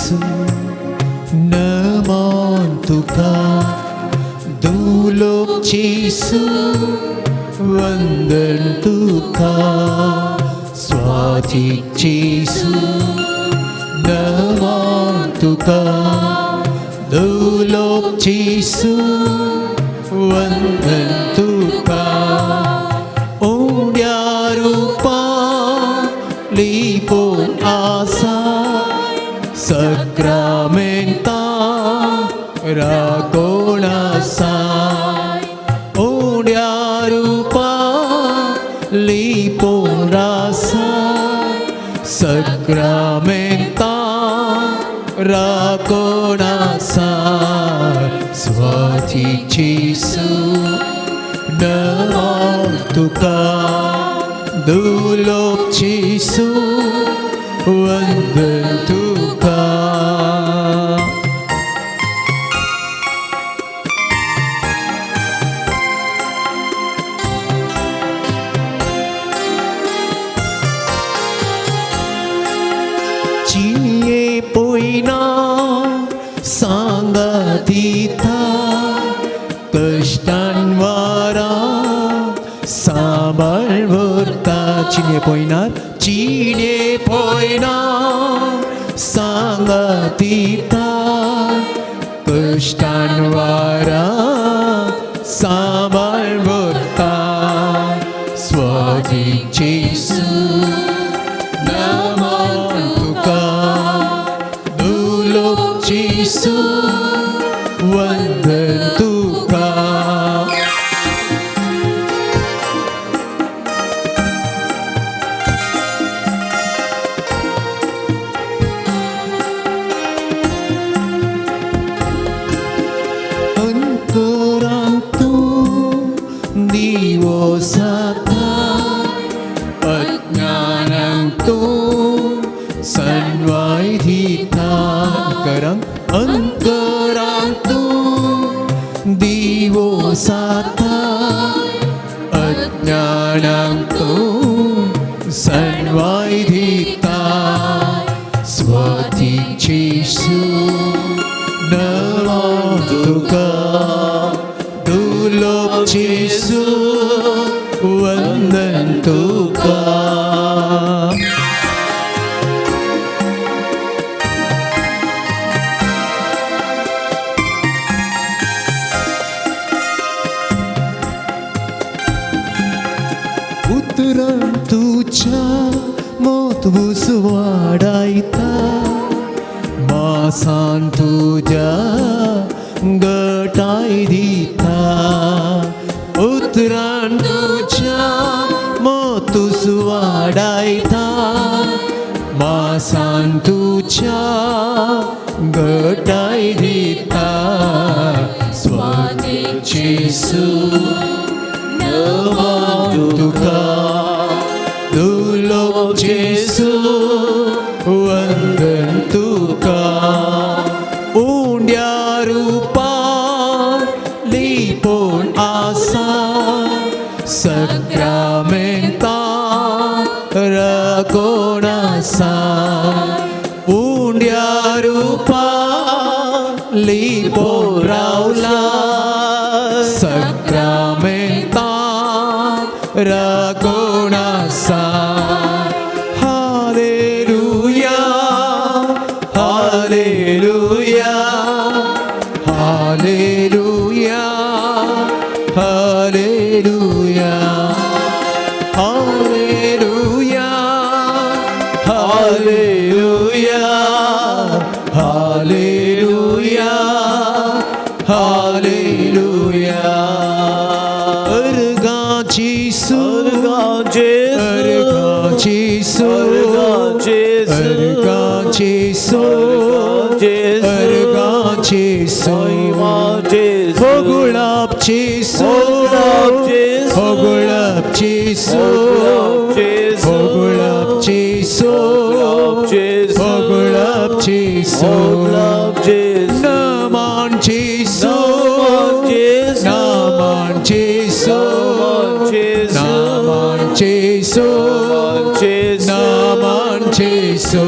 जेसू नमन तुका, दुलोक जेसू वंदन तुका, स्वातीक जेसू नमन तुका, दुलोक जेसू वंदन तुका. उण्या रुपा लिपोन आसा सक्रामेंता राकोण आसा, उण्या रुपा लिपोन आसा सक्रामेंता राकोण आसा, स्वाती जेसू नमन तुका, दुलोक जेसू वंदन तुका. चिये पोयना सांगा दिता, कश्टान वारा सांबाळ व्हरता. चिने पोयनार चिने पोयना सांगा दिता, कश्टान वारा सांबाळ व्हरता, स्वाती जेसू नमन तुका, दुलोक जेसू वंदन तुका. अंतरांतू दिवो जाता, अज्ञानांतू सन्वाय दिता. अंतरांतू दिवो जाता, अज्ञानांतू सन्वाय दिता, स्वाती जेसू नमन तुका, दुलोक जेसू वंदन तुका. उतरां तुज्या मोत उजवाडायता, मासान तुज्या गटाय दिता. उतरां तुज्या मोत उजवाडायता, मासान तुज्या गटाय दिता, स्वाती जेसू नमन तुका, दुलोक जेसू वंदन तुका. उंड्या रुपा लिपोन आसा सक्रामेंता राकोण आसा, उंड्या रुपा लिपोन रावला सक्रामेंता राकोण आसा. Hallelujah, hallelujah, hallelujah, hallelujah, hallelujah, hallelujah, hallelujah, hallelujah. अर्गां जेसू, अर्गां जेसू, अर्गां जेसू, अर्गां जेसू, होगुळाप जेसू, होगुळाप जेसू, होगुळाप जेसू, होगुळाप जेसू, नमन जेसू, नमन जेसू, नमन जेसू, नमन जेसू.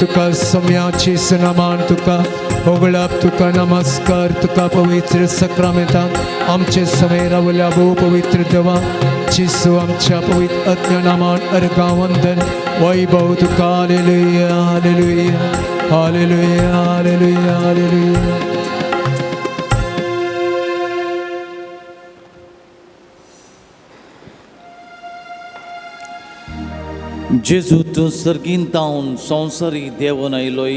तुका सम्याची सुनामान तुका होगळप तुका नमस्कार तुका पवित्र सक्रामेंतान आमचे समय रावल्या भोव पवित्र देवा जेजू आमच्या पवित्र अज्ञानामान अर्घा वंदन वैभव तुका. Hallelujah hallelujah hallelujah hallelujah hallelujah. जेजू तूं सर्गीन तावन संवसारी देवून आयलोय.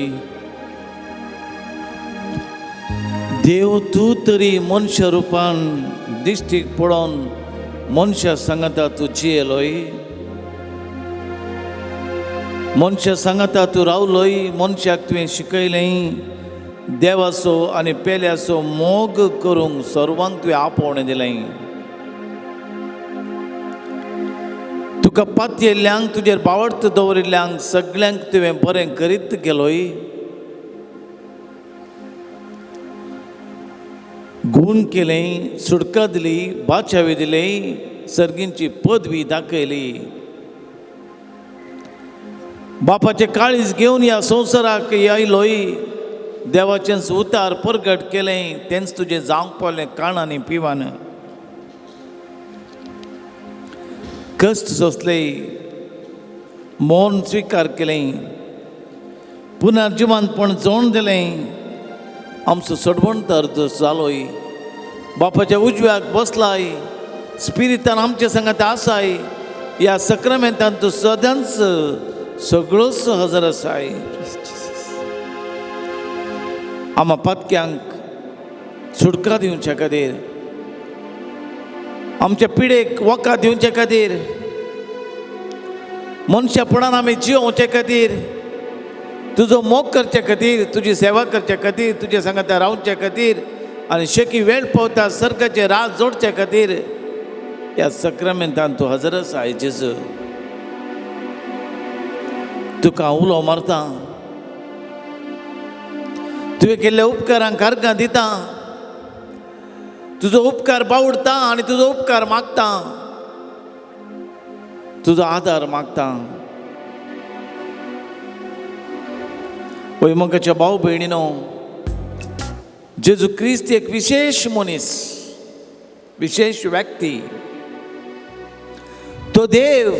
देव तूं तरी मनशा रुपान दिश्टीक पळोवन मनशा सांगाता तूं जियेलोय, मनशा सांगाता तूं रावलोय, मनशाक तुवें शिकयलें देवाचो आनी पेल्याचो मोग करूंक सर्वांक तुवें आपोवणें दिलें. तुका पातयेल्ल्यांक तुजेर बावडत दवरिल्ल्यांक सगल्यांक तुवें बरें करीत गेलोय. गूण केलें, सुटका दिली, बाचावी दिली, सर्गींची पदवी दाखयली. बापाचें काळीज घेवन ह्या संवसाराक आयलोय, देवाचेंच उतार परगट केलें, तेंच तुजें जावंक पावलें काण आनी पिवान. कश्ट सोंसले, मौन स्विकार केलें, पुनर्जिवंतपण जोण दिलें, आमचो सोडवणदार जालोय, बापाच्या उजव्याक बसलाय, स्पिरितान आमचे संगात आसाय, ह्या सक्रामेंतान तूं सदांच सगळोच हजर आसाय. आमा पातक्यांक सुटका दिवच्या खातीर, आमच्या पिडेक वखद दिवचे खातीर, मनशापणान आमी जियोवचे खातीर, तुजो मोग करचे खातीर, तुजी सेवा करचे खातीर, तुजे सांगाता रावचे खातीर आनी शेकी वेळ पावता सर्गाचे राज जोडचे खातीर ह्या सक्रामेंतान तूं हजर आसाय. जेजू तुका उलो मारता, तुवें केल्ल्या उपकारांक अर्गां दिता, तुजो उपकार बावडता आनी तुजो उपकार मागता, तुजो आदार मागता. वय मोगाच्या भाव भयणीनो, जेजू क्रिस्त एक विशेश मनीस, विशेश व्यक्ती. तो देव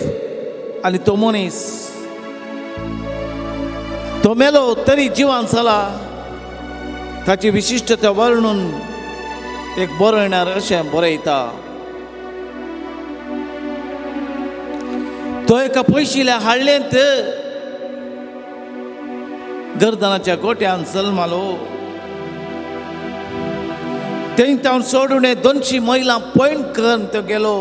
आनी तो मनीस. तो मेलो तरी जिवान जाला. ताची विशिश्टता वर्णून एक बरयणार अशें बरयता, तो एका पयशिल्या हाडलेंत गर्दनाच्या गोट्यान जल्मालो. थंय तावन सोडून 200 मैलां पयण करून तो गेलो.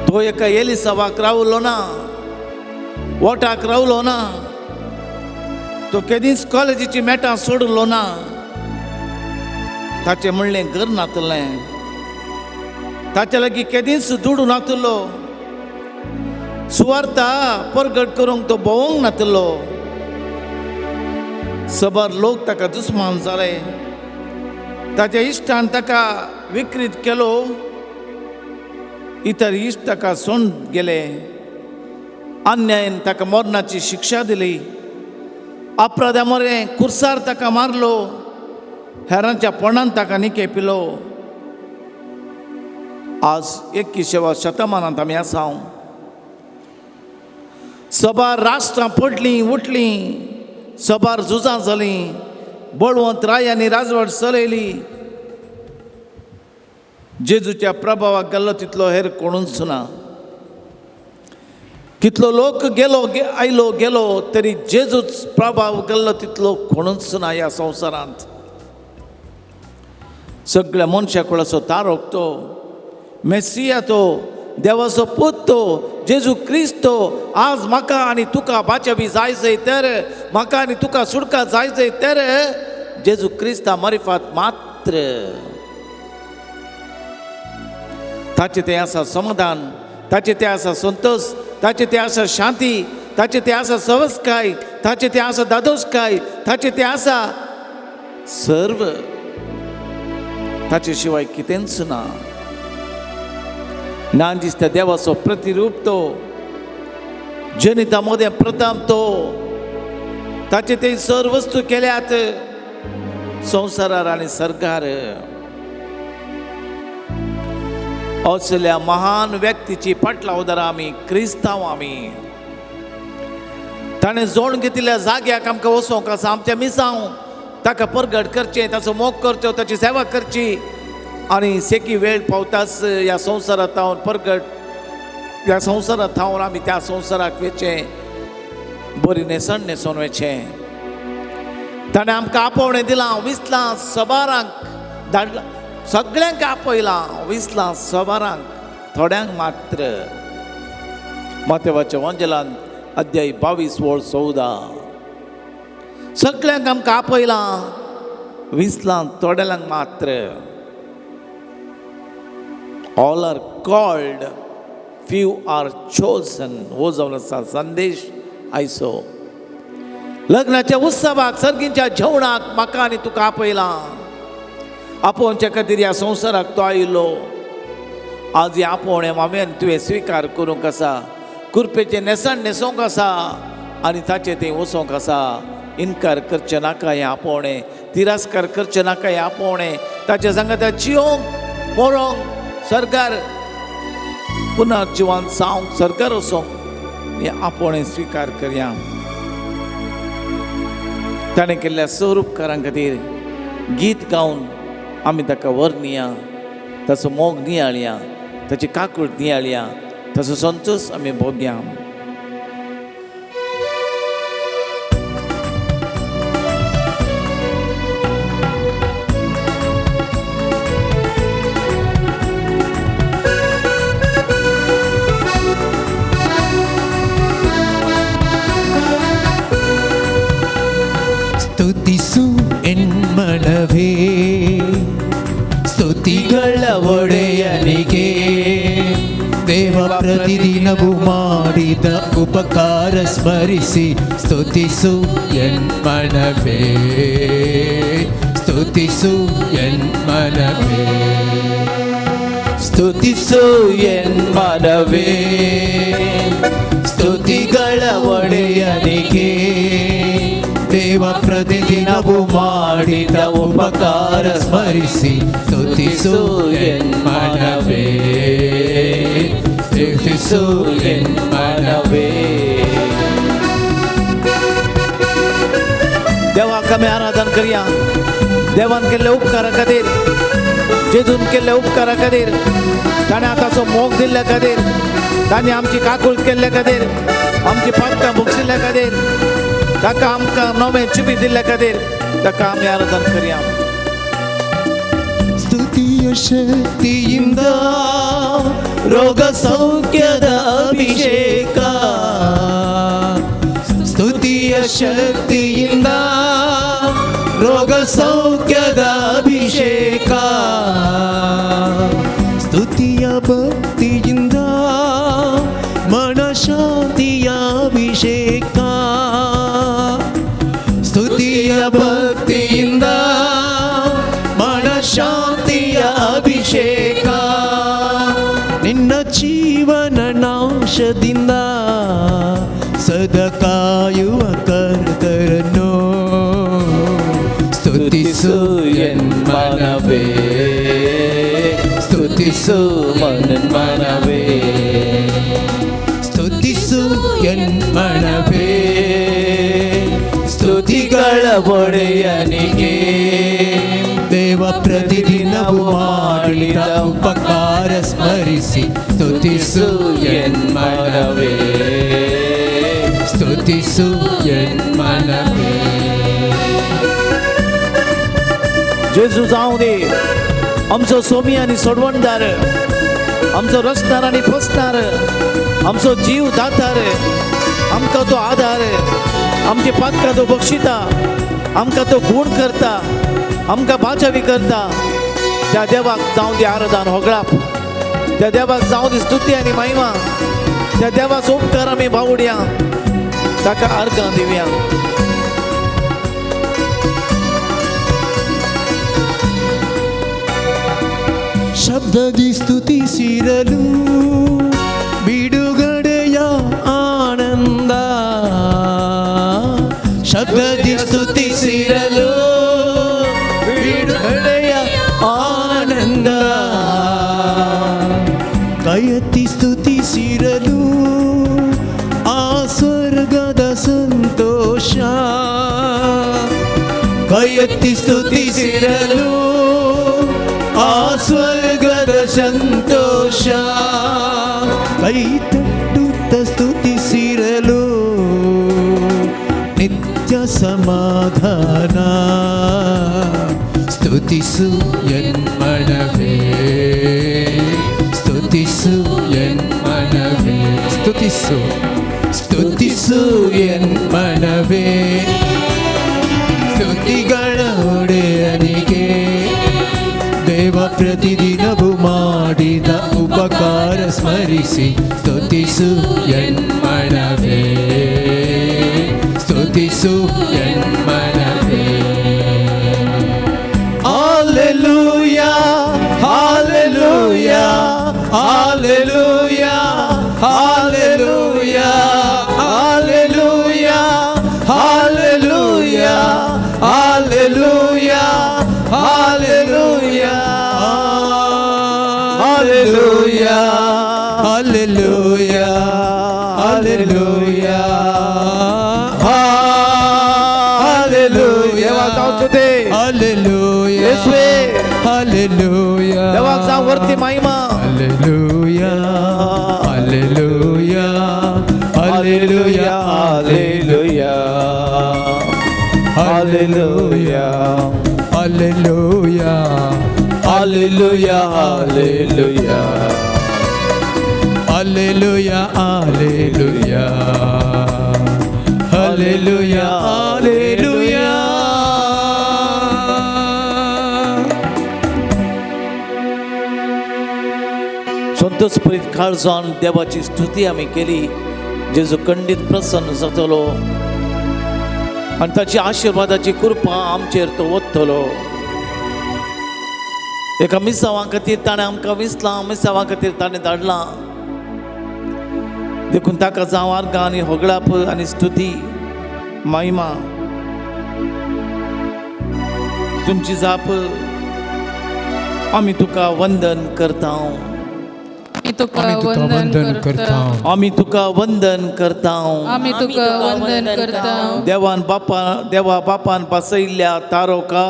तो एका एलिसावाक रावलो ना, वोटाक रावलो ना, तो केदींच कॉलेजीची मेटां सोडलो ना. ताचें म्हणलें घर नातलें, ताचे लागीं केदींच दुडू नातलो, सुवार्ता परगट करूंक तो भोंवंक नातलो. सबर लोक ताका दुस्मान जाले, ताच्या इश्टान ताका विक्रीत केलो, इतर इश्ट ताका सोडून गेले. अन्यायन ताका मरणाची शिक्षा दिली, अपराधा मरे कुर्सार ताका मारलो, हेरांच्या पोंडान ताका निके पिलो. आज 21व्या शतमानांत आमी आसा. सबार राष्ट्रां पडलीं उठलीं, सबार झुजां जालीं, बळवंत रायांनी राजवट चलयली. जेजूच्या प्रभावाक गेल्लो तितलो हेर कोणूच ना. कितलो लोक गेलो आयलो गेलो तरी जेजूच प्रभाव गेल्लो तितलो कोणूच ना ह्या संवसारांत. सगळ्या मनशा कुळाचो तारक तो, मेसिया तो, देवाचो पूत तो, जेजू क्रिस्त तो. आज म्हाका आनी तुका बाचाबी जाय जाय तर, म्हाका आनी तुका सुटका जाय जाय तर जेजू क्रिस्ता मारिफात मात्र. ताचें तें आसा समाधान, ताचें तें आसा संतोश, ताचें तें आसा शांती, ताचें तें आसा सवसकाय, ताचें तें आसा दादोसकाय, ताचें तें आसा सर्व. ताचे शिवाय कितेंच ना. ना दिसता देवाचो प्रतिरूप तो, जनिता मदें प्रथम तो, ताचे ते सर्व वस्तू केल्यात संवसारार आनी सरकार. असल्या महान व्यक्तीची पाटलावदार आमी क्रिस्तांव आमी. ताणें जोड घेतिल्ल्या जाग्याक आमकां वचोंक आसा. आमच्या मिसांव ताका परगट करचें, ताचो मोग करचो, ताची सेवा करची आनी सेकी वेळ पावताच ह्या संवसारांत थावन परगट, ह्या संवसारांत थावन आमी त्या संवसाराक वचचें, बरी न्हेसण न्हेसोन वचचें. ताणें आमकां आपोवणें दिलां, विसलां सबारांक धाडलां, सगळ्यांक आपयलां, विसलां सबारांक, थोड्यांक मात्र. मातेवाच्या वंजलान अध्याय 22 ओळ 14. सगळ्यांक आमकां आपयलां, विसलां थोड्यांक मात्र. All are called, few are chosen. हो जावन आसा संदेश आयचो. लग्नाच्या उत्सवाक, सर्गीच्या जेवणाक म्हाका आनी तुका आपयलां. आपोवच्या खातीर ह्या संवसाराक तो आयिल्लो. आज हें आपोवणें हांवें आनी तुवें स्विकार करूंक आसा. कुरपेचें न्हेसण न्हेसोवंक आसा आनी ताचें थंय वचोंक आसा. इनकार करचें नाका हें आपोवणें, तिरस्कार करचें नाका हें आपोवणें. ताचे सांगाता जियोंक मरोंक सरकार पुनर्जिवन जावंक सरकार वचोंक हें आपोवणें स्विकार करया. ताणें केल्ल्या सर उपकारां खातीर गीत गावन आमी ताका वर्णया, ताचो मोग नियाळया, ताची काकूट नियाळया, ताचो संतोश आमी भोगया. ಸ್ತುತಿಸು ಎನ್ಮನವೇ ಸ್ತುತಿಗಳ ಒಡೆಯನಿಗೆ, ದೇವ ಪ್ರತಿದಿನವೂ ಮಾಡಿದ ಉಪಕಾರ ಸ್ಮರಿಸಿ ಸ್ತುತಿಸು ಎನ್ಮನವೇ, ಸ್ತುತಿಸು ಎನ್ಮನವೇ, ಸ್ತುತಿಸು ಎನ್ಮನವೇ ಸ್ತುತಿಗಳ ಒಡೆಯನಿಗೆ, ದೇವ ಪ್ರತಿದಿನವೂ ಮಾಡಿದ ಉಪಕಾರ ಸ್ಮರಿಸಿ ಸ್ತುತಿಸು ಎನ್ಮನವೇ, ಸ್ತುತಿಸು ಎನ್ಮನವೇ. देवाक आमी आराधन करया. देवान केल्ल्या उपकारा खातीर, जेजून केल्ल्या उपकारा खातीर, ताणें आतांचो मोग दिल्ल्या खातीर, ताणें आमची काकूळ केल्ल्या खातीर, आमची पातकां भोगशिल्ल्या खातीर, ताका आमकां नवें जिवीत दिल्ल्या खातीर ताका आमी आराधन करया. ಸ್ತುತಿಯ ಶಕ್ತಿಯಿಂದ ರೋಗ ಸೌಖ್ಯದ ಅಭಿಷೇಕ, ಸ್ತುತಿಯ ಶಕ್ತಿಯಿಂದ ರೋಗ ಸೌಖ್ಯದ ಅಭಿಷೇಕ, ಸ್ತುತಿಯ ಭಕ್ತಿಯಿಂದ ಮನಶಾಂತಿಯ ಅಭಿಷೇಕ, ಸ್ತುತಿಯ ಭಕ್ತಿಯಿಂದ ಮನಶಾಂತಿಯ ಅಭಿಷೇಕ, ನಿನ್ನ ಜೀವನ ನಾಶದಿಂದ ಸದಾ ಕಾಯುವ ಕರ್ತರನ್ನು ಸ್ತುತಿಸು ಎನ್ಮನವೇ, ಸ್ತುತಿಸು ಮನವೇ, ಸ್ತುತಿಸು ಎನ್ಮನವೇ, ಸ್ತುತಿಗಳ ಒಡೆಯನಿಗೆ, ದೇವ ಪ್ರತಿದಿನವೂ ಮಾಡಿದ ಉಪಕಾರ ಸ್ಮರಿಸಿ ಸ್ತುತಿಸು ಎನ್ಮನವೇ, ಸ್ತುತಿಸು ಎನ್ಮನವೇ. जेजू जावं दी आमचो सोमी आनी सोडवणदार, आमचो रचणार आनी पोसणार, आमचो जीव दातार, आमकां तो आदार, आमची पातकां तो बक्षिता, आमकां तो गूण करता, आमकां बाचावी करता. त्या देवाक जावं दी आराधन होगळाप, त्या देवाक जावं दी स्तुती आनी महिमा, त्या देवाचो उपकार आमी बावडया, ताका अर्घां दिवया. ಶಬ್ದದಿ ಸ್ತುತಿಸಿರಲು ಬಿಡುಗಡೆಯ ಆನಂದ, ಎತ್ತಿ ಸ್ತುತಿಸಿರಲು ಆ ಸ್ವರ್ಗದ ಸಂತೋಷ, ಕೈ ತಟ್ಟುತ್ತ ಸ್ತುತಿಸಿರಲು ನಿತ್ಯ ಸಮಾಧಾನ. ಸ್ತುತಿಸು ಎನ್ಮನವೇ, ಸ್ತುತಿಸು ಎನ್ಮನವೇ, ಸ್ತುತಿಸು ಸ್ತುತಿಸು ಎನ್ಮನವೇ, ಸ್ತುತಿಗಳ ಒಡೆಯನಿಗೆ. ದೇವ ಪ್ರತಿದಿನವೂ ಮಾಡಿದ ಉಪಕಾರ ಸ್ಮರಿಸಿ ಸ್ತುತಿಸು ಎನ್ಮನವೇ, ಸ್ತುತಿಸು ಎನ್ಮನವೇ. Hallelujah, hallelujah, hallelujah, hallelujah, hallelujah, hallelujah, hallelujah, hallelujah, hallelujah, hallelujah, hallelujah, hallelujah. देवाक जावचें तें. हालेलुया, येसुवे. हालेलुया. देवाक जावं वरती महिमा. Hallelujah, hallelujah, hallelujah, hallelujah, hallelujah, hallelujah, hallelujah, hallelujah, hallelujah, hallelujah, hallelujah, hallelujah. संतोषप्रीत काळजान देवाची स्तुती आमी केली. जेजू खंडीत प्रसन्न जातलो आनी ताची आशिर्वादाची कृपा आमचेर तो वतलो. एका मिसांवा खातीर ताणें आमकां विसलां, मिसांवा खातीर ताणें धाडलां. देखून ताका जावं आर्गां आनी होगळाप आनी स्तुती महिमा. तुमची जाप आमी तुका वंदन करता. आमी तुका वंदन करता, आमी तुका वंदन करता, आमी तुका वंदन करता. देवान बापा, देवा बापान पासयिल्ल्या तारोका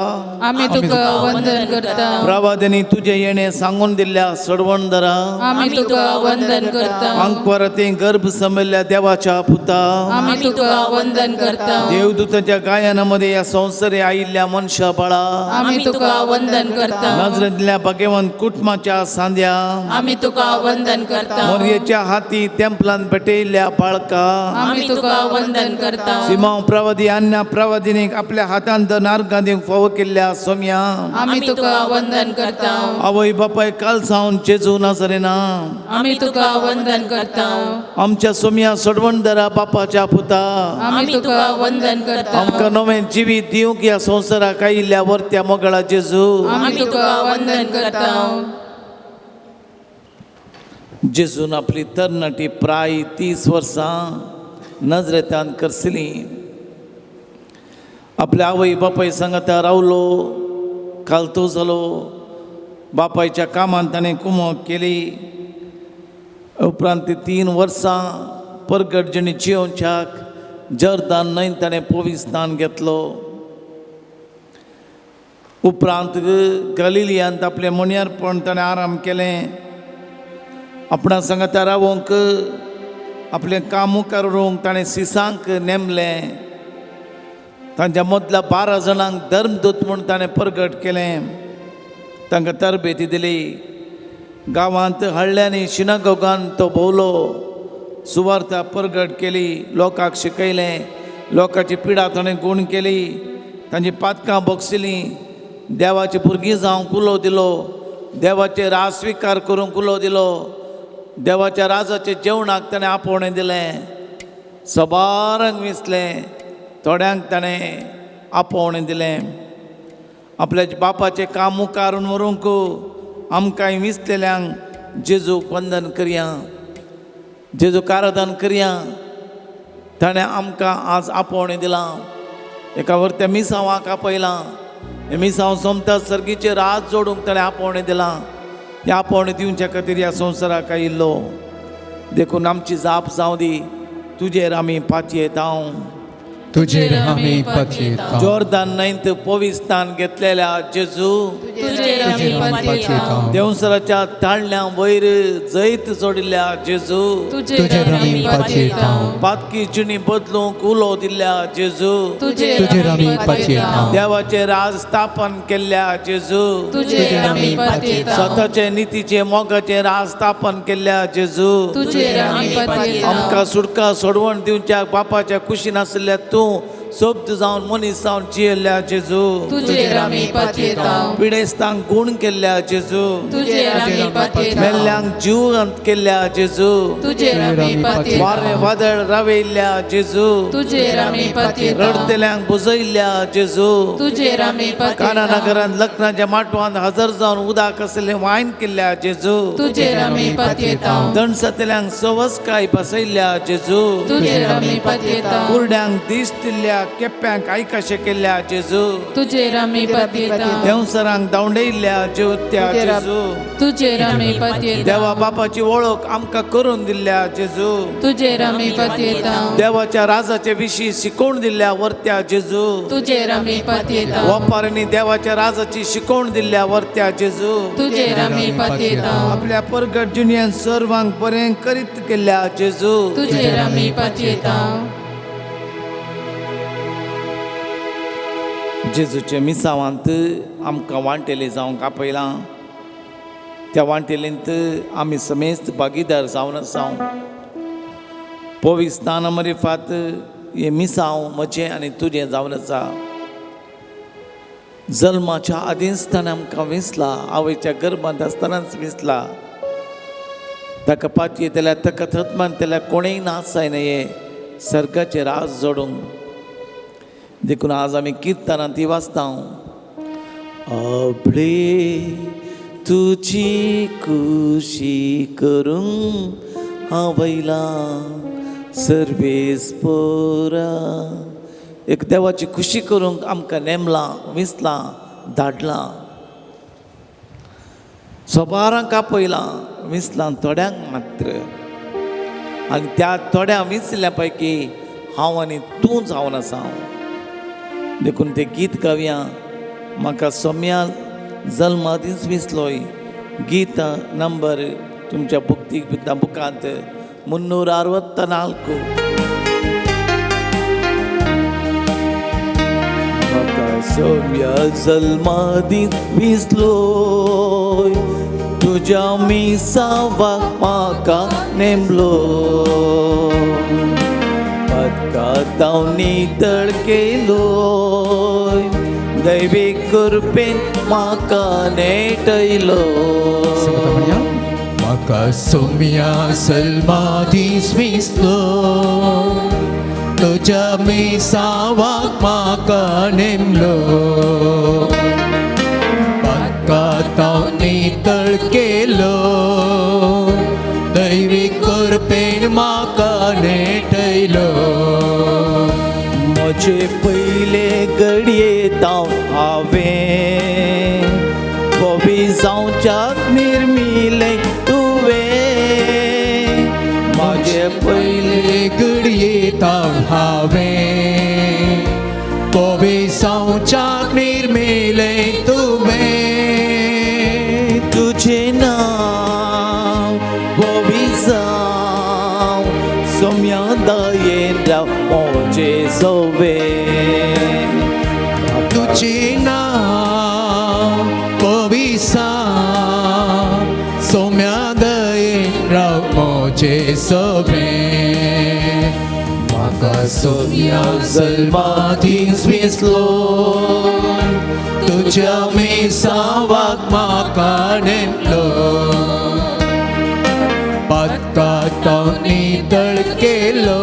आमी तुका वंदन करता. प्रवाद्यांनी तुजें येणें सांगून दिल्ल्या सडवणदरा आमी तुका वंदन करता. आंकवारातें गर्भ समयल्ल्या देवाच्या पुता आमी तुका वंदन करता. देवदूतांच्या गायनामध्ये ह्या संवसारे आयिल्ल्या मनशा बाळा आमी तुका वंदन करता. नजरेंतल्या भाग्यवंत कुटुंबाच्या सांद्या आमी तुका वंदन करता. मोरयेच्या हाती तेंपलान पेटयिल्ल्या बाळका आमी तुका वंदन करता. सिमांव प्रवादी अन्या प्रवादिनीक आपल्या हातान नारगां दिवंक फावो केल्ल्या सोम्या आमी तुका वंदन करता. आवय बापाय काल सावन जेजू नाजरेना आमी तुका वंदन करता. आमच्या सोम्या सोडवणदरा बापाच्या पुता आमी तुका वंदन करता. आमकां नवें जिवीत दिवंक ह्या संवसाराक आयिल्ल्या वर्त्या मोगळा जेजू आमी तुका वंदन करता. जेजून आपली तरणाटी प्राय 30 वर्सां नजरेतान करसली. आपल्या आवय बापाय सांगता रावलो, खालतो जालो. बापायच्या कामांत ताणें कुमक केली. उपरांत ती 3 वर्सां परगट जेणी जियोवच्याक जर्दान न्हंयन ताणें पविस्तान घेतलो. उपरांत गलिलियांत आपलें मणयारपण ताणें आराम केलें. आपणा सांगता रावोंक आपलें काम मुखार व्हरूंक ताणें सिसांक नेमलें. तांच्या मदल्या 12 जाणांक धर्मदूत म्हूण ताणें परगट केलें. तांकां तरबेती दिली. गांवांत हळ्ळ्यांनी शिनागोगान तो भोंवलो, सुवार्ता परगट केली, लोकांक शिकयलें, लोकांची पिडा ताणें गूण केली, तांची पातकां बक्षिलीं, देवाची भुरगीं जावंक उलो दिलो, देवाचे राज स्विकार करूंक उलो दिलो, देवाच्या राजाच्या जेवणाक ताणें आपोवणें दिलें. सबारांक विसलें, थोड्यांक ताणें आपोवणें दिलें. आपल्या बापाचें काम मुखार व्हरूंक आमकांय विसलेल्यांक जेजूक वंदन करया, जेजूक आराधन करया. ताणें आमकां आज आपोवणें दिलां. एका वरत्या मिसांवाक आपयलां. हें मिसांव सोमता सर्गीचेर रात जोडूंक ताणें आपोवणें दिलां. हें आपोवणें दिवच्या खातीर ह्या संवसाराक आयिल्लो. देखून आमची जाप जावं दी, तुजेर आमी पातयेता. तुजेर आमी पातयेता. जोर्दान न्हंयत पविस्थान घेतलेल्या जेजू, तुजेर आमी पातयेता. देंवसराच्या ताळण्या वयर जैत जोडिल्ल्या जेजू, तुजेर आमी पातयेता. पातकी जिणी बदलूंक उलो दिल्ल्या जेजू, तुजेर आमी पातयेता. देवाचे राज स्थापन केल्ल्या जेजू, तुजेर आमी पातयेता. स्वताचे नितीचे मोगाचे राज स्थापन केल्ल्या जेजू, तुजेर आमी पातयेता. आमकां सुटका सोडवण दिवच्या बापाच्या कुशीन आशिल्ल्या तूं सोबत जावन मनीस जावन जियेल्ल्या जेजू, तुजेर आमी पातयेता. पिडेस्तांक गूण केल्ल्या जेजू, तुजेर आमी पातयेता. मेल्ल्यांक जीव केल्ल्या जेजू, तुजेर आमी पातयेता. वारें वादळ रावयल्ल्या जेजू, तुजेर आमी पातयेता. रडतेल्यांक बुजयल्ल्या जेजू, तुजेर आमी काना पातयेता. नगरांत लग्नाच्या माटवांत हजर जावन उदक आशिल्लें वायन केल्ल्या जेजू, तुजेर आमी पातयेता. दणसतल्यांक सवसकाय बसयल्ल्या जेजू, तुजेर आमी पातयेता. कुरड्यांक दीस दिल्ल्या, केप्यांक आयकाशे केल्ल्या जेजू, तुजेर आमी पातयेता. देंवसरांक धांवडयल्ल्या जेवत्या जेजू, तुजेर आमी पातयेता. देवा बापाची वळख आमकां करून दिल्ल्या जेजू, तुजेर आमी पातयेता. देवाच्या राजाचे विशीं शिकोवन दिल्ल्या वर्त्या जेजू, तुजेर आमी पातयेता. वपारांनी देवाच्या राजाची शिकोवण दिल्ल्या वर्त्या जेजू, तुजेर आमी पातयेता. आपल्या परगट जुनियन सर्वांक बरें करीत केल्ल्या जेजू, तुजेर आमी पातयेता. जेजूचे मिसावांत आमकां वांटेले जावंक आपयलां. त्या वांटेलेंत आमी समेस्त भागीदार जावन आसा. पविस्तान मरिफात हें मिसांव म्हजें आनी तुजें जावन आसा. जल्माच्या आदींचताना आमकां विसला, आवयच्या गर्भांत आसतनाच विसला. ताका पातयेतल्या, ताका थतमानतल्या कोणेय नाच जायना हे सर्गाचे राज जोडूंक. देखून आज आमी किर्तनां ती वाचता. अबळे तुजी खुशी करूंक हांव वयलां सर्वेस पोरा. एक देवाची खुशी करूंक आमकां नेमलां, विसलां, धाडलां. सोबारांक आपयलां, विसलां थोड्यांक मात्र. आनी त्या थोड्या विसल्या पैकी हांव आनी तूं जावन आसा. देखून तें गीत गावया. म्हाका सोम्या जल्मादींच विसलोय. गीत नंबर तुमच्या बुक्ती बुकांत 364. म्हाका सोम्या जल्मादींच विसलोय, तुज्या मिसावाक म्हाका नेमलो. पदकांत नितळ केलोय, दैवीक कृपेन म्हाका नेटयलो. म्हाका सोम्या सलमादीस विसलो, तुज्या मिसावाक म्हाका नेमलो. पदकांत नितळ केलो, दैवीक कृपेन म्हाका नेटयलो. म्हजे पयले घडये ताव हांवें पवी जावच्याक निर्मिलें तुवें. म्हजे पयले घडये ताव हांवें पवी जावच्याक निर्मिलें तुवें. तुजें नांव पवी जाव, सोम्या दयेन राव म्हजे सोवे. तुजें नांव पवी जाव, सोम्या दयेन राव म्हजे सोवे. म्हाका सोम्या जल्मादींच विसलो, तुज्या मिसावाक म्हाका नेमलो. पदकांत नितळ केलो,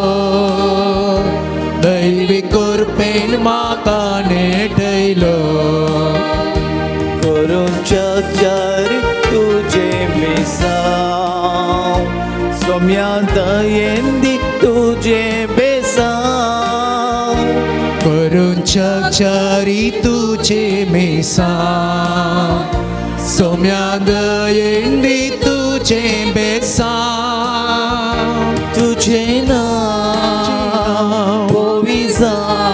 दैवीक कृपेन म्हाका नेटयलो. करूंच्या चार तुजें मिसांव, सोम्या दयेन दी तुजें बेसांव. करूंच्या चारी तुजें मिसांव, सोम्या दयेन दी तुजें बेसांव. तुजें नांव पवी जाव,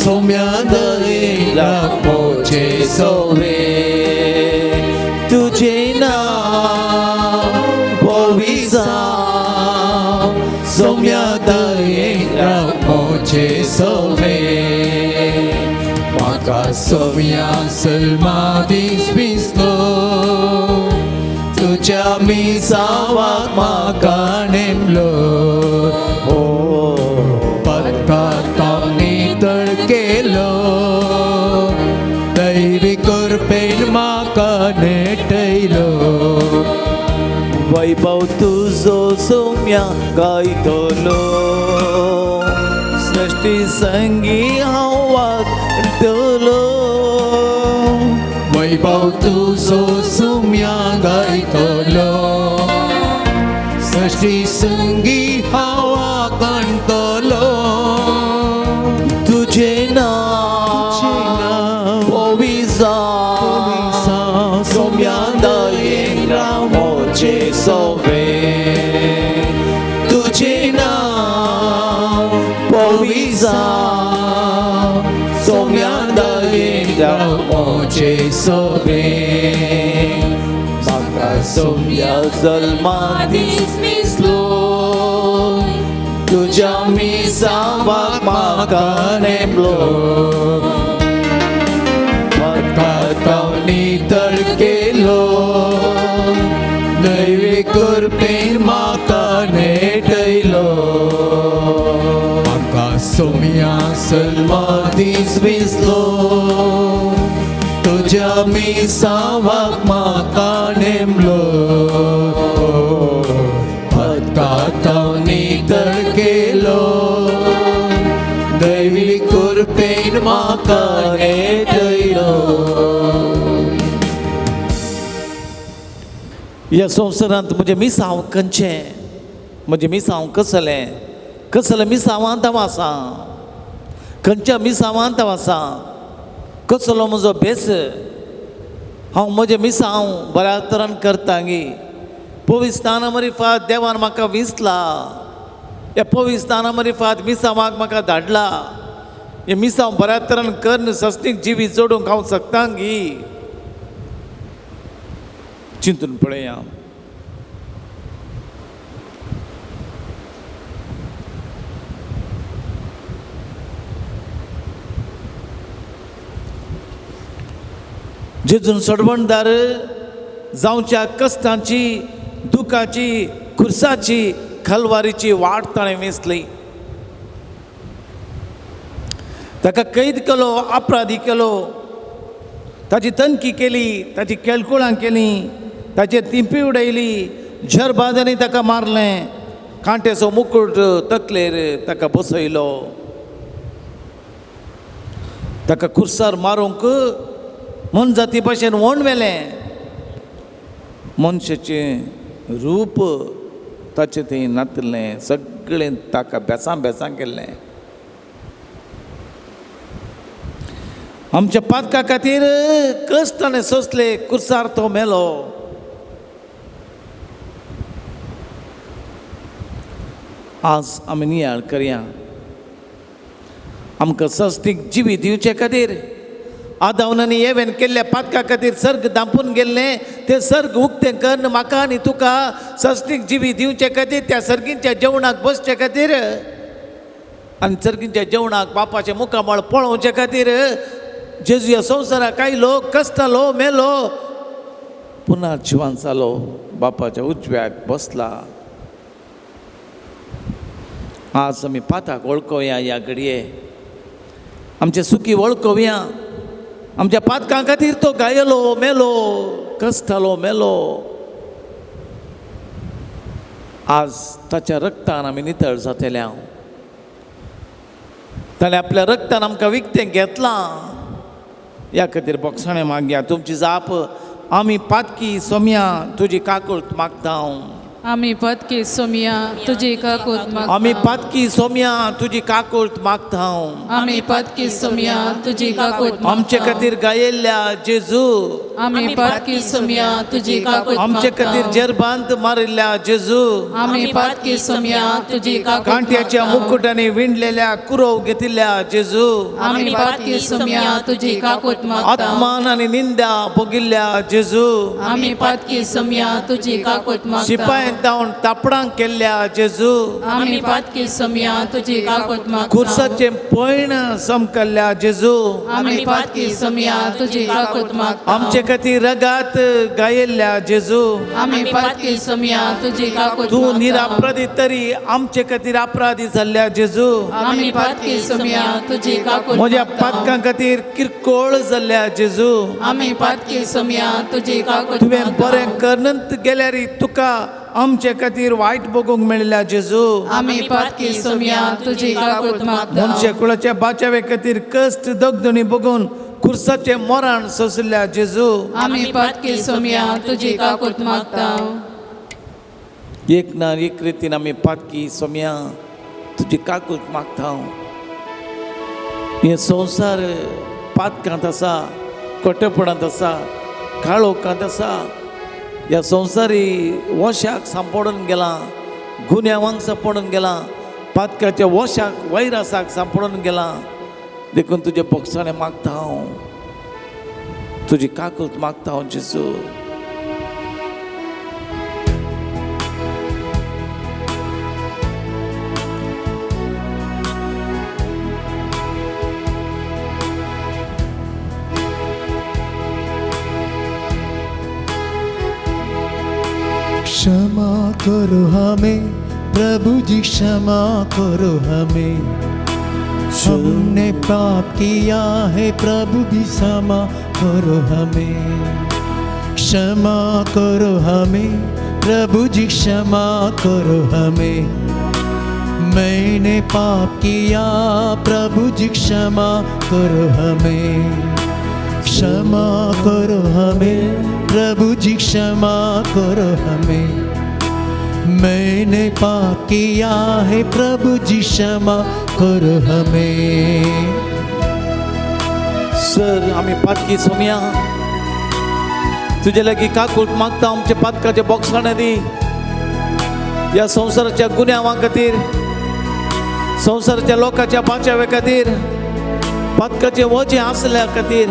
सोम्या दयेन राखोचे सोवे तुझे नाव पविसा सोम्या दयेन राखोचे सोवे म्हाका सोम्या सलमा दीस दिसलो तुज्या मिसावाक म्हाका नेमलो ओ पदकांत नितळ केलो दैवी कृपेन म्हाका नेटयलो वैभव तुजो सोम्या गायतलो सृष्टी संगी हांव वागतलो वैभव तुजो सुम्या गायतलो सृष्टी संगी हांव काणतलो तुझे नाव पविसा सोम्या दयेन रामोचे सोवे तुझे नाव पविसा सोम्या दयेन रामोचे सोबे म्हाका सोम्या जल्मा दीस दिसलो तुझ्या मिसावाक म्हाका नेमलो पदकांत नितळ केलो दैवी कृपेन म्हाका नेटयलो म्हाका सोम्या सलमा दीस विसलो तुज्या मिसावाक म्हाका नेमलो पदकांत नितळ केलो दैवी कृपेन म्हाका नेटयलो ह्या संवसारांत म्हजें मिसांव खंयचें म्हजें मिसांव कसलें कसलें मिसांवांत हांव आसा खंयच्या मिसांवांत हांव आसा कसलो म्हजो भेस हांव म्हजें मिसांव बऱ्या तरान करता गी पविस्ताना मरिफात देवान म्हाका विसला ह्या पविस्ताना मरिफात मिसांवाक म्हाका धाडला हें मिसांव बऱ्या तरान करन सस्तीक जिवीत जोडूंक हांव शकता गी चिंतून पळया. जेजून सोडवणदार जावच्या कश्टांची दुखाची खुर्साची खलवारीची वाट ताणें वेंचली. ताका कैद केलो, अपराधी केलो, ताची तनकी केली, ताची केळकुळां केली, ताचेर तिंपी उडयली, झरबाजांनी ताका मारलें, कांट्याचो मुकुट तकलेर ताका बसयलो, ताका खुर्सार मारूंक मनजाती भाशेन वण व्हेलें. मनशाचें रूप ताचें थंय नातलें, सगळें ताका बेसां बेसां केल्लें. आमच्या पातका खातीर कश्ट ताणें सोंसले, कुर्सार तो मेलो. आज आमी नियाळ करया, आमकां सस्तीक जिवीत दिवचे खातीर आदावन आनी एवेन केल्ल्या पातका खातीर सर्ग दांपून गेल्लें तें सर्ग उक्तें करून म्हाका आनी तुका सस्तीक जिवीत दिवचे खातीर त्या सर्गींच्या जेवणाक बसचे खातीर आनी सर्गींच्या जेवणाक बापाचें मुखामळ पळोवचे खातीर जेजू ह्या संवसाराक आयलो, कश्टालो, मेलो, पुनः जिवान जालो, बापाच्या उजव्याक बसला. आज आमी पाताक वळखोवया, ह्या घडये आमचे सुखी वळखोवया. आमच्या पातकां खातीर तो गायलो, मेलो, कश्टालो, मेलो. आज ताच्या रक्तान आमी नितळ जातले. ताणें आपल्या रक्तान आमकां विकतें घेतलां. ह्या खातीर बोगसाणें मागया तुमची जाप. आमी पातकी सोम्या तुजी काकूळत मागता. आमी पातकी सोम्या तुजी काकूत मागता. आमी पातकी सोम्या तुजी काकूळत मागता. आमी पातकी सोम्या तुजी काकूत मागता. आमचे खातीर गायिल्ल्या जेजू आमी पातकी सोमया तुजी काकूत आमचे खातीर जेरबांत मारिल्ल्या जेजू, आमी पातकी सोमया तुजी काकूत कांट्याच्या मुकुटांनी विणलेल्या कुरोव घेतिल्ल्या जेजू, आमी पातकी सोमया तुजी काकूत मागता। आत्मान आनी निंदा भोगिल्ल्या जेजू, आमी पातकी सोमया तुजी काकूत मागता। शिपायन तावन तापडांक केल्ल्या जेजू, आमी पातकी सोमया तुजी काकूत मागता। खुर्साचें पैण समकल्ल्या जेजू, आमी पातकी सोमया तुजी काकूत मागता। आमचे खातीर रगात गायिल्ल्या जेजू, आमी पातकी सोमया तुजी काकूत तूं मागता। निरापराधी तरी आमचे खातीर अपराधी जाल्ल्या जेजू, आमी पातकी सोमया तुजी काकूत म्हज्या मागता। पातकां खातीर किरकोळ जाल्ल्या जेजू, आमी पातकी सोमया तुजी काकूत तुवें मागता। बरें करनंत गेल्यार तुका आमचे खातीर वायट भोगूंक मेळिल्ल्या जेजू, आमी पातकी सोमया तुजी काकूत मागता। मनशा कुळाच्या बाचावे खातीर कश्ट दगदणी भोगून खुर्साचें मरण सोंसिल्ल्या जेजू, आमी पातकी सोमया तुजी काकूत मागता। एक ना एक रितीन आमी पातकी सोमया तुजी काकूत मागता। हे संवसार पातकांत आसा, कोटेपणांत आसा, काळोखांत आसा। ह्या संवसारी वशाक सांपडून गेलां, गुन्यांवांक सांपडून गेलां, पातकाच्या वशाक वैरासाक सांपडून गेलां। देखून तुजे बोगसाणें मागता हांव, तुजी काकूत मागता हांव जेजू। क्षमा करो हमें प्रभु जी, क्षमा करो हमें, हमने पाप किया है प्रभु भी क्षमा करो हमें। क्षमा करो हमें प्रभु जी, क्षमा करो हमें, मैंने पाप किया प्रभु जी, क्षमा करो हमें। क्षमा करो हमें प्रभु जी, क्षमा करो हमें, मैंने पाप किया है प्रभु जी, क्षमा करो हमें। सर आमी पातकी सोमया तुजे लागीं काकूट मागता। आमचे पातकाचे बोगसाणें दी। ह्या संवसाराच्या गुन्यांवा खातीर, संवसाराच्या लोकांच्या बाचावे खातीर, पातकाचें वजें आसल्या खातीर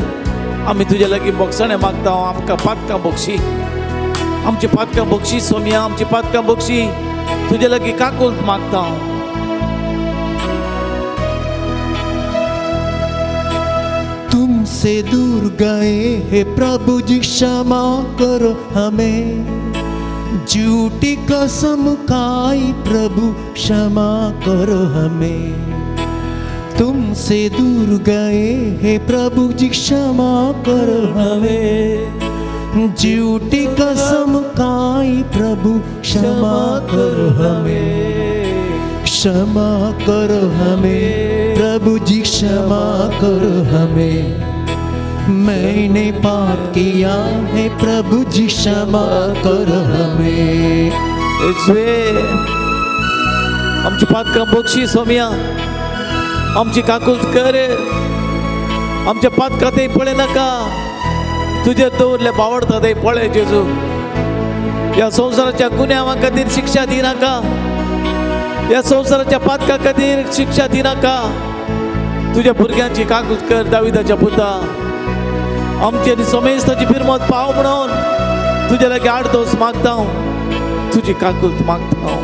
आमी तुजे लागीं बोगसाणें मागता। आमकां पातकां बोगशी, आमची पातकां बोगशी सोमया, आमची पातकां बोगशी। तुजे लागीं काकूट मागता। तुमसे दूर गए हे प्रभु जी, क्षमा करो हमें, झूठी कसम खाई प्रभु क्षमा करो हमें। तुमसे दूर गए हे प्रभु जी, क्षमा करो हमें, झूठी कसम खाई प्रभु क्षमा करो हमें। क्षमा करो हमें प्रभु जी, क्षमा करो हमें, मैंने पाप किया है प्रभु जी, क्षमा करो हमें। आमची पातकां बोगशी सोमया, आमची काकूत कर, आमच्या पातकां ते पळय नाका, तुजे दवरले बावडता ते पळय जेजू। ह्या संवसाराच्या गुन्यांवा खातीर शिक्षा दिनाका, ह्या संवसाराच्या पातकां खातीर शिक्षा दिनाका। तुज्या भुरग्यांची काकूत कर दाविदाच्या पुता, आमचे समेस्ताची फिरमत पाव म्हणून तुज्या लागीं आडदोस मागता हांव, तुजी काकूत मागता हांव।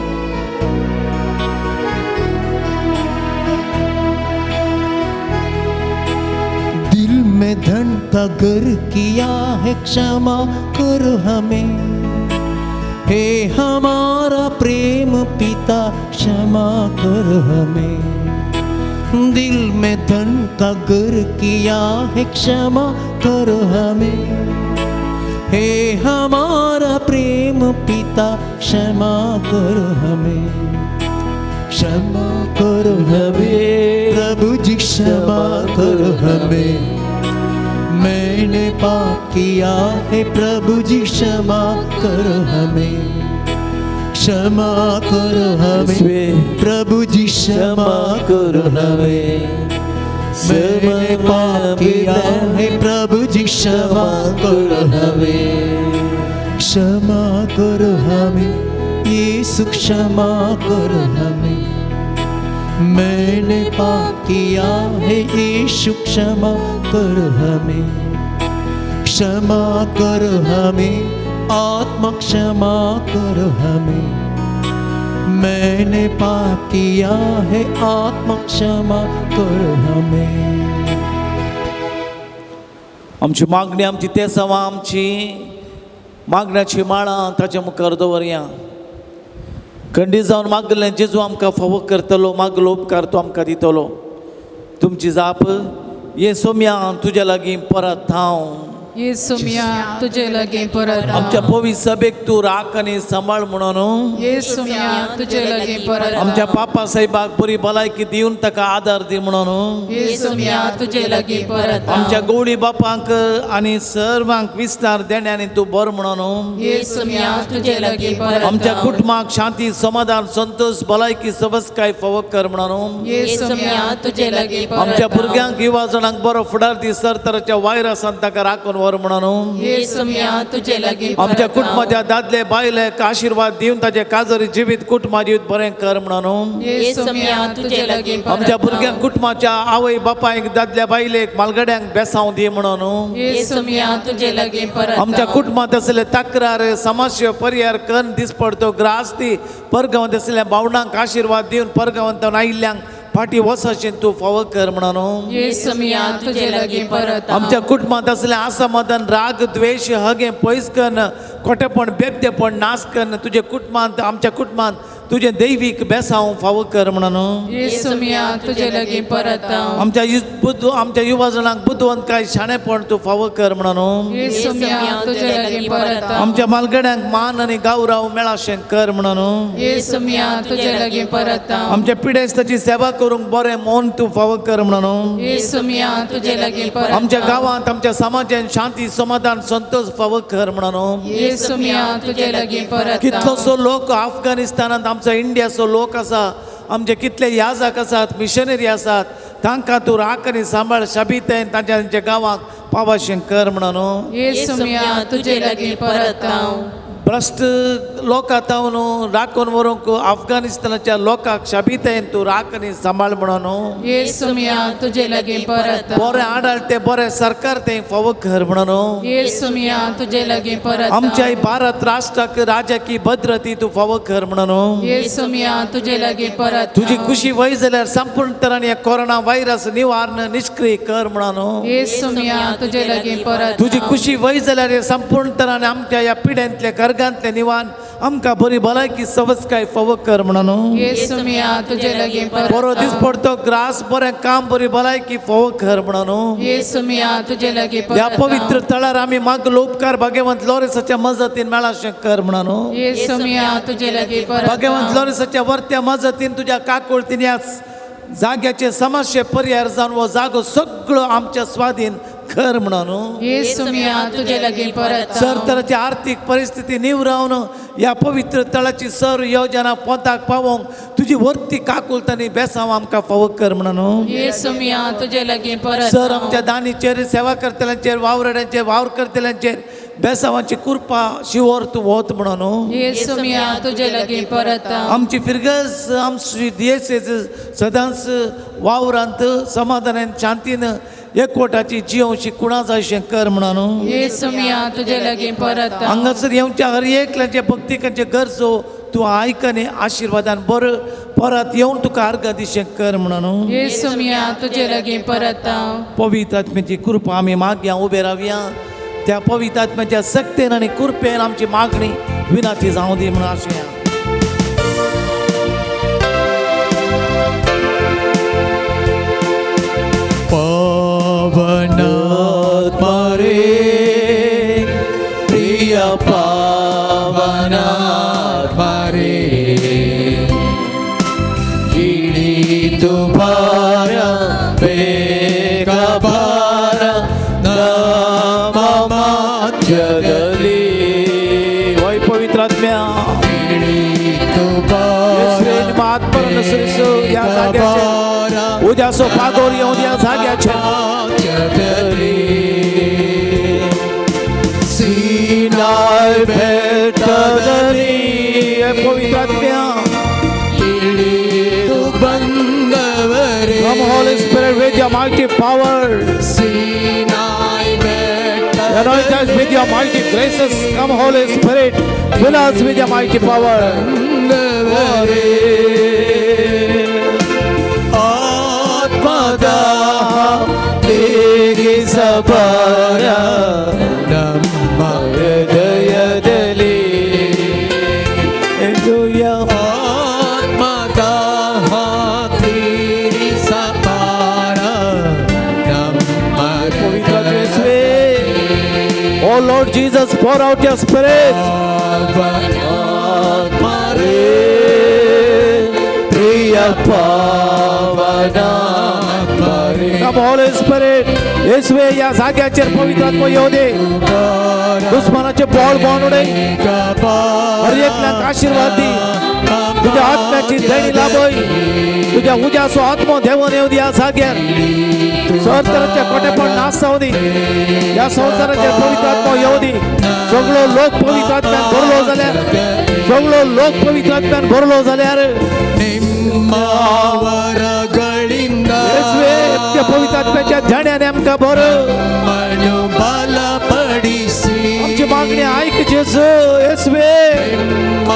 दिल में धन का घर किया है क्षमा करो हमें, हे हमारा प्रेम पिता क्षमा करो हमें। दिल में धन का घर किया है क्षमा करो हमें, हे हमारा प्रेम पिता क्षमा करो हमें। क्षमा करो हमें प्रभु जी, क्षमा करो हमें, मैंने पाप किया है प्रभु जी, क्षमा करो हमें। क्षमा करो हमें प्रभु जी, क्षमा करो हमें, मैंने पाप किया है प्रभु जी क्षमा करो हमें, क्षमा करो हमें यीशु, क्षमा करो हमें। मैंने पाप किया है यीशु, क्षमा करो हमें, क्षमा करो हमें आत्मा, क्षमा करो हमें। मैंने पाप किया है आत्मा, क्षमा करो हमें। आमची मागणी, आमची तेसावां, आमची मागण्याची माळा ताच्या मुखार दवरया। खंडीत जावन मागलें जेजू आमकां फावो करतलो, मागलो उपकार तो आमकां दितलो। तुमची जाप ये सोम्या तुज्या लागीं परत हांव, ये सोम्या तुजे लागीं परत आमच्या पवित्र सभेक तूं राख आनी सांबाळ म्हणून, ये सोम्या तुजे लागीं परत आमच्या पापा साहेबाक बरी भलायकी दिवन ताका आदार दी म्हणून, ये सोम्या तुजे लागीं परत आमच्या गवळी बापांक आनी सर्वांक विस्तार देण्यानी तूं बरो म्हणून, ये सोम्या तुजे लागीं परत आमच्या कुटुंबाक शांती समाधान संतोष भलायकी सवसकाय फावो कर म्हणून, ये सोम्या तुजे लागीं परत आमच्या भुरग्यांक युवा जाणांक बरो फुडार दी, सर तराच्या वायरसान ताका राखून व्हर म्हणून, ये सोम्या तुजे लागीं आमच्या कुटुंबाच्या दादले बायलेक आशिर्वाद दिवन ताचे काजरी जिवीत कुटुंबा जिवीत बरें कर म्हणून, ये सोम्या तुजे लागीं आमच्या भुरग्यांक कुटुंबाच्या आवय बापायक दादल्या बायलेक मालगड्यांक बेसांव दी म्हणून, ये सोम्या तुजे लागीं परत आमच्या कुटुंबांत आसले तक्रार समस्या परिहार करून दिसपडतो ग्रास दी, परगांवांत आसल्या भावणांक आशिर्वाद दिवन परगांवांत आयिल्ल्यांक फाटी वचशें तूं फावो कर म्हणून, ये सोम्या तुजे लागीं परत आमच्या कुटुंबांत आसलें असमाधान राग द्वेश हगें पयस करून खोटेपण बेबदेपण नाश करून तुजे कुटुंबांत आमच्या कुटुंबांत तुजें दैवीक बेसांव फावो कर म्हणून, ये सोम्या तुजे लागीं परत आमच्या आमच्या युवा जाणांक बुदवंतकाय शाणेपण तूं फावो कर म्हणून, ये सोम्या तुजे लागीं परत आमच्या मालगड्यांक मान आनी गौरव मेळाशें कर म्हणून, ये सोम्या तुजे लागीं परत आमच्या पिडेस्ताची सेवा करूंक बरें मन तूं फावो कर म्हणून, ये सोम्या तुजे लागीं परत आमच्या गांवांत आमच्या समाजान शांती समाधान संतोष फावो कर म्हणून, ये सोम्या तुजे लागीं परत कितलोसो लोक अफगाणिस्तानांत आमचो इंडियाचो लोक आसा, आमचे कितले याजक आसात मिशनरी आसात, तांकां तूं राख आनी सांबाळ शाबीतेन तांच्या तांच्या गांवाक पावाशें कर म्हणून, ये सोम्या तुजे लागीं परत भ्रश्ट लोकां तावन राखून व्हरूंक अफगाणिस्तानाच्या लोकांक शाबीतेन तूं राख आनी सांबाळ म्हणून, ये सोम्या तुजे लागीं परत बरें आडाळते बरें सरकार तें फावो कर म्हणून, ये सोम्या तुजे लागीं परत आमच्या भारत राष्ट्राक राजकी भद्रती तूं फावो कर म्हणून, ये सोम्या तुजे लागीं परत तुजी खुशी वय जाल्यार संपूर्ण तरान हे कोरोना व्हायरस निवारण निश्क्रिय कर म्हणून, ये सोम्या तुजे लागीं परत तुजी खुशी वय जाल्यार हे संपूर्ण तरान आमच्या ह्या पिड्यांतले कर्गांतले निवान आमकां बरी भलायकी सवसकाय फावो कर म्हणून, ये सोम्या तुजे लागीं परत बरो दीस पडतो ग्रास बरें काम बरी भलायकी फावो कर म्हणून, ये सोम्या तुजे लागीं ह्या परत पवित्र तळार आमी मागलो उपकार भाग्यवंत लॉरेसाच्या मजतीन मेळाशें कर म्हणून, ये सोम्या तुजे लागीं परत भाग्यवंत लॉरेसाच्या वर्त्या मजतीन तुज्या काकुळतीन ह्या जाग्याचे समस्ये परिहार जावन हो जागो सगळो आमच्या स्वाधीन कर म्हणून, ये सोम्या तुजे लागीं परत सर तराची आर्थीक परिस्थिती निवरावन ह्या पवित्र तळाची सर योजना पोंताक पावोवंक तुजी वर्ती काकुळतानी बेसांव आमकां फावो कर म्हणून, ये सोम्या तुजे लागीं परत सर आमच्या दानीचेर सेवा करतल्यांचेर वावराड्यांचेर वावर करतल्यांचेर बेसावांची कृपा शिवर तूं वत म्हणून, ये सोम्या तुजे लागीं परत आमची फिरगज आमची दियेसेज सदांच वावरांत समाधानान शांतीन एकवटाची जियोवची कुणा जायशें कर म्हणून, ये सोम्या तुजे लागीं परत हांगासर येवच्या हर एकल्याचे भक्तिकांचे गरजो तूं आयक आनी आशिर्वादान बरो परत येवन तुका अर्घ दिशें कर म्हणून, ये सोम्या तुजे लागीं परत पवित्र आत्म्याची कृपा आमी मागया उबे रावया, त्या पवित्र आत्म्याच्या सक्तेन आनी कृपेन आमची मागणी विनाती जावं दी म्हणून आशया। पावनात्मा रे प्रिय पावनात्मा रे, जिणी तुभारा बेकबारा नाम माध्यदली, वय पवित्र आत्म्या जिणी तुभारा आत्मरण ह्या जाग्याचेर उद्याचो पागोर येवन ह्या जाग्याचेर. सिनाय बेट्टದಲ್ಲಿ पवित्र आत्म्या. ಇಳಿದು ಬಂದವರೇ. Come Holy Spirit with your mighty power. Sinai ಬೆಟ್ಟ Anoint us with your mighty graces. Come Holy Spirit, fill us with your mighty power. ಬಂದವರೇ. ಆತ್ಮದ ತೀರಿಸಬಾರ ನಮ್ಮ ಹೃದಯದಲ್ಲಿ. Hallelujah. ಆತ್ಮದ ತೀರಿಸಬಾರ ನಮ್ಮ ಪವಿತ್ರ ಯೇಸುವೇ. Oh Lord Jesus, pour out your spirit. ಆತ್ಮರೇ Priya ಪಾವನಾತ್ಮರೇ. Come Holy Spirit. येसुवे या जाग्याचेर पवित्र आत्मो येवं दी. दुस्मानाचे बळ बांदून उडय. हर एकल्याक आशिर्वाद दी. तुझ्या आत्म्याची देणी लाभय. तुझ्या उज्याचो आत्मो देवून येवं दी ह्या जाग्यार. संवसाराचे कोटेपण नाश जावं दी. ह्या संवसाराचेर पवित्र आत्मो येवं दी. सगळो लोक पवित्र आत्म्यान भरलो जाल्यार, सगळो लोक पवित्र आत्म्यान भरलो जाल्यार, ನಿಮ್ಮ ವರಗಳಿಂದ येसुवे त्या पवित्र आत्म्याच्या ध्यानाने आमकां भर. ನಮ್ಮನ್ನು ಬಲಪಡಿಸಿ. आमची मागणी ऐक जेजू. येसुवे ನಿಮ್ಮ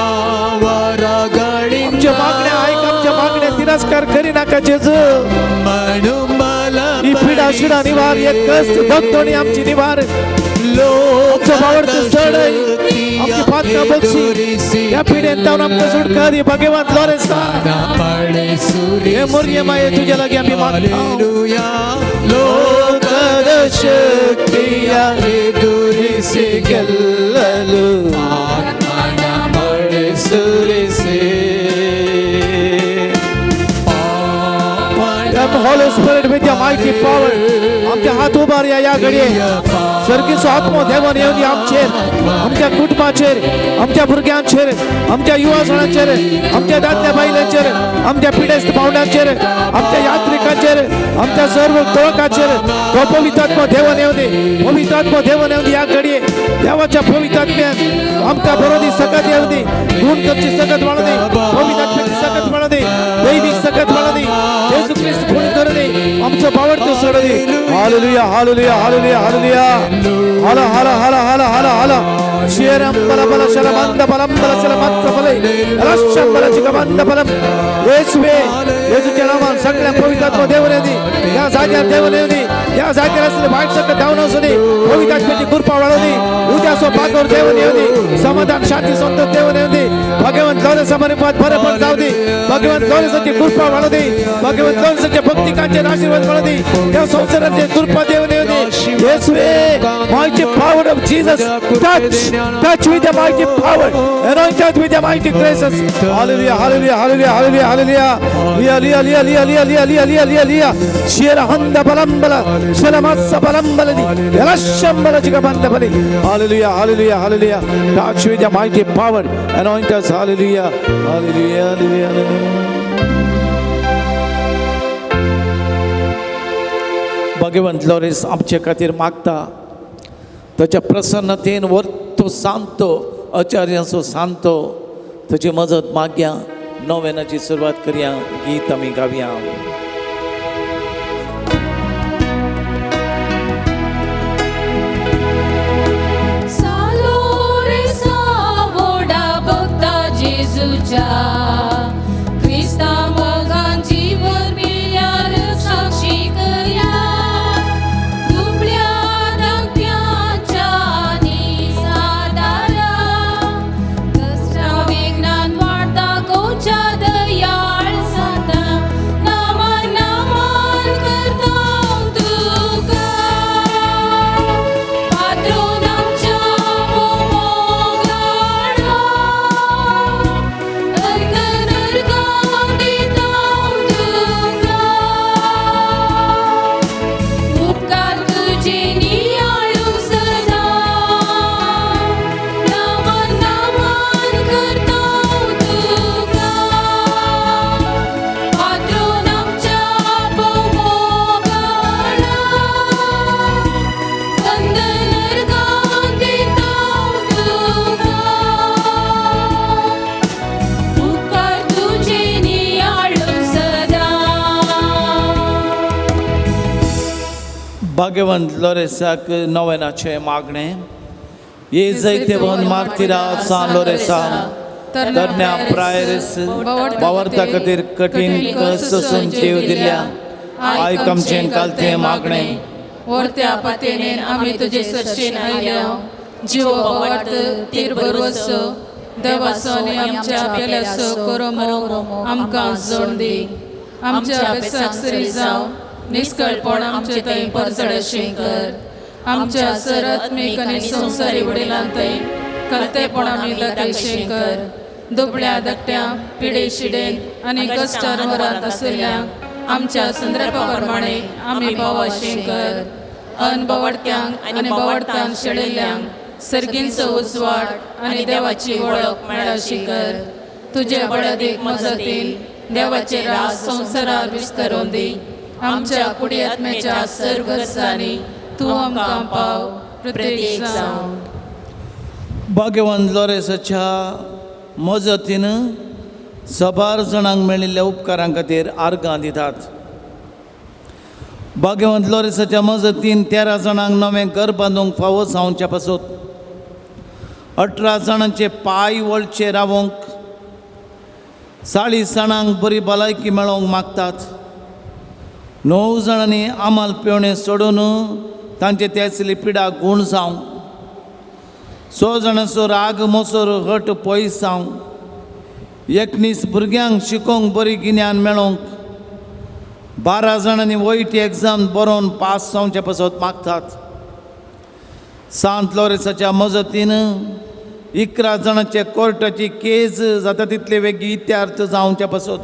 ವರಗಳಿಂದ आमच्या मागण्या ऐक. आमच्या मागण्या तिरस्कार करी नाका जेजू. ನಮ್ಮನ್ನು ही पिडा शिडा निवार, एक कष्ट दगदणी आमची निवार. आमचो बावडतो चड आमची पातकां बक्षी. ह्या पिडेन जावन आमकां सुटका दी भगवान लॉरेन्सा. हे मोरये माये तुज्या लागीं आमी मागता. ಲೋಕದ ಶಕ್ತಿಯ ಎದುರಿಸಿ ಗೆಲ್ಲಲು ಆತ್ಮನ ಮಳೆ ಸುರಿಸಿ. Holy Spirit with your mighty power. आमच्या हात उबार या या घडये. सर्गीचो आत्मो देवान येवन आमचेर, आमच्या कुटुंबाचेर, आमच्या भुरग्यांचेर, आमच्या युवाजणांचेर, आमच्या दादल्या बायलांचेर, आमच्या पिडेस्त पावंड्यांचेर, आमच्या यात्रिकांचेर, आमच्या सर्व टोळकाचेर तो पवित्र आत्मो देवान येवन दी. पवित्र आत्मो देवान येवन ह्या घडये. देवाच्या पवित्र आत्म्यान आमकां बरो दी, सकत येवन दी. गुण करची सकत वाळू दी. पवित्र आत्म्याची सकत वाळू दी. दैवीक सकत वाळू दी. जेजू क्रिस्त गुण करू दी. आमचो बावडतो सोडू दी. Hallelujah, hallelujah, hallelujah, hallelujah. हल हल हल हल हल हल. शेरम बल बल शरमंद बलम बल शरमंत बले रश्यम बल चिकमंद बलम. येसुवे येसूच्या नावान सगळ्या पवित्र आत्मा देवन येऊ दी. या जाग्यार देवन येऊ दी. या जाग्यार असले वाईट सगळं धावून असू दे. पवित्र आत्म्याची कृपा वाढवू दे. उद्या सो पागोर देवन येऊ दे. समाधान शांती संतोष देवन येऊ दे. भगवंत लॉरेन्स मार्फत बरं पण जाऊ दे. भगवंत लॉरेन्सची कृपा वाढवू दे. भगवंत लॉरेन्सच्या भक्तिकांचे आशीर्वाद वाढवू दे. त्या संसाराचे कृपा देवन येऊ दे. येसुवे mighty power of Jesus, touch, touch with the mighty power, anoint us with the mighty graces. Hallelujah, hallelujah, hallelujah, hallelujah, hallelujah. Lia lia lia lia lia lia lia lia lia lia. Shira handa balambala, shalamassa balambala di, rashambala jigabanda bali. Hallelujah, hallelujah, hallelujah. Touch with the mighty power, anoint us. Hallelujah, hallelujah, hallelujah, hallelujah. Bhagwant Lawrence आमचे खातीर मागता. ताच्या प्रसन्नतेन वर्तो Santo आचार्यांचो Santo ताची मजत मागया. नोवेनाची सुरवात करया. गीत आमी गावया. सालो रे सावोडा भक्ता जेजूच्या क्रिस्ता मोगांची वरबिल्यार साक्षी करया. दुबळ्या धाकट्यांच्या निसादारा कश्टा विघ्नान वाडता गोच्या दयाळ सांता नामान नामान करता तुका पात्रोन आमच्या मोगाडा. अर्क भाग्यवंत लोरेसाक नवेनाचें मागणें. ये जैतेवन मार्तिरा सान लोरेसा तरण्या प्रायरीस बावर्ता खातीर कठीण कश्ट सोसून जीव दिल्या आयक आमचें कालतें मागणें. वरत्या पातेनेन आमी तुजे सरशेन आयल्या जीव बवार्थ तीर बरवसो देवाचो आनी आमच्या पेल्याचो करोमो आमकां जोड दी. आमच्या बेसाक सरी जावं निस्कळपण आमचे थंय परजळशें कर. आमच्या सर आत्मीक आनी संवसारी वडिलां थंय कलतेपण आमी दाखयशें कर. दुबळ्या धाकट्या पिडे शिडेन आनी कश्टार वरांत आशिल्ल्या आमच्या संदर्भा प्रमाणे आमी पावाशें कर. अन बवडत्यांक आनी बवडत्यांक शेळिल्ल्यांक सर्गींचो उजवाड आनी देवाची वळख मेळाशी कर. तुजे बळदीक मजतीन देवाचे राज संवसारार विस्तारून दी. आमच्या कुडी आत्म्याच्या सर्व गरजांनी तूं आमकां पाव प्रत्येक जावं. भाग्यवंत लोरेसाच्या मजतीन सबार जाणांक मेळिल्ल्या उपकारां खातीर आर्गां दितात. भाग्यवंत लोरेसाच्या मजतीन 13 जाणांक नवें घर बांदूंक फावो जावच्या पासत, 18 जाणांचे पांय वळचे रावोंक, 40 जाणांक बरी भलायकी मेळोवंक मागतात. 9 जाणांनी आमाल पेवणे सोडून तांचे त्यासली पिडा गूण जावं, 6 जाणांचो राग मोसोर हट पयस जावं, 19 भुरग्यांक शिकोवंक बरी गिन्यान मेळोवंक, 12 जाणांनी वयट एग्जाम बरोवन पास जावचे पासत मागतात. सांत लोरेसाच्या मजतीन 11 जाणांचे कोर्टाची केज जाता तितले वेगळी इत्यार्थ जावच्या पासत,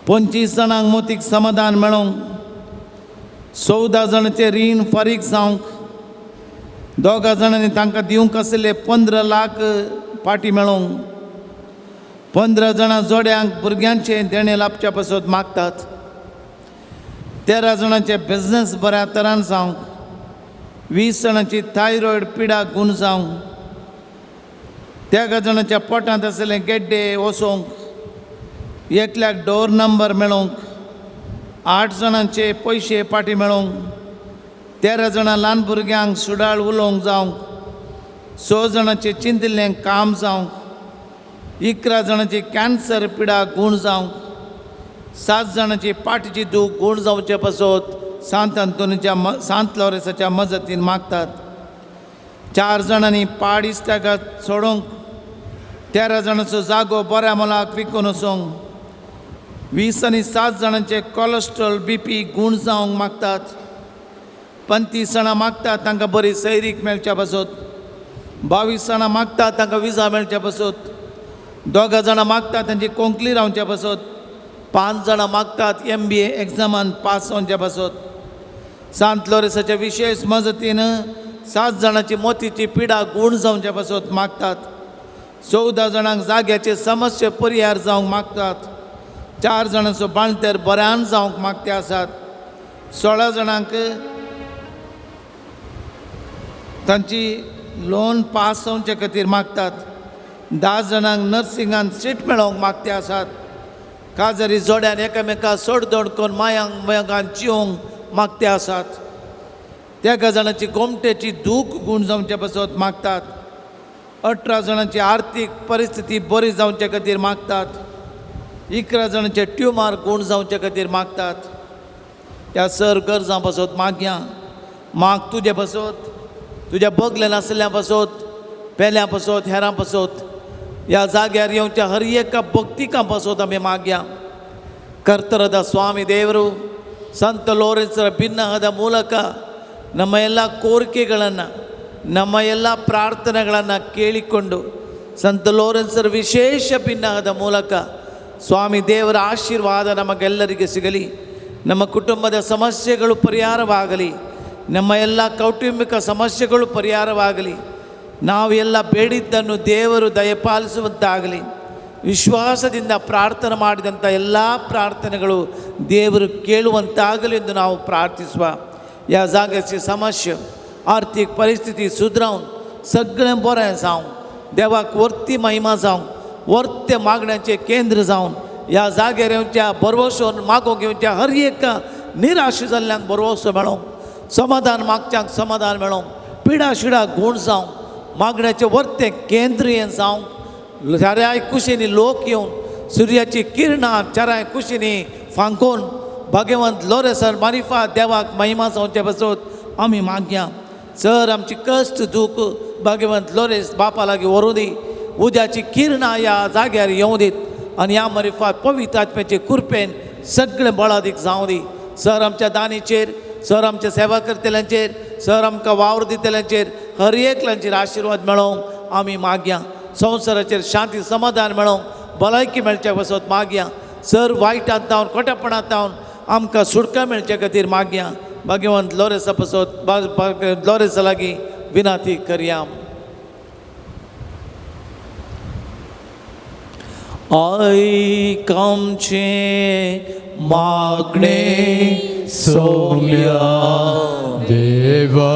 25 जाणांक मोतीक समाधान मेळोवंक, 14 जाणांचें रीण फारीक जावंक, 2 जाणांनी तांकां दिवंक आशिल्ले 15 लाख पाटी मेळोवंक, 15 जाणां जोड्यांक भुरग्यांचें देणें लाबच्या पासत मागतात. 13 जाणांचे बिजनेस बऱ्या तरान जावंक, 20 जाणांची थायरॉयड पिडा गूण जावंक, 13 जाणांच्या पोटांत आशिल्ले गेड्डे वचोंक, एकल्याक डोर नंबर मेळोवंक, 8 जाणांचे पयशे पाटी मेळोवंक, 13 जाणां ल्हान भुरग्यांक सुडाळ उलोवंक जावंक, 6 जाणांचें चिंतिल्लें काम जावंक, 11 जाणांची कॅन्सर पिडा गूण जावंक, 7 जाणांची पाटीची दूख गूण जावचे पासत सांत अंतोनीच्या सांत लोरेसाच्या मजतीन मागतात. 4 जाणांनी पाड इश्टागत सोडोवंक, 13 जाणांचो जागो बऱ्या मोलाक विकून वचोंक, 20 आनी 7 जाणांचे कॉलेस्ट्रॉल बी पी गूण जावंक मागतात. 35 जाणां मागतात तांकां बरी सैरीक मेळच्या पासत, 22 जाणां मागतात तांकां विजा मेळच्या पासत, 2 जाणां मागतात तांची कोंकली रावच्या पासत, 5 जाणां मागतात MBA एग्जामान पास जावच्या पासत. सांत लोरेसाच्या विशेश मजतीन 7 जाणांची मोतीची पिडा गूण जावच्या पासत मागतात. 14 जाणांक जाग्याचे समस्ये परिहार जावंक मागतात. 4 जाणांचो बाळंतेर बऱ्यान जावंक मागते आसात. 16 जाणांक तांची लोन पास जावचे खातीर मागतात. 10 जाणांक नर्सिंगान सीट मेळोवंक मागते आसात. काजारी जोड्यान एकामेका सोडदोड करून मायांक मयांकान जिवंक मागते आसात. 13 जाणांची गोमटेची दूख गूण जावचे पासत मागतात. 18 जाणांची आर्थीक परिस्थिती बरी जावचे खातीर मागतात. 11 जाणांचे ट्युमर गूण जावचे खातीर मागतात. ह्या सर गरजां पासत मागया. माग तुजे पासत, तुज्या बगले नासल्या पासत, पेल्या पासत, हेरां पासत, ह्या जाग्यार येवच्या हर एका भक्तिकां पासत आमी मागया. ಕರ್ತರದ ಸ್ವಾಮಿ ದೇವರು ಸಂತ ಲೋರೆನ್ಸರ ಭಿನ್ನಹದ ಮೂಲಕ ನಮ್ಮ ಎಲ್ಲ ಕೋರಿಕೆಗಳನ್ನು, ನಮ್ಮ ಎಲ್ಲ ಪ್ರಾರ್ಥನೆಗಳನ್ನು ಕೇಳಿಕೊಂಡು ಸಂತ ಲೋರೆನ್ಸರ ವಿಶೇಷ ಭಿನ್ನಹದ ಮೂಲಕ ಸ್ವಾಮಿ ದೇವರ ಆಶೀರ್ವಾದ ನಮಗೆಲ್ಲರಿಗೆ ಸಿಗಲಿ. ನಮ್ಮ ಕುಟುಂಬದ ಸಮಸ್ಯೆಗಳು ಪರಿಹಾರವಾಗಲಿ, ನಮ್ಮ ಎಲ್ಲ ಕೌಟುಂಬಿಕ ಸಮಸ್ಯೆಗಳು ಪರಿಹಾರವಾಗಲಿ, ನಾವೆಲ್ಲ ಬೇಡಿದ್ದನ್ನು ದೇವರು ದಯಪಾಲಿಸುವಂತಾಗಲಿ. ವಿಶ್ವಾಸದಿಂದ ಪ್ರಾರ್ಥನೆ ಮಾಡಿದಂಥ ಎಲ್ಲ ಪ್ರಾರ್ಥನೆಗಳು ದೇವರು ಕೇಳುವಂತಾಗಲಿ ಎಂದು ನಾವು ಪ್ರಾರ್ಥಿಸುವ. ह्या जाग्याची समस्या, आर्थीक परिस्थिती सुदरावन सगळें बरें जावं, देवाक वर्ती महिमा जावं, वर्ते मागण्याचें केंद्र जावन ह्या जाग्यार येवच्या भरवंसो मागोवंक येवच्या हर एका निराश जाल्ल्यांक भरवंसो मेळोवंक, समाधान मागच्यांक समाधान मेळोंक, पिडा शिडा गूण जावंक, मागण्याचें वर्तें केंद्रीय जावंक, चाराय कुशींनी लोक येवन सुर्याची किरणां चाराय कुशींनी फांकोवन भाग्यवंत लोरेसन मारिफा देवाक महिमा जावचे पासत आमी मागया. सर आमची कश्ट दूख भाग्यवंत लोरेस बापा लागीं व्हरूं दी, उद्याची किरणां ह्या जाग्यार येवं दीत आनी ह्या मारिफात पवित्र आत्म्याचे कृपेन सगळें बळादीक जावं दी. सर आमच्या दानीचेर, सर आमच्या सेवा करतल्यांचेर, सर आमकां वावर दितल्यांचेर, हर एकल्यांचेर आशिर्वाद मेळोवंक आमी मागया. संवसाराचेर शांती समाधान मेळोवंक, भलायकी मेळच्या पासत मागया. सर वायटांत जावन खोटेपणांत जावन आमकां सुटका मेळचे खातीर मागया. भाग्यवंत लोरेसा पासत लोरेसा लागीं विनाती करया. आयक आमचें मागणें सोम्या देवा,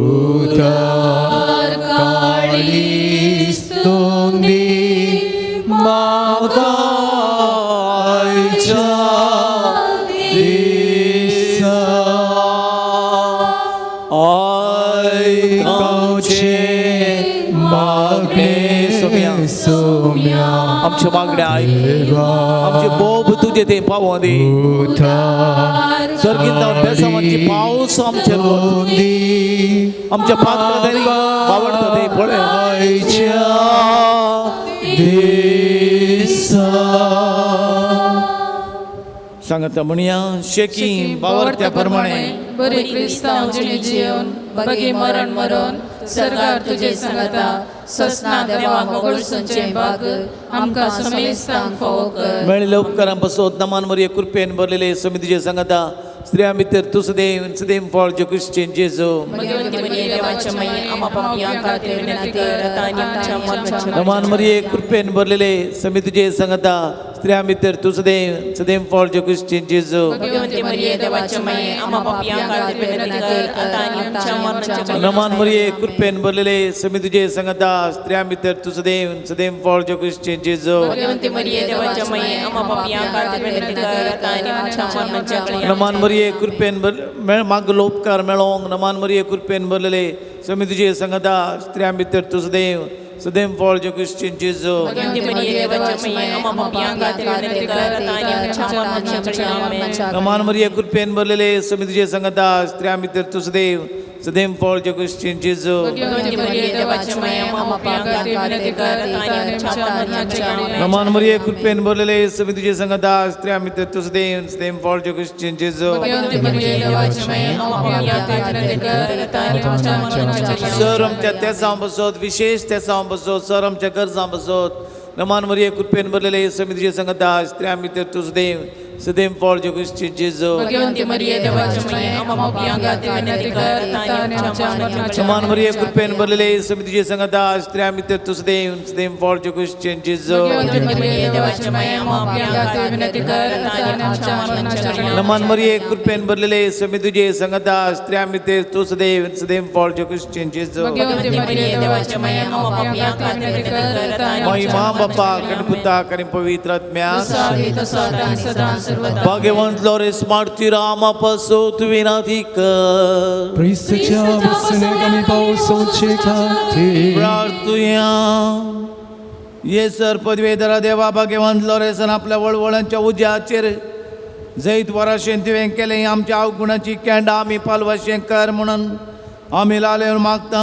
उदार काळीज तुंदी म्हाका आयच्या दिसा. आयक आमचें मागणें सोम्या सोम्या आमच्यो मागण्यो आयक, देवा, आमचे बोब तुजे थंय पावों दी. उदार सर्गीत जावन बेसावांची पावस आमचेर वत, आमच्या पात्रांनी आवडटा ते पळय. आयच्या दिसा. सांगता म्हणया शेकी बावरत्या प्रमाणे बरी क्रिस्तांव जिणे जिवन बगी मरण मरण सरकार तुजे सांगता ससना देवा होगळसूनचें बाग आमकां समेस्तांक फावो कर. मेळिल्ल्या उपकारां पासत नमान मरिये कृपेन भरलेले समितीचे सांगता, स्त्रियां भितर तूं सदैव सदैव फळ जे क्रिश्चन जेजू. भगवंती मरिये देवाच्या माई आम्हा पापयां खातीर विनंती कर आतां आनी आमच्या मरणाच्या नमान मरिये कृपेन भरलेले समितीचे सांगता, स्त्रियां भितर तूं सदैव सदैव फळ जे क्रिश्चन जेजू. भगवंती मरिये देवाच्या माई आम्हा पापयां खातीर विनंती कर आतां आनी आमच्या मरणाच्या नमान मरिये कृपेन भरलेले समितीचे सांगता, स्त्रियां भितर तूं सदैव सदैव फळ जे क्रिश्चन जेजू. भगवंती मरिये देवाच्या माई आम्हा पापयां खातीर विनंती कर आतां आनी आमच्या मरणाच्या नमान मरिये कृपेन मागलो उपकार मेळोंक. नमान मरिये कृपेन भरलेले समितीचे सांगता, स्त्रियां भितर तूं सदैव सदैव फळ जे क्रिश्चन जेजू. भगवंती मरिये देवाच्या माई आम्हा पापयां खातीर विनंती कर आतां आनी आमच्या मरणाच्या नमान मरिये कृपेन भरलेले समितीचे सांगता, स्त्रियां भितर तूं सदैव सदैव फळ जे क्रिश्चन जेजू. भगवंती मरिये देवाच्या माई आम्हा पापयां खातीर विनंती कर आतां आनी आमच्या मरणाच्या नमान मरिये कृपेन भरलेले समितीचे सांगता, स्त्रियां भितर तूं सदैव सदैव फळ जे क्रिश्चन जेजू. भगवंती मरिये देवाच्या माई आम्हा पापयां खातीर विनंती कर आतां आनी आमच्या मरणाच्या सर आमच्या तेसां बसत, विशेष तेसां बसत, सर आमच्या गरजां बसत. नमान मरिये कृपेन भरलेले समितीचे सांगता, स्त्रियां भितर तूं सदैव सदैव फळ जे क्रिश्चन जेजू. भगवंती मरिये देवाच्या माई आम्हा पापयां खातीर विनंती कर आतां आनी आमच्या मरणाच्या नमान मरिये कृपेन भरलेले समितीचे सांगता, स्त्रियां भितर तूं सदैव सदैव फळ जे क्रिश्चन जेजू. भगवंती मरिये देवाच्या माई आम्हा पापयां खातीर विनंती कर आतां आनी आमच्या मरणाच्या नमान मरिये कृपेन भरलेले समितीचे सांगता, स्त्रियां भितर तूं सदैव सदैव फळ जे क्रिश्चन जेजू. भगवंती मरिये देवाच्या माई आम्हा पापयां खातीर विनंती कर आतां आनी महिमा बापा आनी पुताक आनी पवित्र आत्म्याक. तसो आतां आनी सदां सर्वदा. भाग्यवंत लोरेस मार्तीर आमा पासत विनंती कर. क्रिस्तच्या वसणेक आमी पावसाचे खातीर प्रार्थुया. ये सर पदवेधरा देवा, भाग्यवंत लोरेसान आपल्या वळवळांच्या उज्याचेर जैत वराशेन तुवें केलें आमच्या अवगुणाची केंडा आमी पालवाशें कर म्हणून आमी लालेवन मागता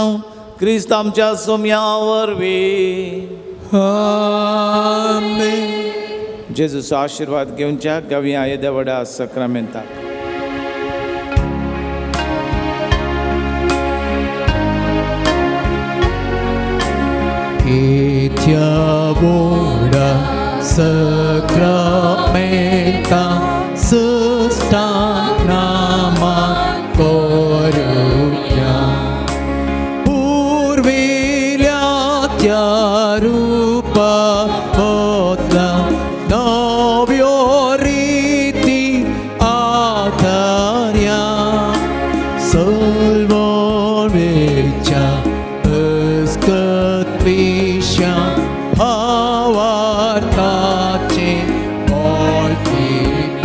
क्रिस्त आमच्या सोम्या वरवीं. आमेन. जेजूचो आशिर्वाद घेवच्या गावया येद्या व्हडा सक्रामेंताक. येत्या व्हडा सक्रामेंता सुस्तान नामान करुया. पुर्विल्या त्या रुपा बदला नव्यो रिती आधार्या. सलवणेच्या अस्कत्विश्या भावार्थाचे बोलतिया.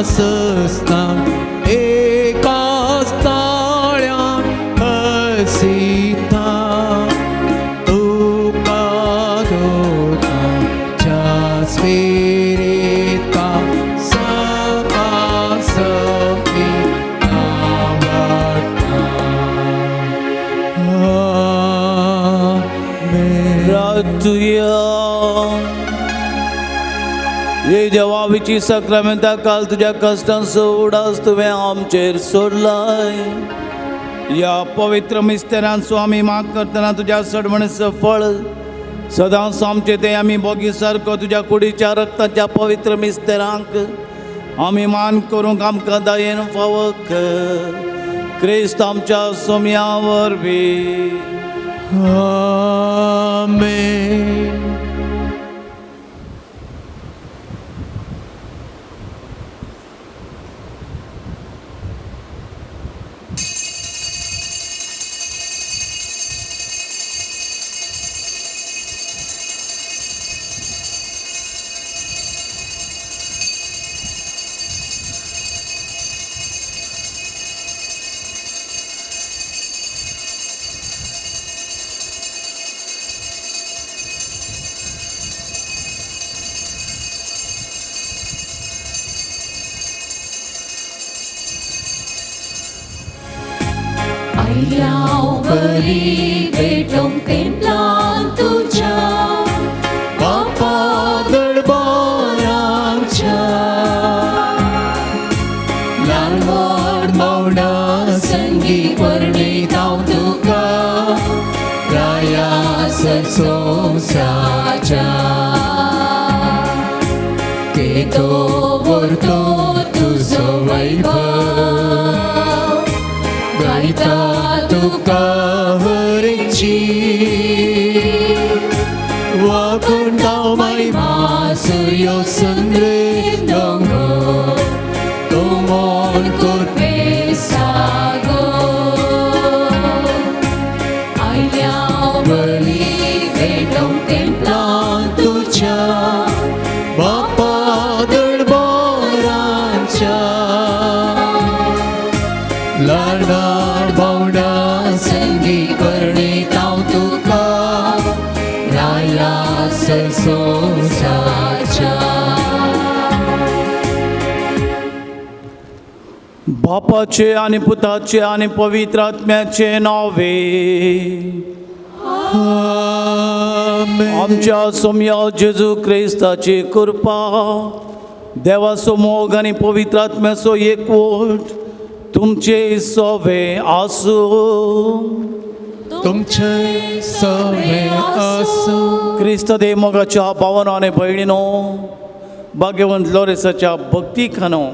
वासस्थान एकाच ताळ्यान हसिता तुका दोताच्या स्पिरिता सकासपी आवडटा. आमेन. रातुया ये देवाविची सक्रामेंता काल तुज्या कश्टांचो उडास तुवें आमचेर सोडलाय. ह्या पवित्र मिस्तेरांचो आमी माग करतना तुज्या सडमणीचो फळ सदांच आमचे ते आमी बोगी सारको तुज्या कुडीच्या रक्ताच्या पवित्र मिस्तेरांक आमी मान करूंक आमकां दयेन फावो कर. क्रिस्त आमच्या सोम्या वरवीं. आमेन. आयल्या बरी भेटोंक तेंपलां तुज्या बापा दरबाराच्या ल्हान व्हड मावडा संगी वर्णीत हांव तुका राया संवसाच्या केदो व्हरतो तुजो वैभव गायता तुका हरेची वाकुंडा महिमा सूर्यो चंद्र दोंगर तुमोन करपे सागर आयल्या बरी भेटोंक तेंपलां तुझ्या बापा दरबाराच्या लाडार बावडा संगी वर्णीत हांव तुका राया संवसाच्या. बापाचे आनी पुताचे आनी पवित्र आत्म्याचे नावे. आमेन. आमच्या सोम्या जेजू क्रिस्ताची कृपा, देवाचो मोग आनी पवित्र आत्म्याचो एकवट तुमचे सोवे आसूं. तुमचे सवे आसूं. क्रिस्त देव मोगाच्या भावानो आनी भयणीनो, भाग्यवंत लोरेसाच्या भक्ती खानो,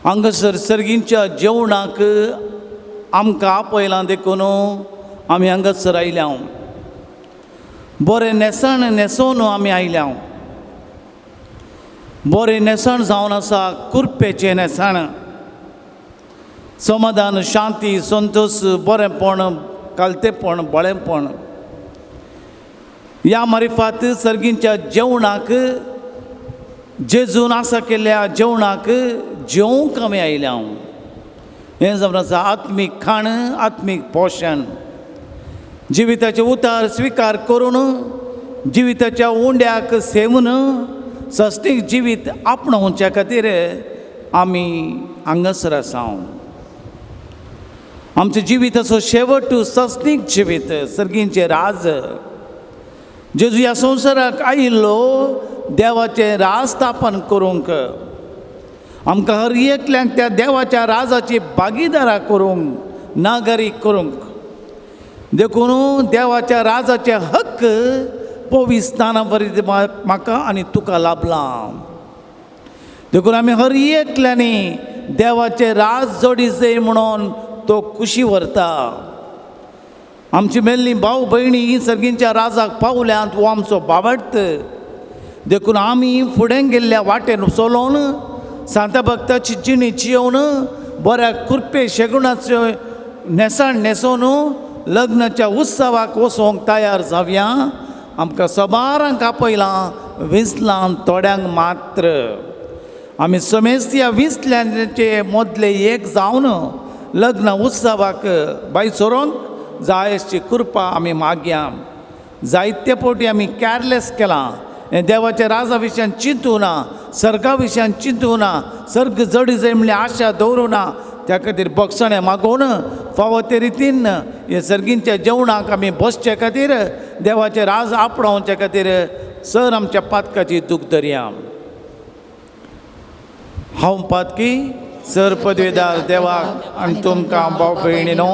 हांगासर सर्गींच्या जेवणाक आमकां आपयलां देखून आमी हांगासर आयल्या. बरें न्हेसण न्हेसोवन आमी आयल्या. बरें न्हेसण जावन आसा कुरपेचें न्हेसण, समाधान, शांती, संतोश, बरेंपण, कालतेपण, बळेपण. ह्या मारिफात सर्गींच्या जेवणाक जेजून आसा केल्ल्या जेवणाक जेवंक आमी आयल्या. हें जावन आसा आत्मीक खाण, आत्मीक पोशण. जिविताचे उतार स्विकार करून जिविताच्या उंड्याक सेवन सस्तीक जिवीत आपणावच्या खातीर आमी हांगासर आसा. आमचें जिवीत असो शेवट सस्तीक जिवीत, सर्गींचें राज. जेजू ह्या संवसाराक आयिल्लो देवाचें राज स्थापन करूंक, आमकां हर एकल्यांक त्या देवाच्या राजाची भागीदारा करूंक, नागरीक करूंक. देखून देवाच्या राजाचे हक्क पविस्ताना वरी म्हाका आनी तुका लाभलां. देखून आमी हर एकल्यांनी देवाचें राज जोडी जाय म्हणून तो खुशी व्हरता. आमची मेल्ली भाव भयणी सर्गींच्या राजाक पावल्यांत हो आमचो बावडत. देखून आमी फुडें गेल्ल्या वाटेन चलोवन सांता भक्ताची जिणी जियोवन बऱ्या कुरपे शेगुणाच्यो न्हेसण न्हेसोवन लग्नाच्या उत्सवाक वचोंक तयार जावया. आमकां सबारांक आपयलां, विंचलां थोड्यांक मात्र. आमी समेस्त ह्या विसल्यांचे मदले एक जावन लग्न उत्सवाक बाय सोरोंक जाय अशी कृपा आमी मागया. जायते फावटी आमी कॅरलेस केलां, हें देवाच्या राजा विशयान चिंतूं ना, सर्गा विशयान चिंतूं ना, सर्ग जड जाय म्हणल्यार आशा दवरूं ना. त्या खातीर बक्षणें मागोवन फावो ते रितीन हे सर्गींच्या जेवणाक आमी बसचे खातीर देवाचें राज आपणावचे खातीर सर आमच्या पातकाची दूख दरया. हांव पातकी सर पदवेदार देवाक आनी तुमकां भाव भयणीनो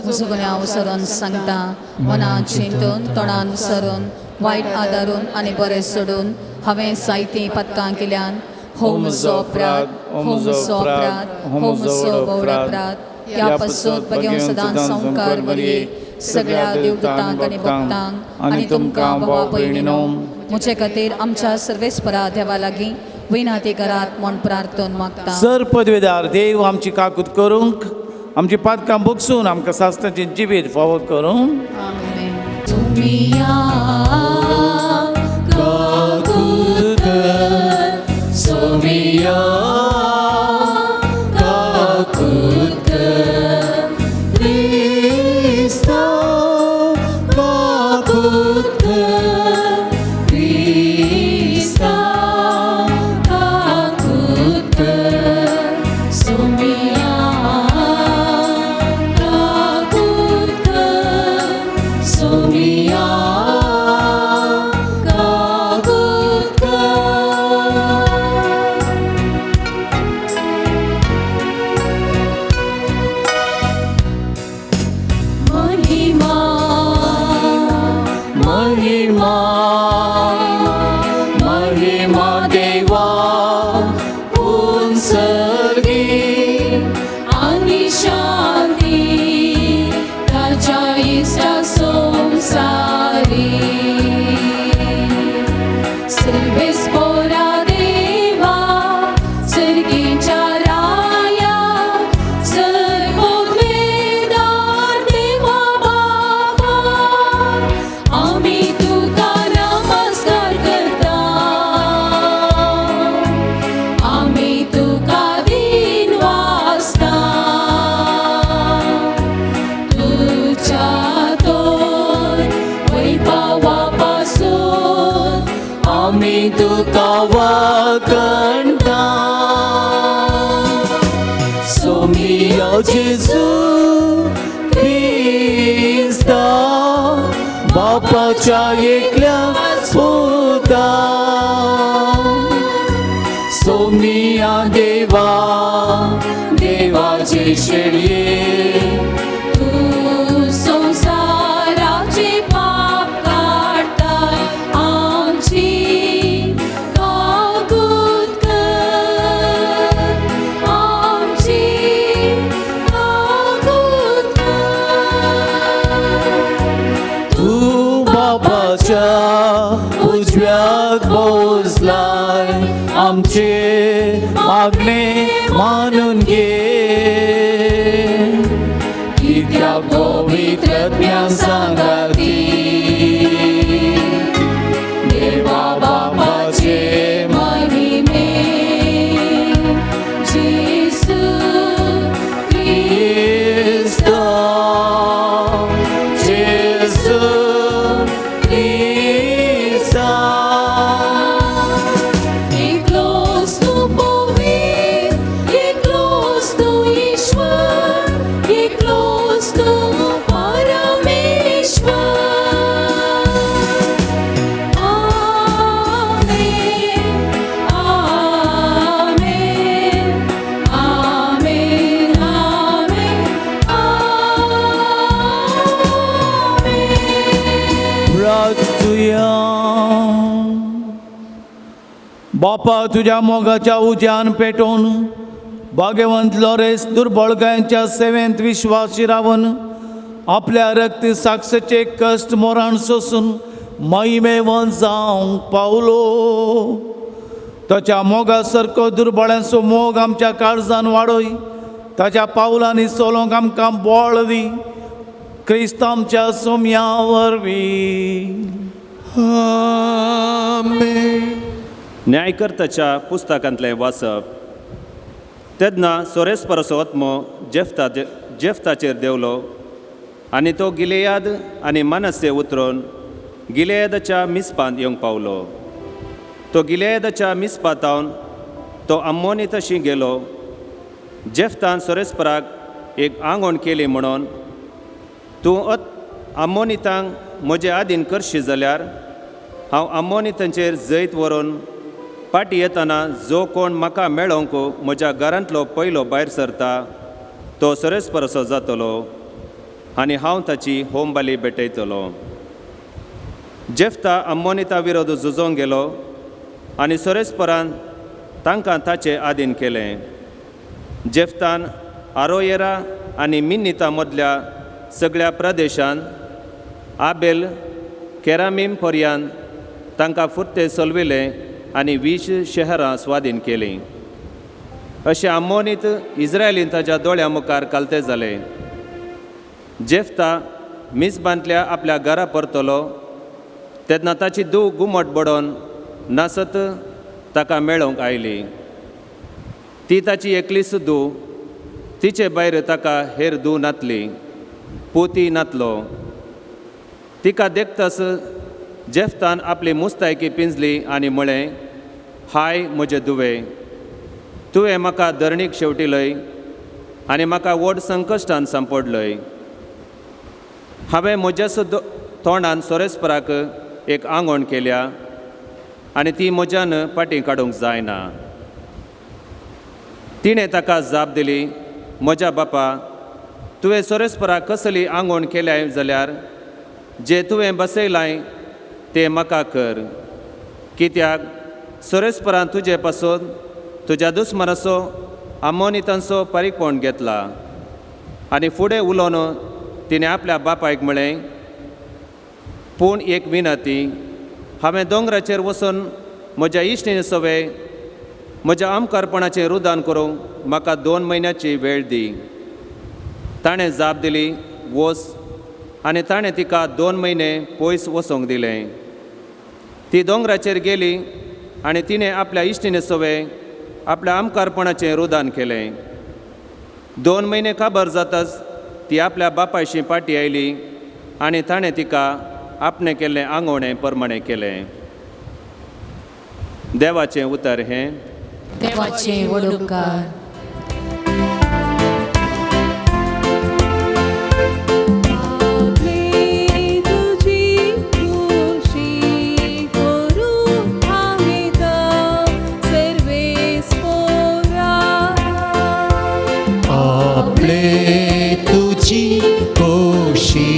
म्हजो गुन्यांव सरून सांगता, मनान चिंतून तोंडान सरून वायट आदारून आनी बरें सोडून हांवें जायतीं पातकां केल्यान. हो म्हजो अपराध, हो म्हजो अपराध, हो म्हजो भोव अपराध. ह्या पासून बगेवन सदां संवकार बरये सगळ्या देवदूतांक आनी भक्तांक आनी तुमकां भावा भयणीनो म्हजे खातीर आमच्या सर्वेस्परा देवा लागीं विनाती करात म्हूण प्रार्थन मागता. सर पदवेदार देव आमची काकूत करूंक, आमची पातकां बगसून आमकां सासणाचें जिवीत फावो करूंक. बापाच्या एकल्या पुता सोमिया देवा देवाचे शेळये तूं संवसाराचे पाप काडटा आमची काकूत कर, आमची काकूत कर. तूं बापाच्या उजव्याक बसलाय आमचे मागणे मानून घे, कित्याक पवित्र ज्ञान सांगाती देवा बापाचे महिमे जेसू क्रिस्त, जेसू क्रिस्त. एकलोच तूं पवित्र, एकलोच तूं ईश्वर, एकलोच तूं परमेश्वर. आमेन, आमेन, आमेन, आमेन, आमेन. प्रार्थुया. बापा तुज्या मोगाच्या उज्यान पेटोवन भाग्यवंत लॉरेस दुर्बळगायांच्या सेवेंत विश्वासी रावन आपल्या रक्त साक्षचे कश्ट मोरान सोसून महिमेवंत जावंक पावलो. ताच्या मोगा सारको दुर्बळ्यांचो मोग आमच्या काळजान वाडय, ताच्या पावलांनी चलोवंक आमकां बळ दी, क्रिस्त आमच्या सोम्या वरवीं. आमेन. न्यायकर्ताच्या पुस्तकांतलें वाचप. तेन्ना सोरेस्पराचो आत्मो जेफ्ताचेर देंवलो आनी तो गिलेयाद आनी मानसे उतरून गिलेयादाच्या मिस्पांत येवंक पावलो. तो गिलेयादाच्या मिस्पांतावन तो अम्मोनीतशी गेलो. जेफ्तान सोरेस्पराक एक आंगवण केली म्हणून, तूं अम्मोनितांक म्हजे आदीन करशी जाल्यार हांव अम्मोनितांचेर जैत व्हरून पाटी येतना जो कोण म्हाका मेळोवंक म्हज्या घरांतलो पयलो भायर सरता तो सोरेस्पराचो जातलो आनी हांव ताची होमबाली भेटयतलो. जेफ्ता अम्मोनिता विरोध झुजोंक गेलो आनी सोरेस्परान तांकां ताचे आदीन केलें. जेफ्तान आरोयेरा आनी मिन्निता मदल्या सगळ्या प्रदेशांत आबेल केरामीम पर्यान तांकां फुर्ते सोलविलें आनी 20 शहरां स्वाधीन केलीं. अशें अम्मोनीत इस्रायलीन ताच्या दोळ्यां मुखार कालते जाले. जेफ्ता मिजबांतल्या आपल्या घरा परतलो तेन्ना ताची धूव गुमट बडोवन नासत ताका मेळोवंक आयली. ती ताची एकलीच धूव, तिचे भायर ताका हेर धूव नातली, पोती नातलो. तिका देखताच जेफ्तान आपली मुस्तायकी पिंजली आनी म्हळें, हाय म्हजे धुवे, तुवें म्हाका धरणीक शेवटिलय आनी म्हाका व्हड संकश्टान सांपडलय. हांवें म्हज्याच तोंडान सोरेस्पराक एक आंगवण केल्या आनी ती म्हज्यान फाटीं काडूंक जायना. तिणें ताका जाप दिली, म्हज्या बापा, तुवें सोरेस्पराक कसली आंगवण केल्याय जाल्यार जें तुवें बसयलाय तें म्हाका कर, कित्याक सोरेस्परान तुजे पासून तुज्या दुस्मानाचो अम्मोनितांचो पारीकपण घेतला. आनी फुडें उलोवन तिणें आपल्या बापायक म्हळें, पूण एक विनंती, हांवें दोंगराचेर वचून म्हज्या इश्टीन सवे म्हज्या आमकारपणाचें रुदान करूंक म्हाका 2 म्हयन्याची वेळ दी. ताणें जाप दिली, वच. आनी ताणें तिका 2 म्हयने पयस वचोंक दिलें. ती दोंगराचेर गेली आनी तिणें आपल्या इश्टीने सवे आपल्या आमकारपणाचें रुदान केलें. 2 म्हयने काबर जाताच ती आपल्या बापायशी पाटी आयली आनी ताणें तिका आपणें केल्लें आंगवणें परमाणें केलें. देवाचें उतर हें. देवाचें व्हड उपकार. तुजी खोशी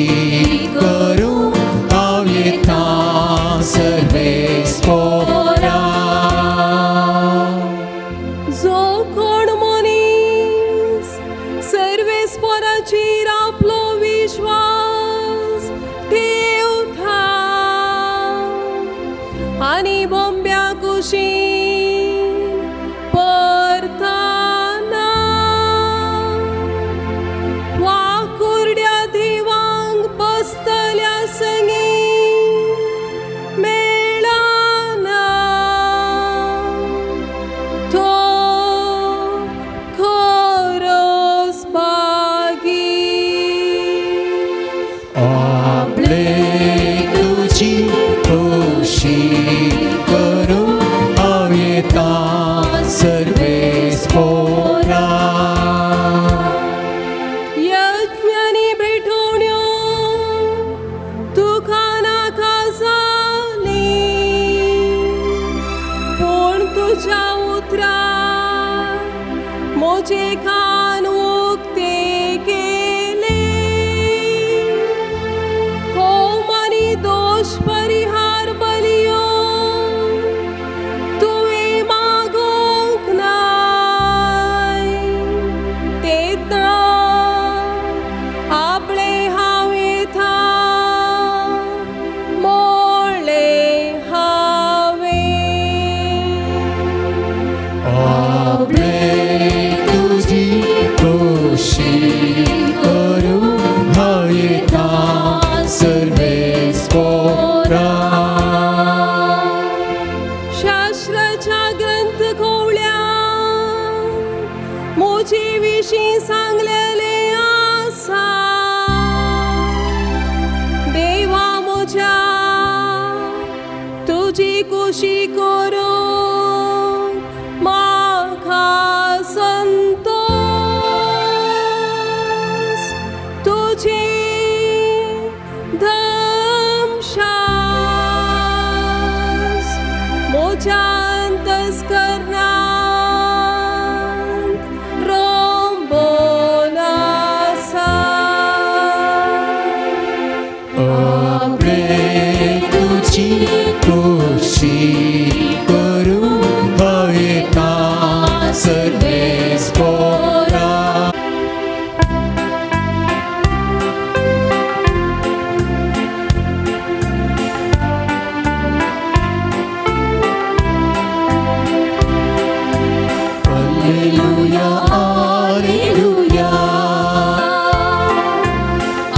करूं हांव येता सर्वेस्पोरा. जो कोण मनीस सर्वेस्पोराचेर आपलो विश्वास ठेवता आनी बोंब्या कुशीन परताना वा कुरड्या देवांक बसतल्या संगी मेळना तो खरोच भागी. आपले तुजी खोशी करूं हांव येता सर्वेस्पोरा. यज्ञानी भेटवण्यो तुका नाका जाली, पूण तुज्या उतरान म्हजे कान उक्ते केले. होम आनी दोश परिहार बलियो तुवें मागोवंक नाय, तेन्ना आपले हांव येता मोडलें हांवें. आपले तुजी धर्मशास्त्राच्या ग्रंथ खोवल्या म्हजे विशीं सांगलेलें आसा. देवा म्हज्या तुजी खुशी करूंक म्हाका संतोष, तुजी धर्मशास्त्र म्हज्या अंतस्करणांत रोंबून आसा. आपले तुजी खुशी करूंक भयता सर्वेस्पोरा. Alleluia, Alleluia,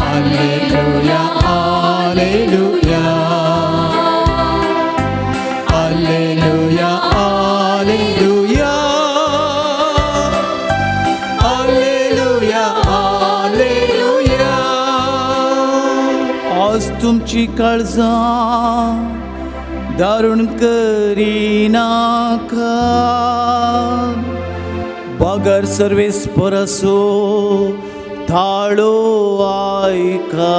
Alleluia, Alleluia, Alleluia, Alleluia, Alleluia, Alleluia. आज तुमची काळजां दारुण करिनाका, बगर सर्वेस्परसो थाळो आयका.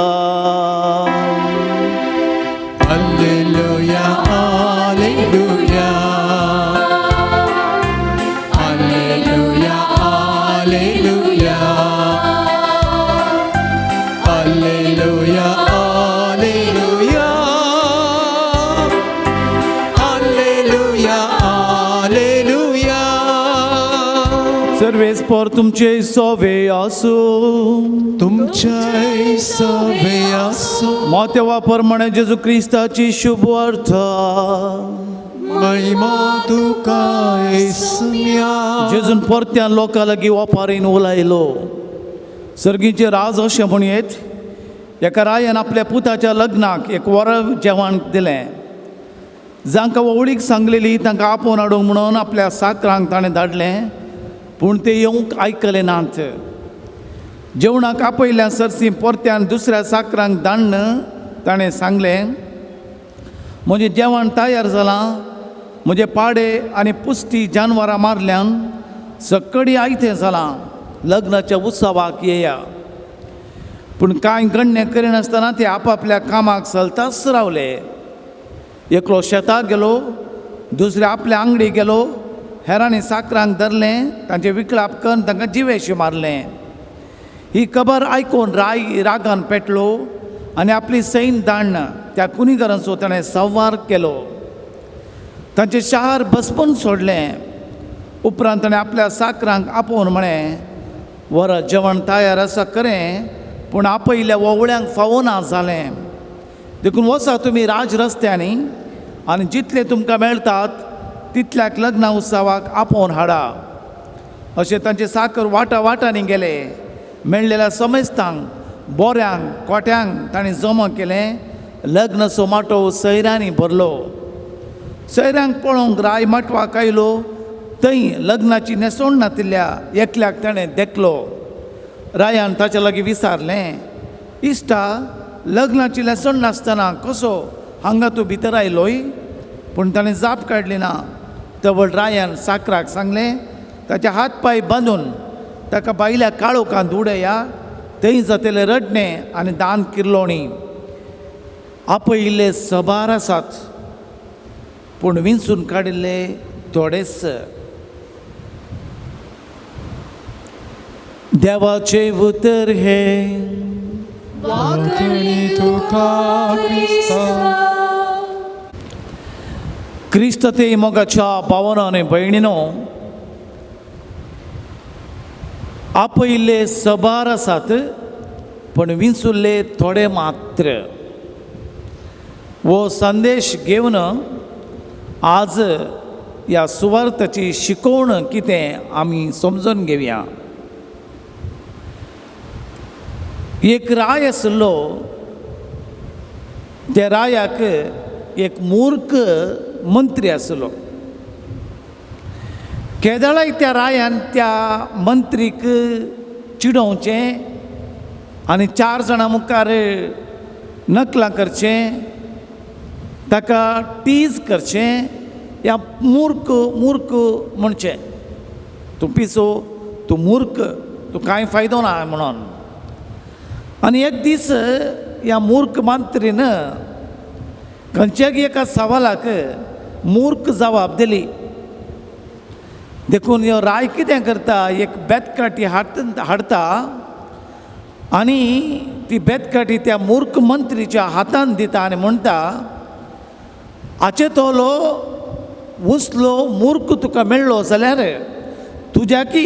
Alleluia, Alleluia, Alleluia, Alleluia, Alleluia, Alleluia, Alleluia, Alleluia. सर्वेस्पर तुमचे सोवे आसूं. तुमच्या सवे आसूं. मोतेवा प्रमाणे जेजू क्रिस्ताची शुभ वार्ता. महिमा तुका येसुम्या. जेजून परत्यान लोकां लागीं ओपारीन उलयलो, सर्गीचे राज अशें म्हणयेत, एका रायान आपल्या पुताच्या लग्नाक एक वर जेवण दिलें. जांकां वळीक सांगलेली तांकां आपोवन हाडूंक म्हणून आपल्या साकरांक ताणें धाडलें, पूण ते येवंक आयकले नात. जेवणाक आपयल्या सरसी परत्यान दुसऱ्या साकरांक धाडून ताणें सांगलें, म्हजें जेवण तयार जालां, म्हजे पाडे आनी पुस्ती जानवरां मारल्यान सकडी आयतें जालां, लग्नाच्या उत्सवाक येया. पूण कांय गण्य करिनासतना ते आपापल्या कामाक चलताच रावले. एकलो शेताक गेलो, दुसरे आपल्या आंगडी गेलो, हेरांनी साकरांक धरलें, तांचे विकळाप करून तांकां जिवेशी मारलें. ही खबर आयकून राय रागान पेटलो आनी आपली सैन दाण्ण त्या कुनिगरांचो ताणें संवार केलो. तांचें शार बसपून सोडलें. उपरांत ताणें आपल्या साकरांक आपोवन म्हळें, वर जेवण तयार आसा खरें, पूण आपयल्या वोवळ्यांक फावना जालें, देखून वचा तुमी राज रस्त्यांनी आनी जितले तुमकां मेळटात तितल्याक लग्ना उत्सवाक आपोवन हाडा. अशें तांचे साकर वाटा वाटांनी गेले. मेळ्ळेल्या समेस्तांक, बोऱ्यांक, कोट्यांक तांणी जमा केलें. लग्न सोमाटो सैऱ्यांनी भरलो. सैऱ्यांक पळोवंक राय माटवाक आयलो, थंय लग्नाची न्हेसवण नातिल्ल्या एकल्याक ताणें देखलो. रायान ताच्या लागीं विचारलें, इश्टा, लग्नाची न्हेसवण नासतना कसो हांगा तूं भितर आयलोय? पूण ताणें जाप काडली ना. तवळ रायान साकराक सांगलें, ताचे हात पांय बांदून ताका भायल्या काळोखांत उडया, थंय जातलें रडणें आनी दान किर्लोणी. आपयिल्ले सबार आसात, पूण विंचून काडिल्ले थोडेच. देवाचें उतर हें. वाखणी तुका क्रिस्ता. क्रिस्त ते मोगाच्या भावानो आनी भयणीनो, आपयिल्ले सबार आसात, पूण विंचुल्ले थोडे मात्र. हो संदेश घेवन आज ह्या सुवार्थाची शिकवण कितें आमी समजून घेवया. एक राय आशिल्लो, त्या रायाक एक मूर्ख मंत्री आशिल्लो. केदळाय त्या रायान त्या मंत्रीक चिडोवचें आनी 4 जाणां मुखार नकलां करचें, ताका टीज करचें, या मूर्ख मूर्ख म्हणचें, तूं पिसो, तूं मूर्ख, तूं कांय फायदो ना म्हणून. आनी एक दीस ह्या मूर्ख मंत्रीन खंयच्याय एका सवालाक मूर्ख जबाब दिली. देखून ह्यो राय कितें करता, एक बेतकाठी हाडता आनी ती बेतकाठी त्या मूर्ख मंत्रीच्या हातान दिता आनी म्हणटा, हाचे तोलो उंचलो मूर्ख तुका मेळ्ळो जाल्यार तुज्या की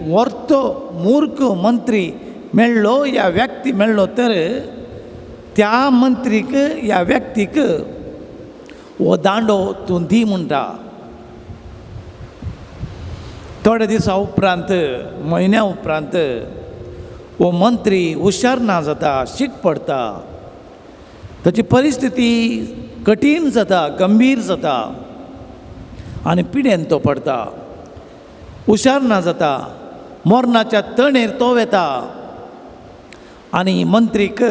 वर्तो मूर्ख मंत्री मेळ्ळो या व्यक्ती मेळ्ळो तर त्या मंत्रीक या व्यक्तीक हो दांडो तूं दी म्हणटा. थोडे दिसां उपरांत, म्हयन्या उपरांत हो मंत्री हुशार ना जाता, शीक पडटा, ताची परिस्थिती कठीण जाता, गंभीर जाता आनी पिडेन तो पडटा, हुशार ना जाता, मरणाच्या तणेर तो वेता आनी मंत्रीक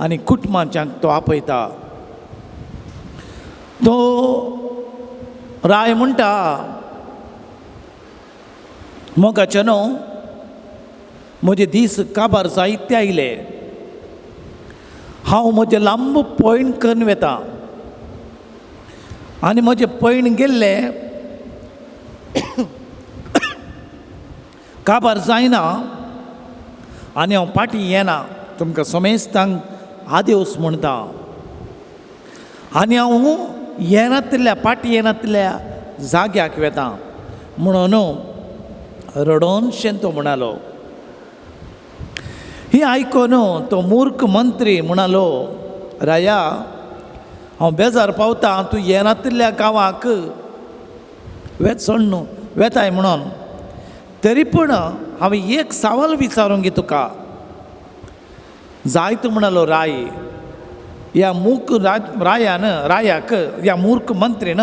आनी कुटुंबाच्यांक तो आपयता. तो राय म्हणटा, मोगाचे न्हू म्हजे दीस काबार जायते आयले, हांव म्हजें लांब पयण करून वेता आनी म्हजें पयण गेल्लें काबार जायना आनी हांव फाटीं येना, तुमकां समेस्तांक आदेवस म्हणटा आनी हांव येनातल्या फाटीं येनातल्या जाग्याक वेता म्हणून रडोनशें तो म्हणालो. ही आयकून तो मूर्ख मंत्री म्हणालो, राया हांव बेजार पावता, तूं येनातल्या गांवाक वेचोण न्हू वेताय म्हणून, तरी पूण हांवें एक सवाल विचारूंक गे तुका जायत म्हणालो राय. ह्या मूर्ख रायान रायाक ह्या मूर्ख मंत्रीन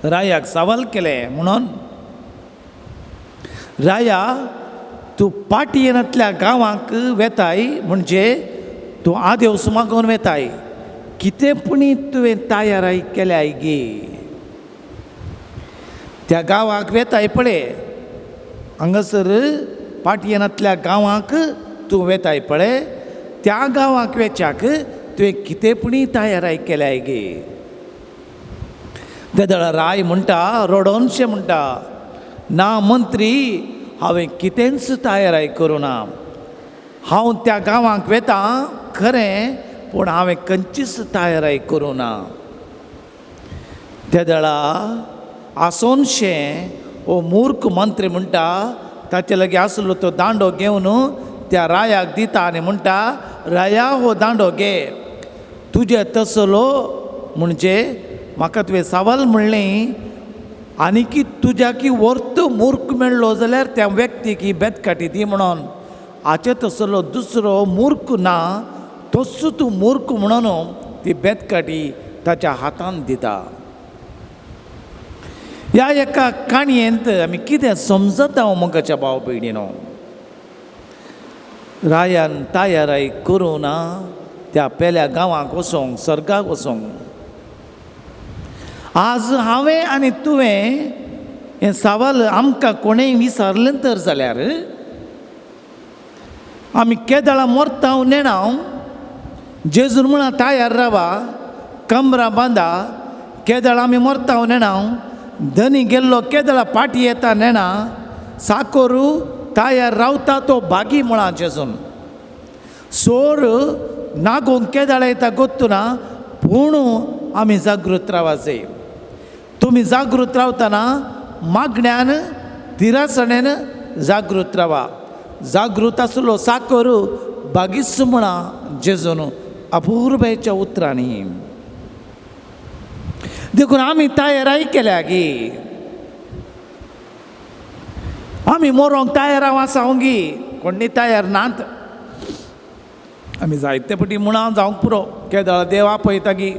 रायाक सवाल केलें म्हणून, राया तूं पाटी येनातल्या गांवाक वेताय म्हणजे तूं आदेवस मागोवन वेताय, कितें पुणी तुवें तयाराय केल्याय गे, त्या गांवाक वेताय पळय, हांगासर पाटयेनातल्या गांवाक तूं वेताय पळय, त्या गांवाक वेच्याक तुवें कितें पुणी तयाराय केल्याय गे. तेदळा राय म्हणटा, रडोनशें म्हणटा, ना मंत्री हांवें कितेंच तयाराय करूं ना, हांव त्या गांवाक वेता खरें पूण हांवें खंयचीच तयाराय करूं ना. तेदळा आसोनशें हो मूर्ख मंत्री म्हणटा, ताचे लागीं आसलो तो दांडो घेवन त्या रायाक दिता आनी म्हणटा, राया हो दांडो घे, तुजे तसलो म्हणजे म्हाका तुवें सवाल म्हणलें आनी की तुज्या की वर्त मूर्ख मेळ्ळो जाल्यार त्या व्यक्तीक ही बेतकाठी दी म्हणून, हाचे तसलो दुसरो मूर्ख ना, तसो तूं मूर्ख म्हणून ती बेतकाठी ताच्या हातान दिता. ह्या एका काणयेंत आमी कितें समजता मोगाच्या भाव भयणीनो, रायान तयाराय करूं ना त्या पेल्या गांवाक वचोंक, सर्गाक वचोंक. आज हांवें आनी तुवें हें सवाल आमकां कोणेंय विचारलें तर जाल्यार आमी केदळां मरता नेणा, जेजून म्हणा तयार रावा, कमरां बांदा, केदळां आमी मरता नेणा, धनी गेल्लो केदळां पाटी येता नेणा, साकोरू तयार रावता तो भागी म्हळा जेजून, सोर नागोंक केदळां येता गोत्तुना, पूण आमी जागृत रावाचे. तुमी जागृत रावतना मागण्यान तिरासणेन जागृत रावा. जागृत आसलो साकर बागीस म्हणा जेजून अपुर्बायेच्या उतरांनी. देखून आमी तयाराय केल्या गी, आमी मरोंक तयार आसा गी, कोणी तयार नात. आमी जायते पटी म्हणा जावंक पुरो, केदळा देव आपयता गी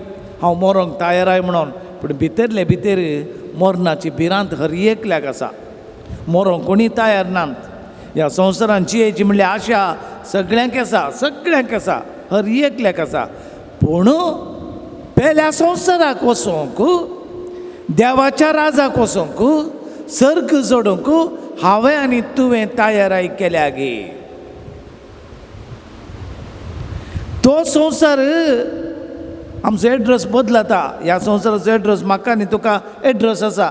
हांव मरोंक तयार म्हणून, पूण भितरले भितर मरणाची भिरांत हर एकल्याक आसा. मरोंक कोणी तयार नात. ह्या संवसारान जियेची म्हणल्यार आशा सगळ्यांक आसा, सगळ्यांक आसा, हर एकल्याक आसा. पूण पेल्या संवसाराक वचोंक, देवाच्या राजाक वचोंक, सर्ग जोडूंक हांवें आनी तुवें तयाराय केल्या गे. तो संवसार आमचो एड्रेस बदलता. ह्या संवसाराचो एड्रेस म्हाका आनी तुका एड्रेस आसा,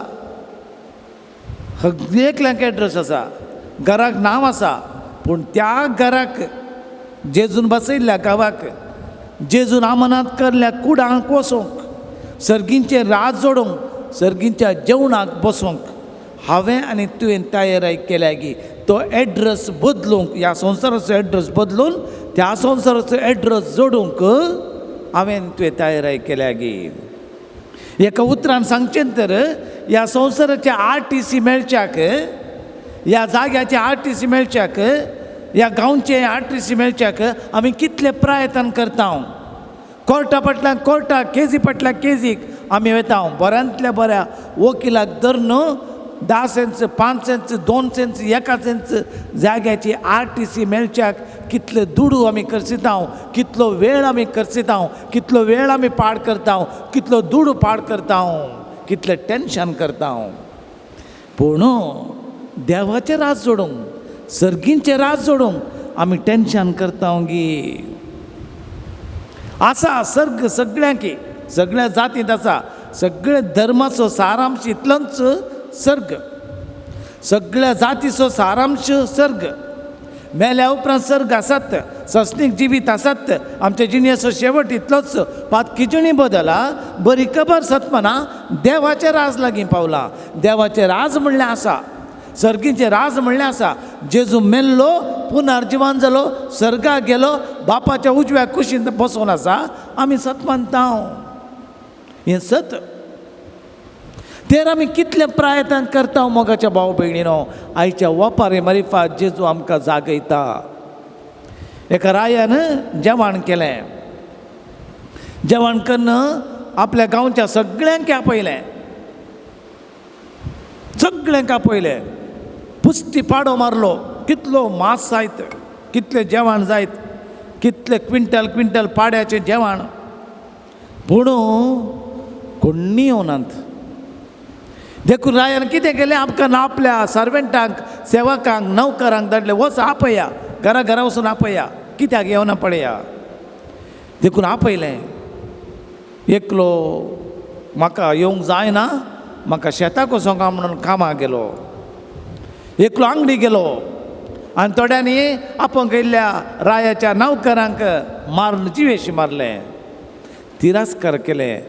एकल्यांक एड्रेस आसा, घराक नांव आसा. पूण त्या घराक जेजून बसयल्ल्या गांवाक, जेजून आमनात करल्या कुडांक वचोंक, सर्गींचें राज जोडूंक, सर्गींच्या जेवणाक बसोंक हांवें आनी तुवें तयाराय केल्या गी. तो एड्रेस बदलूंक, ह्या संवसाराचो एड्रेस बदलून त्या संवसाराचो एड्रेस जोडूंक हांवें तुवें तयाराय केल्या गी. एका उतरान सांगचें तर ह्या संवसाराचे RTC मेळच्याक, ह्या जाग्याचे RTC मेळच्याक, ह्या गांवचे RTC मेळच्याक आमी कितले प्रयत्न करता. कोर्टा फाटल्यान कोर्टा, केजी फाटल्यान केजीक आमी वता. बऱ्यांतल्या बऱ्या वकिलाक धरून 10 सेंट्स, 5 सेंट्स, 2 सेंट्स, 1 सेंट्स जाग्याची RTC मेळच्याक कितले दुडू आमी खर्चिता, कितलो वेळ आमी खर्चिता, कितलो वेळ आमी पाड करता, कितलो दुडू पाड करता, कितलें टेंशन करता. पूण देवाचें राज जोडूंक, सर्गींचें राज जोडूंक आमी टेंशन करता गी. आसा सर्ग सगळ्यांकी, सगळ्या जातींत आसा, सगळ्या धर्माचो सारांश इतलोच सर्ग, सगळ्या जातीचो सारांश सर्ग. मेल्या उपरांत सर्ग आसात, सस्नीक जिवीत आसात, आमच्या जिणेचो शेवट इतलोच. पातकी जिणी बदला, बरी खबर सतमना देवाचें राज लागीं पावलां. देवाचें राज म्हणल्यार आसा, सर्गीचें राज म्हणल्यार आसा. जेजू मेल्लो, पुनर्जिवन जालो, सर्गाक गेलो, बापाच्या उजव्या कुशीन बसोन आसा. आमी सत मानता, हें सत. तेर आमी कितले प्रयत्न करता मोगाच्या भाव भयणीनो. आयच्या वपारी मरिफात जेजू आमकां जागयता. एका रायान जेवण केलें. जेवण कन्न आपल्या गांवच्या सगळ्यांक आपयलें, सगळ्यांक आपयलें. पुस्ती पाडो मारलो, कितलो मांस जायत, कितलें जेवण जायत, कितले क्विंटल क्विंटल पाड्याचें जेवण. पूण कोण्णी येवनात. देखून रायान कितें केलें, आमकां आपल्या सर्वंटांक, सेवकांक, नौकरांक धाडले, वच आपया, घरा घरा वचून आपया, कित्याक येवना पळया. देखून आपयलें. एकलो म्हाका येवंक जायना, म्हाका शेताक वचोंक म्हणून कामाक गेलो. एकलो आंगडी गेलो आनी थोड्यांनी आपोवंक येयल्ल्या रायाच्या नौकरांक मारून जिवेशी मारलें, तिरस्कार केलें.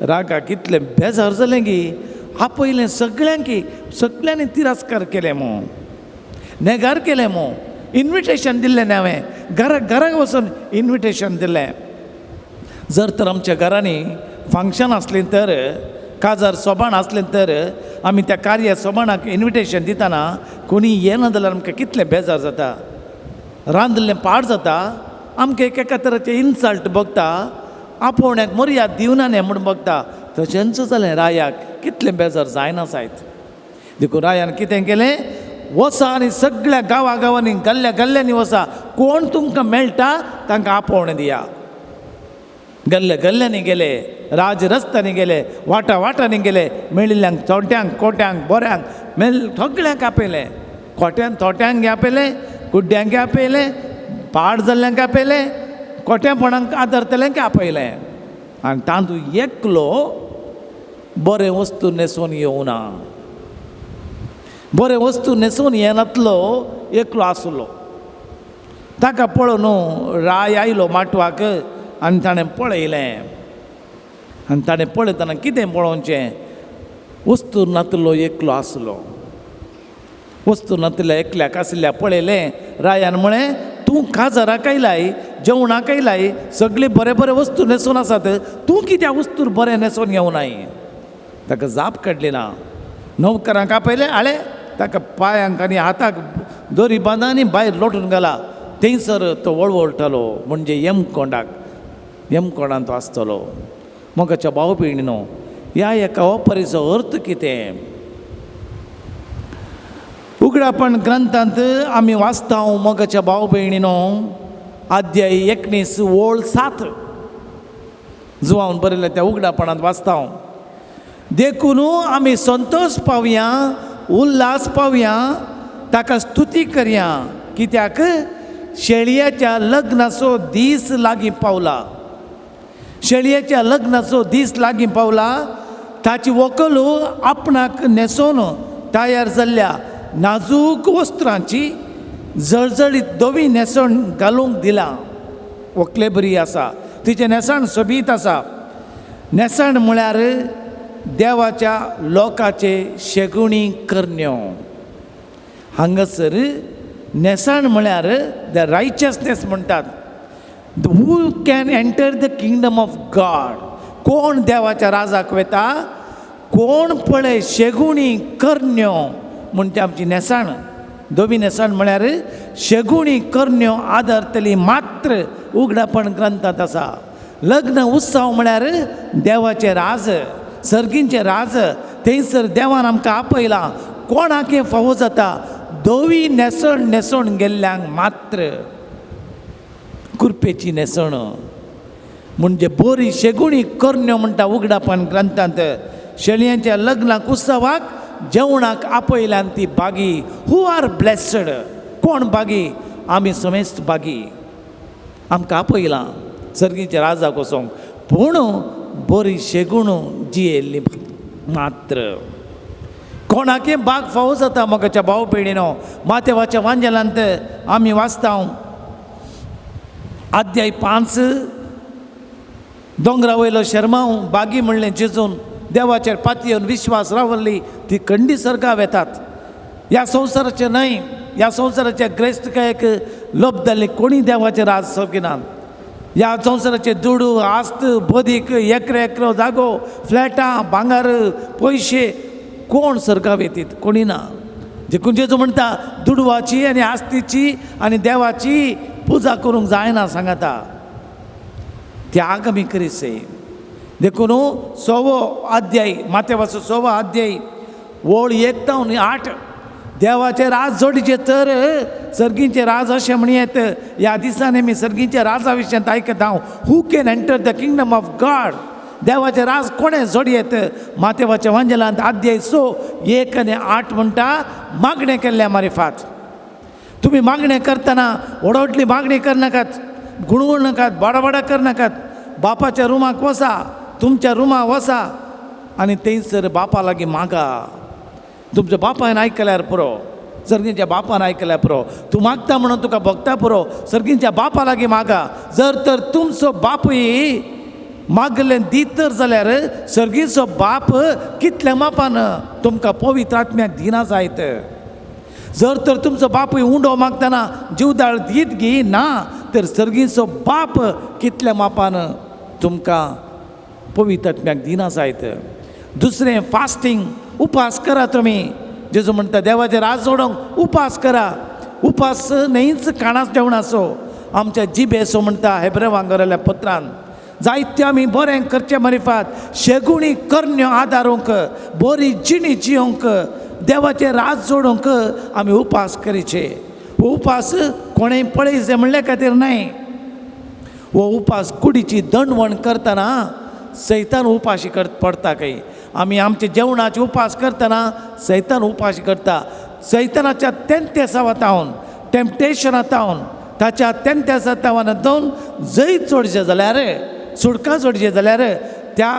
रागाक कितलें बेजार जालें गी. आपयलें सगळ्यांकी, सगळ्यांनी तिरस्कार केलें मू, नेगार केलें मू. इन्विटेशन दिल्लें न्ही हांवें, घरा घराक वचून इन्विटेशन दिलें. जर तर आमच्या घरांनी फंक्शन आसलें तर, काजार सोबाण आसलें तर, आमी त्या कार्य सोबाणाक इन्विटेशन दितना कोणी येना जाल्यार आमकां कितलें बेजार जाता, रांदिल्लें पाड जाता, आमकां एक एका तरेचें इन्सल्ट भोगता, आपोवण्याक मर्याद दिवना न्ही म्हूण भोगता. तशेंच जालें रायाक, कितलें बेजार जायना जायत. देखून रायान कितें केलें, वसा आनी सगळ्या गांवा गांवांनी, गल्ल्या गल्ल्यांनी वसा, कोण तुमकां मेळटा तांकां आपोवणें दिया. गल्ले गल्ल्यांनी गेले, राज रस्त्यांनी गेले, वाटा वाटांनी गेले, मेळिल्ल्यांक, थोट्यांक, कोट्यांक, बोऱ्यांक, मेल सगळ्यांक आपयलें. खोट्यान थोट्यांक आपयलें, कुड्ड्यांक आपयलें, पाड जाल्ल्यांक आपयलें, कोट्यापणांक आदरतल्यांक आपयलें. आनी तातूंत एकलो बरें वस्तू न्हेसोवन येवना, बरें वस्तू न्हेसोवन येनातलो एकलो आसलो. ताका पळोवन राय आयलो माटवाक आनी ताणें पळयलें. आनी ताणें पळयतना कितें पळोवचें, वस्तू नातलो एकलो आसलो. वस्तू नातल्या एकल्याक आसल्या पळयलें. रायान म्हळें, तूं काजाराक आयलाय, जेवणाक आयलाय, सगळे बरे बरे वस्तू न्हेसून आसात, तूं कित्याक वस्तू बरें न्हेसून येवनाय. ताका जाप काडली ना. नौकरांक आपयलें, हाडलें, ताका पांयांक आनी हाताक दोरी बांदा आनी भायर लोटून घाला. थंयसर तो वळवळटालो, म्हणजे यमकोंडाक, यमकोंडान तो आसतलो. मोगाच्या भाव भयणीनो, ह्या एका ओपरीचो अर्थ कितें? उगडापण ग्रंथांत आमी वाचता मोगाच्या भाव भयणीनो, अध्याय 19 ओळ 7 जुवान बरयल्या त्या उगडापणांत वाचता, देखून आमी संतोष पावया, उल्हास पावया, ताका स्तुती करया, कित्याक शेळयाच्या लग्नाचो दीस लागीं पावला. शेळयेच्या लग्नाचो दीस लागीं पावला. ताची व्हंकल आपणाक न्हेसोवन तयार जाल्ल्या नाजूक वस्त्रांची जळजळीत धवी न्हेसण घालूंक दिला. व्हंकले बरी आसा, तिचें न्हेसण सोबीत आसा. न्हेसण म्हळ्यार देवाच्या लोकाचे शेगुणी करण्यो. हांगासर न्हेसण म्हळ्यार the रायचसनेस म्हणटात. Who can enter the kingdom of God? कोण देवाच्या राजाक वता? कोण पळय शेगुणी करण्यो म्हणटा आमची न्हेसण. धवी न्हेसण म्हळ्यार शेगुणी करण्यो आदरतली मात्र उगडापण ग्रंथांत आसा. लग्न उत्सव म्हळ्यार देवाचें राज, सर्गींचें राज. थंयसर देवान आमकां आपयलां. कोणाक फावो जाता? धवी न्हेसण न्हेसण गेल्ल्यांक मात्र. कुरपेची न्हेसण म्हणजे बरी शेगुणी करण्यो म्हणटा उगडापण ग्रंथांत. शेळयांच्या लग्नाक उत्सवाक जेवणाक आपयल्यान ती बागी. Who are blessed? कोण बागी? आमी समेस्त बागी. आमकां आपयलां सर्गीच्या राजाक वचोंक, पूण बरी शेगुण जियेल्ली मात्र. कोणाकय बाग फावो जाता मोगाच्या भाव भयणीनो. मातेवाच्या वांजेलांत आमी वाचता अध्याय 5, दोंगरा वयलो शर्मांव बागी म्हणलें जेजून देवाचेर पातयेवन विश्वास रावल्ली ती कंडी सर्गा वेतात. ह्या संवसाराचें न्हय, ह्या संवसाराच्या ग्रेस्तकायेक लोभ जाल्ली कोणी देवाचें राज सोगिनात. ह्या संवसाराचे दुडू, आस्त, बदीक, एकरो एकरो जागो, फ्लॅटां, भांगर, पयशे कोण सर्गा वेतीत? कोणी ना. देखून जेजू म्हणटा दुडवाची आनी आस्तीची आनी देवाची पुजा करूंक जायना सांगता, त्याग आमी करीसे. देखून 6वो अध्याय, मातेवाचो 6वो अध्याय ओळ 1 ते 8, देवाचे राज जोडीचे तर सर्गींचे राज अशें म्हणयेत. ह्या दिसांनी आमी सर्गींच्या राजा विशयांत आयकता हांव. Who can enter the kingdom of God? देवाचे राज कोणें जोडयेत? मातेवाच्या वांजेलांत अध्याय 6 1 आनी 8 म्हणटा मागणें केल्ल्या मारिफात. तुमी मागणें करतना व्हडली मागणी करनाकात, गुणगुण नाकात, बाडाबाडा करनाकात. बापाच्या रुमाक वसा, तुमच्या रुमा वसा आनी थंयसर बापा लागीं मागा. तुमच्या बापायन आयकल्यार पुरो, सर्गींच्या बापान आयकल्यार पुरो. तूं मागता म्हणून तुका भोगता पुरो. सर्गींच्या बापा लागीं मागा. जर तर तुमचो बापूय मागलें दीत तर जाल्यार सर्गीचो बाप कितल्या मापान तुमकां पवित्र आत्म्याक दिना जायत. जर तर तुमचो बापूय उंडो मागतना जिवदाळ दीत गी ना तर सर्गीचो बाप कितल्या मापान तुमकां पवित्र आत्म्याक दिना जायत. दुसरें फास्टींग, उपास करा तुमी. जेजू म्हणटा देवाचें राज जोडोंक उपास करा. उपास न्हयच काणाच जेवणाचो, आमच्या जिबेचो म्हणटा हेब्रेवांक बरयल्या पत्रान. जायते आमी बरें करचें मारिफात शेगुणी करण्यो आदारूंक, बरी जिणी जियोंक, देवाचें राज जोडूंक आमी उपास करीचे. हो उपास कोणें पळयचे म्हणले खातीर न्हय. हो उपास कुडीची दंडवण करतना सैतान उपाशी पडता खंय. आमी आमच्या जेवणाचे उपास करतना सैतान उपाशी करता. सैतानाच्या तेंतेसावातावन, टेम्पटेशनातावन, ताच्या तेंतेसातावन जैत जोडचें जाल्यार, सुटका जोडचें जाल्यार त्या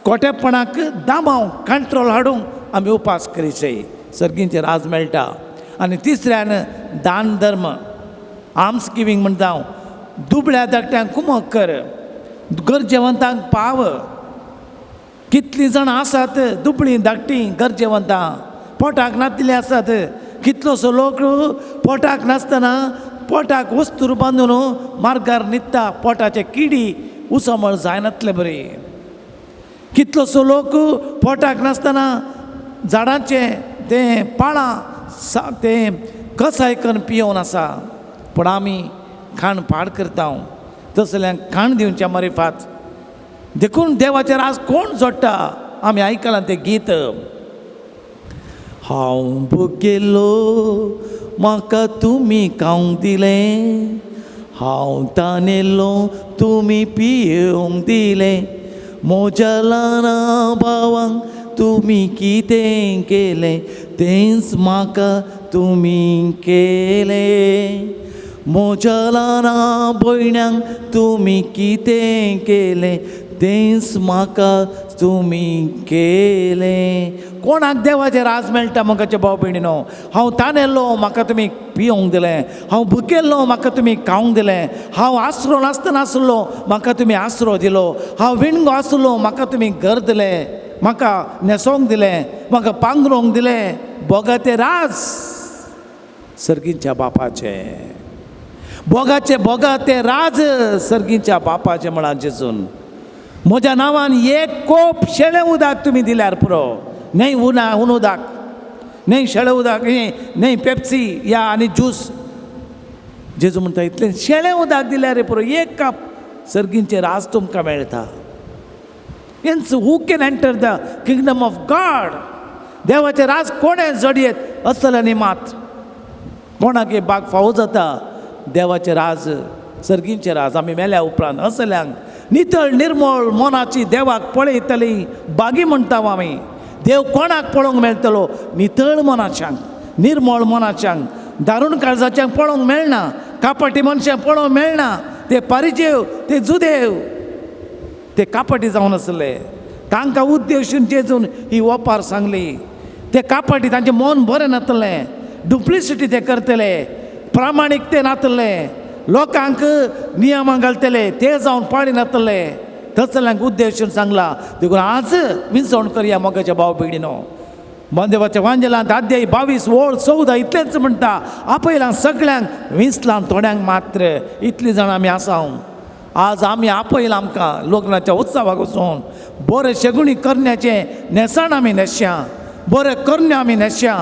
कोटेपणाक दामाव कंट्रोल हाडूंक आमी उपास करीचे. सर्गींचें राज मेळटा. आनी तिसऱ्यान दान धर्म, आर्म्स गिवींग म्हणटा हांव. दुबळ्या धाकट्यांक कुमक कर, गरजेवंतांक पाव. कितलीं जाणां आसात दुबळीं धाकटीं गरजेवंतां, पोटाक नातिल्लीं आसात. कितलोसो लोक पोटाक नासतना पोटाक वस्तूर बांदून मार्गार न्हिदता, पोटाचे किडी उसमळ जायनातले बरी. कितलोसो लोक पोटाक नासतना झाडांचें तें पाळां तें कसाय करून पियोवन आसा. पूण आमी खाण पाड करता. तसल्यांक खाण दिवच्या मारिफात देखून देवाचें राज कोण जोडटा? आमी आयकलां तें गीत, हांव भुकेल्लो म्हाका तुमी खावंक दिलें, हांव तानेल्लो तुमी पियेवंक दिलें, म्हज्या ल्हाना भावांक तुमी कितें केलें तेंच म्हाका तुमी केलें, म्हज्या ल्हाना भयण्यांक तुमी कितें केलें तेंच म्हाका तुमी केलें. कोणाक देवाचें राज मेळटा मोगाचे भाव भयणीनो? हांव तानेल्लो म्हाका तुमी पिवंक दिलें, हांव भुकेल्लो म्हाका तुमी खावंक दिलें, हांव आसरो नासतना आसलो म्हाका तुमी आसरो दिलो, हांव विणगो आसलो म्हाका तुमी घर दिलें, म्हाका न्हेसोंक दिलें, म्हाका पांगरूंक दिलें. भोगाचें राज सर्गीच्या बापाचें, भोगाचें भोगा तें राज सर्गीच्या बापाचें म्हळां जेजून. म्हज्या नांवान एक कोप शेळें उदक तुमी दिल्यार पुरो, न्हय उना उन उदक, न्हय शेळें उदक, न्हय पेप्सी या आनी ज्यूस. जेजू म्हणटा इतलें शेळें उदक दिल्यार पुरो, एक कप सर्गीचें राज तुमकां मेळटा. Hence who can enter the kingdom of God? देवाचें राज कोणें जडयेत असल्यांनी मात कोणाक बाग फावो जाता देवाचें राज, सर्गीचें राज. आमी मेल्या उपरांत असल्यांक नितळ निर्मळ मनाची देवाक पळयतली बागी म्हणटा आमी. देव कोणाक पळोवंक मेळटलो? नितळ मनाच्यांक, निर्मळ मनाच्यांक, दारुण काळजाच्यांक पळोवंक मेळना, कापाटी मनशांक पळोवंक मेळना. ते पारिजेव, ते जुदेव, ते कापाटी जावन आसले. तांकां उद्देशून जेजून ही ओपार सांगली. ते कापाटी, तांचें मन बरें नातलें, डुप्लिसिटी ते करतले, प्रामाणीक ते नातले, लोकांक नियमां घालतले ते जावन पाळी नातले. तसल्यांक उद्देशून सांगला. देखून आज विंचवण करया मोगाच्या भाव भयणीनो. बांदेवाच्या वांजेलांत अध्याय 22 ओळ 14 इतलेंच म्हणटा, आपयलां सगळ्यांक विंचलां थोड्यांक मात्र. इतलीं जाणां आमी आसा. आज आमी आपयलां आमकां लग्नाच्या उत्सवाक वचून बरें शेगुणी करण्याचें न्हेसण आमी न्हेसया, बरें करण्यो आमी न्हेसया,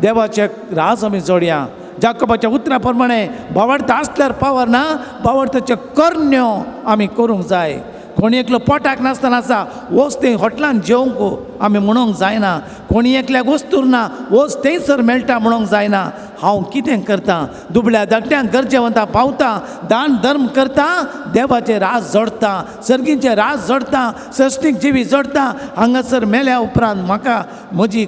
देवाचें राज आमी जोडया. जाकोबाच्या उतरा प्रमाणे भावार्थ आसल्यार पावर ना, भावार्थाच्यो करण्यो आमी करूंक जाय. कोणी एकलो पोटाक नासतना आसा वच थंय हॉटेलान जेवंक आमी म्हणूंक जायना, कोणी एकल्याक वस्तूर ना वच थंयसर मेळटा म्हणूंक जायना. हांव कितें करता? दुबळ्या धाकट्यांक गरजेवंता पावता, दान धर्म करता, देवाचें राज जोडटा, सर्गीचें राज जोडटा, सश्टीक जिवी जोडटा. हांगासर मेल्या उपरांत म्हाका म्हजी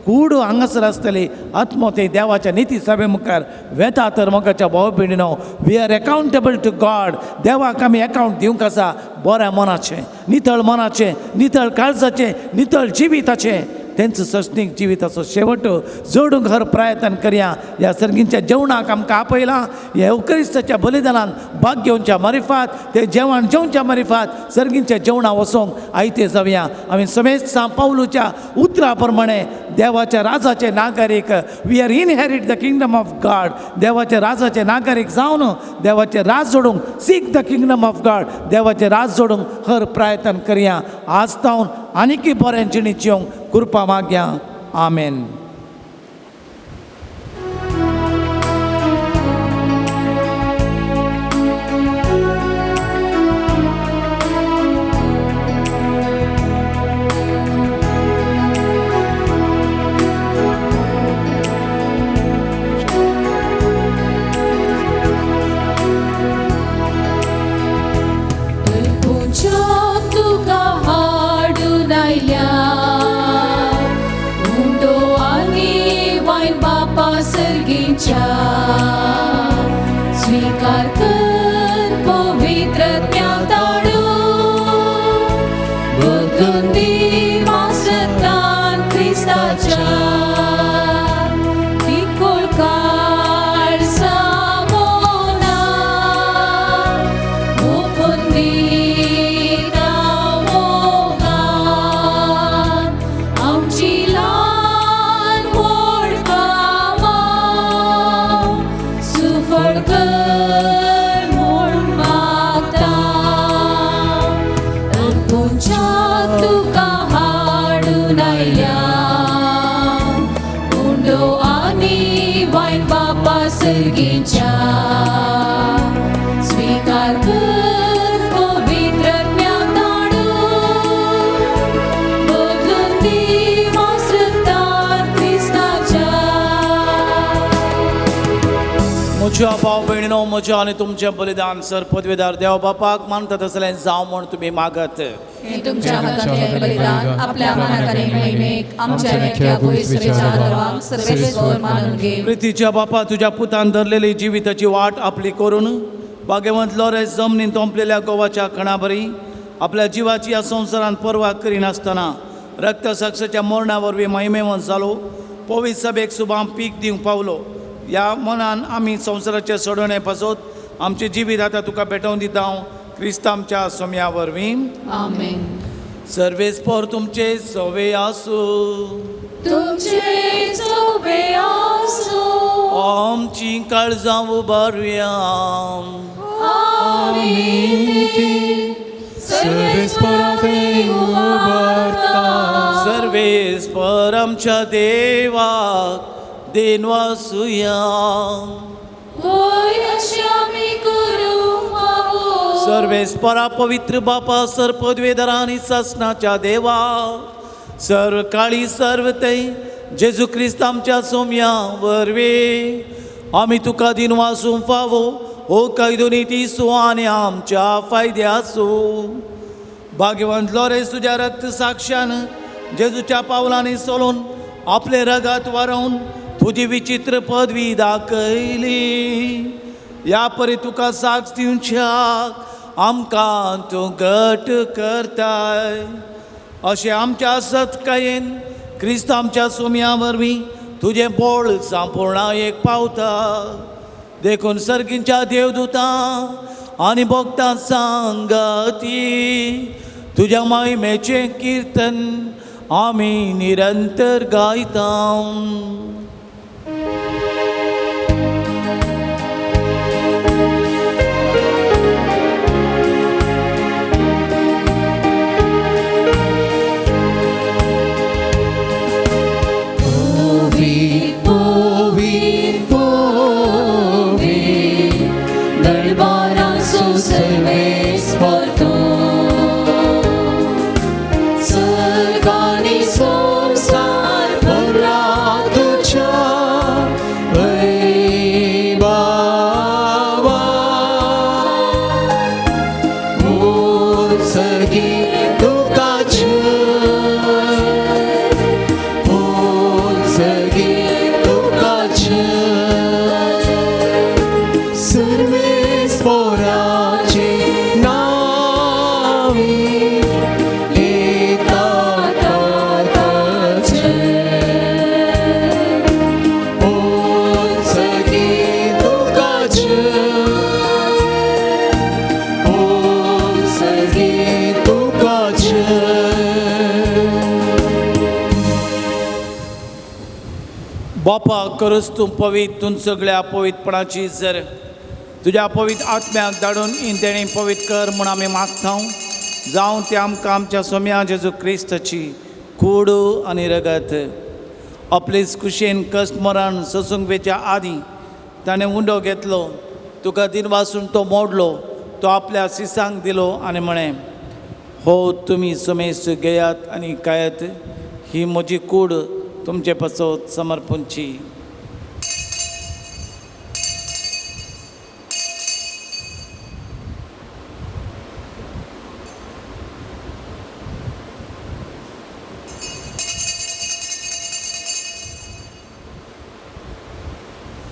कूड हांगासर आसतली. आत्मो ते देवाच्या निती सभे मुखार वेता. तर मोगाच्या भाव भयणीनो, we are accountable to God. देवाक आमी एकावंट दिवंक आसा. बऱ्या मनाचें, नितळ मनाचें, नितळ काळजाचें, नितळ जिविताचें, तेंचो सश्टीक जिविताचो शेवट जोडूंक हर प्रयत्न करया. ह्या सर्गींच्या जेवणाक आमकां आपयलां, ह्या क्रिस्ताच्या बलिदानान भाग घेवच्या मारिफात, ते जेवण जेवच्या मारिफात सर्गींच्या जेवणा वचोंक आयते जावया. आमी समेस्त सांव पावलूच्या उतरा प्रमाणे देवाच्या राजाचे नागरीक, we are inherit the kingdom of God. देवाच्या राजाचे नागरीक जावन देवाचें राज जोडूंक, seek the kingdom of God, देवाचें राज जोडूंक हर प्रयत्न करया. आज तावन आनीकय बरें जिणी जिवंक कृपा मागया. आमेन. स्वीकार कर पवित्र ज्ञाताडू, बदलून दी मासतान क्रिस्ताच्या, तिकोळ काळ सामोना, ओपून दिता मोगान, आमची ल्हान व्हड कामां सुफळ कर म्हूण मागता. तुमच्या तुका हाडून आयल्या उंडो आनी वायन बापा सर्गीच्या, स्वीकार कर पवित्र ज्ञाताडू, प्रितीच्या भाव भयणीनो, म्हजें आनी तुमचें बलिदान सर पदवेदार देव बापाक मानता तसलें जावं म्हूण तुमी मागत. हे तुमच्या हातांतलें बलिदान आपल्या मानाक आनी महिमेक आमच्या नेक्या पवित्रेच्या देवाक सर्वेस्पर मानून घे. प्रितीच्या बापा, तुज्या पुतान धरलेली जिविताची वाट आपली करून भाग्यवंत लॉरेस जमनीन तोंपलेल्या गोवाच्या खणाबरी आपल्या जिवाची ह्या संवसारांत पर्वा करिनासतना रक्तसाक्षाच्या मरणा वरवीं महिमेवंत जालो. पवित्र सभेक सुबाम पीक दिवंक पावलो. ह्या मनान आमी संवसाराचे सोडवणे पासत आमचें जिवीत आतां तुका भेटोवन दिता हांव क्रिस्त आमच्या सोम्या वरवीं. आमेन. सर्वेस्पर तुमचे सवे आसूं. तुमचे सोबे आसूं. आमची काळजां उबारुया. सर्वेस्पर आमच्या देवाक देनवासुया. होय अशें आमी करूंक फावो. सर्वेस्परा पवित्र बापा, सर पदवेदारा आनी सासणाच्या देवा, सर्व काळी सर्व ते जेजू क्रिस्त आमच्या सोम्या वरवीं आमी तुका दिनवासूंक फावो. हो कायदो नितीसो आनी आमच्या फायद्याचो. भाग्यवंत लॉरेस तुज्या रक्त साक्षान जेजूच्या पावलांनी सोलून आपले रगात वारोवन तुजी विचित्र पदवी दाखयली. ह्या परी तुका साक्ष दिवच्याक आमकां तूं घट करताय. अशें आमच्या सत्कायेन क्रिस्त आमच्या सोम्या वरवीं तुजें बळ संपूर्णायेक पावता. देखून सर्गींच्या देवदूतां आनी भक्तां सांगाती तुज्या महिमेचें किर्तन आमी निरंतर गायता. बापा, करस तूं पवित्र, तूं सगळ्या पवित्रपणाची जर तुज्या पवित्र आत्म्याक धाडून इंतेणी पवित्र कर म्हूण आमी मागता. जावं ते आमकां आमच्या सोम्या जेजू क्रिस्ताची कूड आनी रगत. आपलेच कुशेन कश्ट मरण सोसूंक वेच्या आदीं ताणें उंडो घेतलो, तुका दिनवासून तो मोडलो, तो आपल्या सिसांक दिलो आनी म्हळें, हो तुमी समेस्त घेयात आनी खायात, ही म्हजी कूड तुमचे पासत समर्पणची.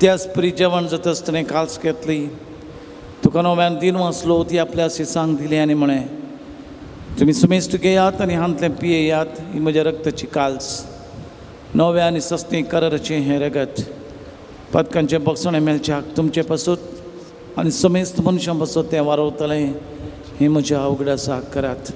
त्याच परी जेवण जाता आसतना काल्स घेतली, तुका नव्यान दिन वाचलो, ती आपल्या सिसांक दिली आनी म्हळें, तुमी सुमेस्त घेयात आनी हांतलें पियेयात, ही म्हज्या रक्ताची काल्स, नव्या आनी सस्ती कराराचें हें रगत. पदकांचें बक्षणें मेळच्याक तुमचे पासत आनी समेस्त मनशां पासत तें वारवतलें, हें म्हज्या उगडासाक करात.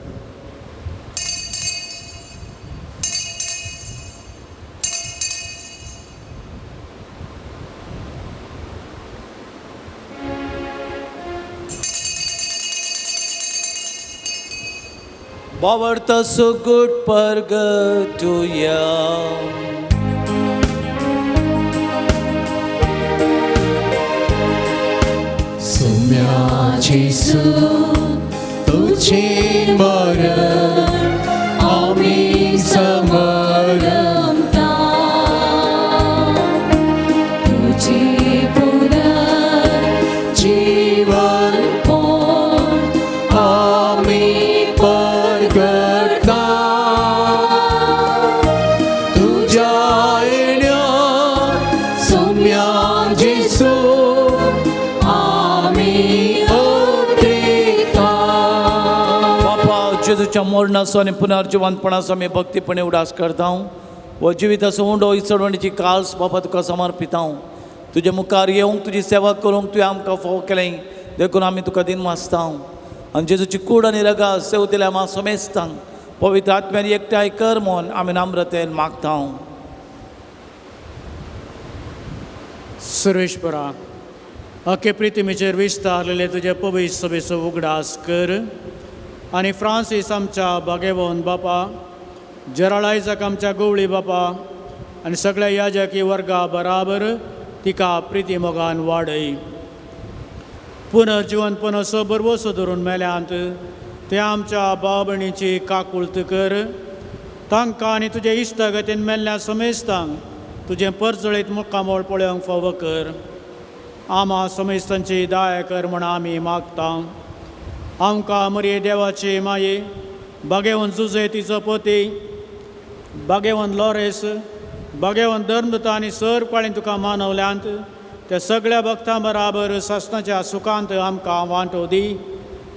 बावडता सुगूट परगटुया. सुम्या जेसू तुझे मरण आम्ही समरमता, तुझे पुनरुत्थान जेजूच्या मरणाचो आनी पुनर्जिवंतपणाचो आमी भक्तीपणे उडास करता. हो जिविताचो उंडो ही चडवणीची काल्स बाबा तुका समर्पिता. तुजे मुखार येवंक तुजी सेवा करूंक तुवें आमकां फावो केलें देखून आमी तुका दिन मासता. आनी जेजूची कूड आनी रगा सेवतेल्या आमा समेस्तांक पवित्र आत्म्यान एकठांय कर म्हूण आमी नम्रतेन मागता. सर्वेश्वरा अखे प्रितिमेचेर विस्तारलेले तुजे पवित्र सभेचो उगडास कर आनी फ्रांसीस आमच्या बागेवन बापा, जेराल्ड आयजक आमच्या गवळी बापा आनी सगळ्या याजकी वर्गा बराबर तिका प्रिती मोगान वाडय. पुनर्जिवनपणाचो बरवसो धरून मेल्यांत ते आमच्या भाव भयणीची काकुळत कर. तांकां आनी तुजे इश्टागतीन मेल्ल्या समेस्तांक तुजें परजळीत मुखामळ पळोवंक फावो कर. आमा समेस्तांची दया कर म्हण आमी मागता. आमकां मरये देवाची माये, बागेवन जुजे तिचो पती, बागेवन लॉरेस, बागेवन धर्मदूत आनी सर पाळीन तुका मानवल्यांत त्या सगळ्या भक्तां बराबर सासणाच्या सुखांत आमकां वांटो दी.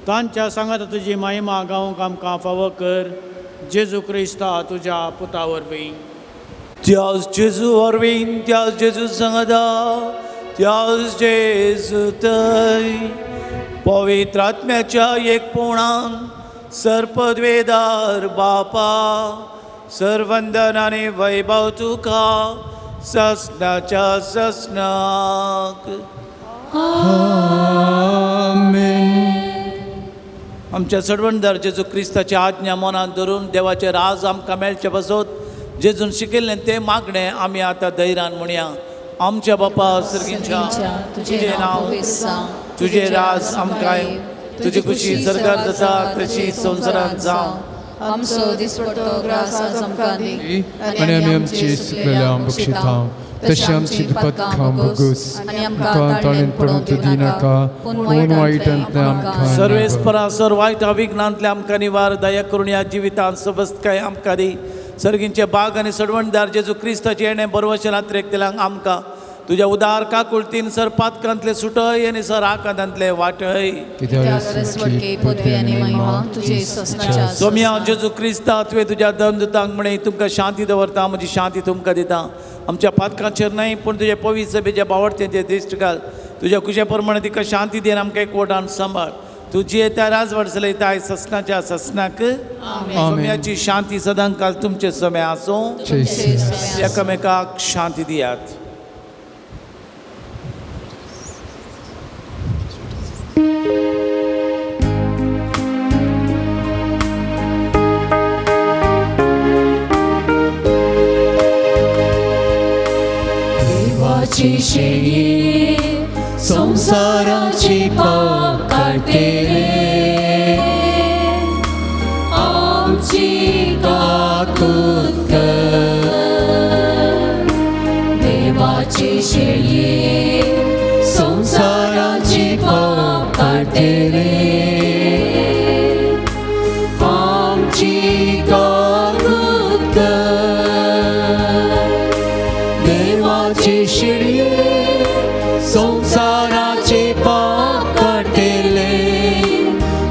तांच्या सांगाता तुजी महिमा गावंक आमकां फावो कर. जेजू क्रिस्ता तुज्या पुता वरवीं. त्याच जेजू वरवीं, त्याच जेजू सांगाता, त्याच जेजू थंय पवित्र आत्म्याच्या एकपणान सर्पद्वेदार बापा सर्वंदन आनी वैभव तुका ससनाच्या ससनाक. आमच्या सडवणदार जेजू क्रिस्ताची आज्ञा मनांत धरून देवाचे राज आमकां मेळचे पासत जेजून शिकयल्लें तें मागणें आमी आतां धैर्यान म्हणया. आमच्या बापा सर्गीच्या, तुजें नांव, तुजें राज आमकां येवं, तुजी खुशी सरकार जाता तशी संवसारांत जावं. आमचो दिसपट्टो ग्रास आज आमकां दी आनी आमी आमची चुकलेल्या बक्षिता तशी आमची दुपदकां भोगूस आनी आमकां ताणें पडूंक दिनाका पूण वायटांतलें आमकां सर्वेस्परा सर वायट अविघ्नांतलें आमकां निवार दया करून ह्या जिवितांत सबस्तकाय आमकां दी. सर्गींचे बाग आनी सडवणदार जेजू क्रिस्ताचे येणें बरवशे रात्रेक दिलांक आमकां तुज्या उदार काकुळतीन सर पातकांतले सुटय आनी सर आकांतांतले वाटय. सोम्या जेजू क्रिस्ता तुवें तुज्या धर्मदूतांक म्हणे तुमकां शांती दवरता, म्हजी शांती तुमकां दिता. आमच्या पातकांचेर न्हय पूण तुजे पवित्र सभेच्या बावडतें ते दिश्ट घाल. तुज्या खुशे प्रमाणे तिका शांती दी आनी आमकां एकवटान सांबाळ. तुजी त्या राजवट चलयता ससनाच्या ससनाक. सोम्याची शांती सदांकाल तुमचे समय आसूं. एकामेकाक शांती दियात. देवाची शेळी संसाराची पाप काडटले, आमची काकूत कर. देवाची शेळी संसाराची पाप काडटले, आमची काकूत कर. देवाची शेळी संसाराचे पाप काडटले,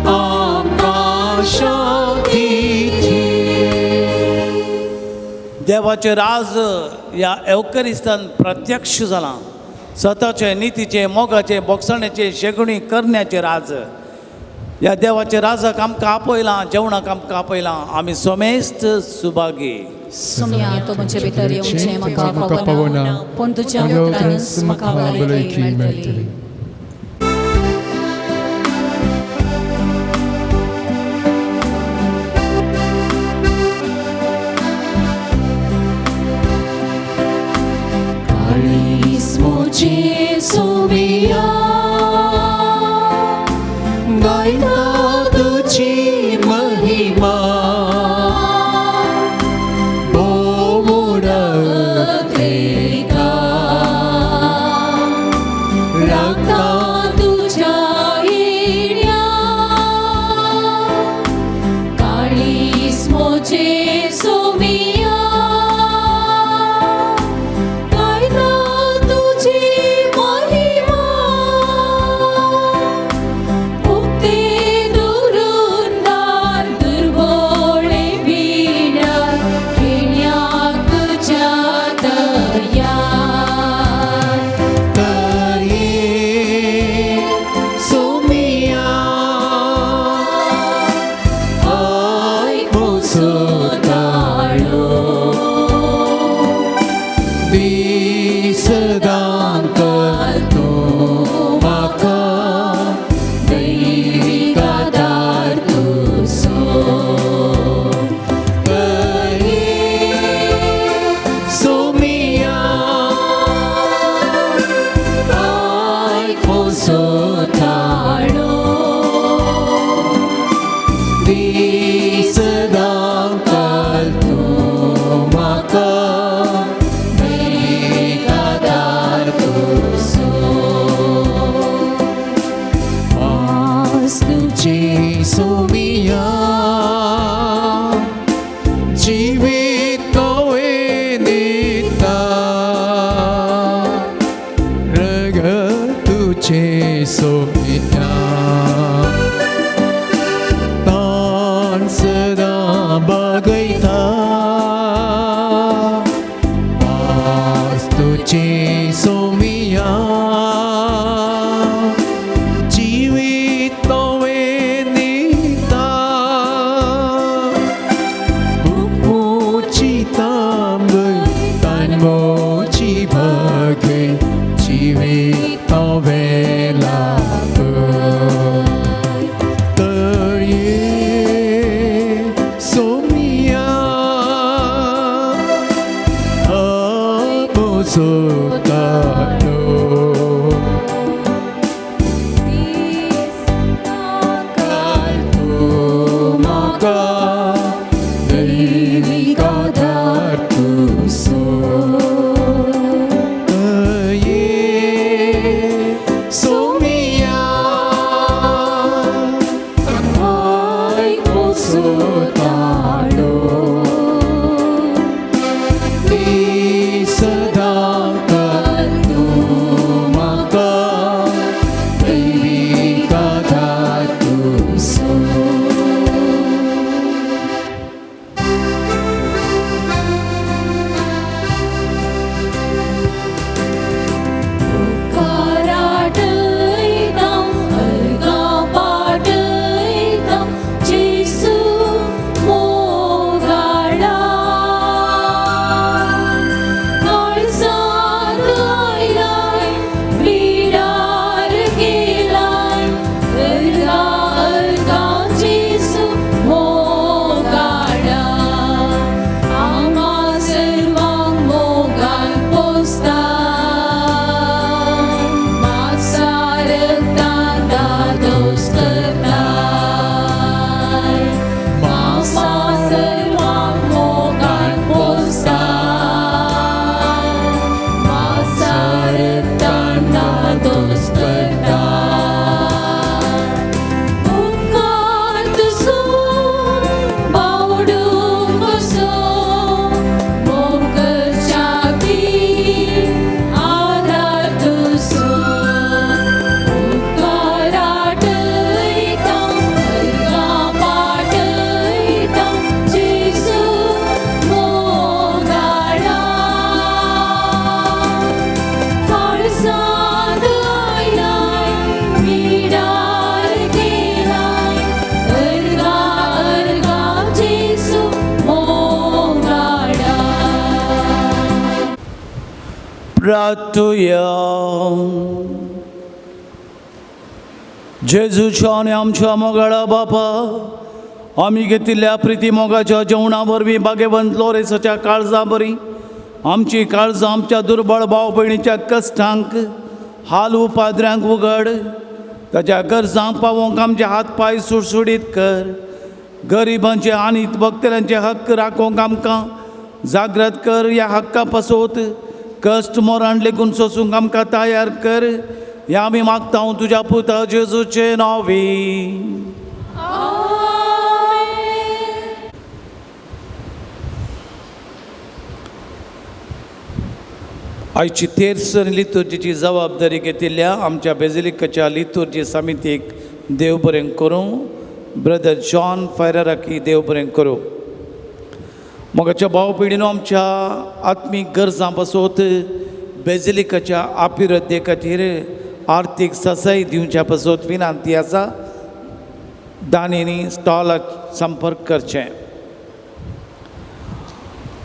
आमकां शांती दी. देवाचे राज ह्या एवकरिस्तान प्रत्यक्ष जालां. सताचे, नितीचे, मोगाचे, बोगसण्याचे, शेगुणी करण्याचे राज ह्या देवाचे राजाक आमकां आपयलां, जेवणाक आमकां आपयलां. आमी समेस्त सुभागी. सोम्या तो म्हजे भितर येवचें म्हाका पावना, पूण तुज्या उतरानच म्हाका भलायकी मेळटली. काळीज म्हजें सोम्या गायता तुजी महिमा, राखता तुज्या येण्या. काळीज म्हजें सोम्या गायता तुजी महिमा, सोमिया तान सदां बागयता पास तुजी सोमिया जिवीत नवें दिता बुकूची तांबय तानमोची भागय जिवीत नवें लाभय तर ये सोमिया आमोसोतालो तूं म्हाका दैवीक आदार तूं ये सोमिया आयकोसोतालो ती सदां काल तूं म्हाका दैवीक आदार तूं कराटयता अर्गां पाटयता जेजू मोगाळा काळजांत आयलाय बिडार गेलाय अर्गां अर्गां जेजू मोगाळा आमा सर्वांक मोगान पोसता मासारतान दादोस करताय मामा सर्वांक मोगान पोसता मासारतान दादोस करताय उपकार तुजो बावडूंक बसो मोगच्या आदार तुजो उपकार आटयता अर्गां पाटयता जेजू मोगाळा काळजांत आयलाय बिडार गेलाय अर्गां अर्गां जेजू मोगाळा. प्रार्थुया. जेजूच्या आनी आमच्या मोगाळा बापा, आमी घेतिल्ल्या प्रिती मोगाच्या जेवणा वरवीं भाग्यवंत लोरेसाच्या काळजा बरी आमची काळजां आमच्या दुर्बळ भाव भयणीच्या कश्टांक हाल उपाद्र्यांक उगड, ताच्या गरजांक पावोवंक आमचे हात पांय सुडसुडीत कर. गरिबांचे आनी भक्तरांचे हक्क राखोवंक आमकां जागृत कर. ह्या हक्का पासत कश्ट मोरान लेगून सोसूंक आमकां तयार कर. ह्या आमी मागता तुज्या पुता जेजूचे नांवी. आयची तेरसन लितुर्जीची जबाबदारी घेतिल्ल्या आमच्या बेजिलिकाच्या लितुर्जी समितीक देव बरें करूं. ब्रदर जॉन फैराराकी देव बरें करूं. मोगाच्या भाव भयणीनो, आमच्या आत्मीक गरजां पासत बेजिलिकाच्या अभिवृद्धी खातीर आर्थीक ससाय दिवच्या पासत विनंती आसा. दानींनी स्टॉलाक संपर्क करचें.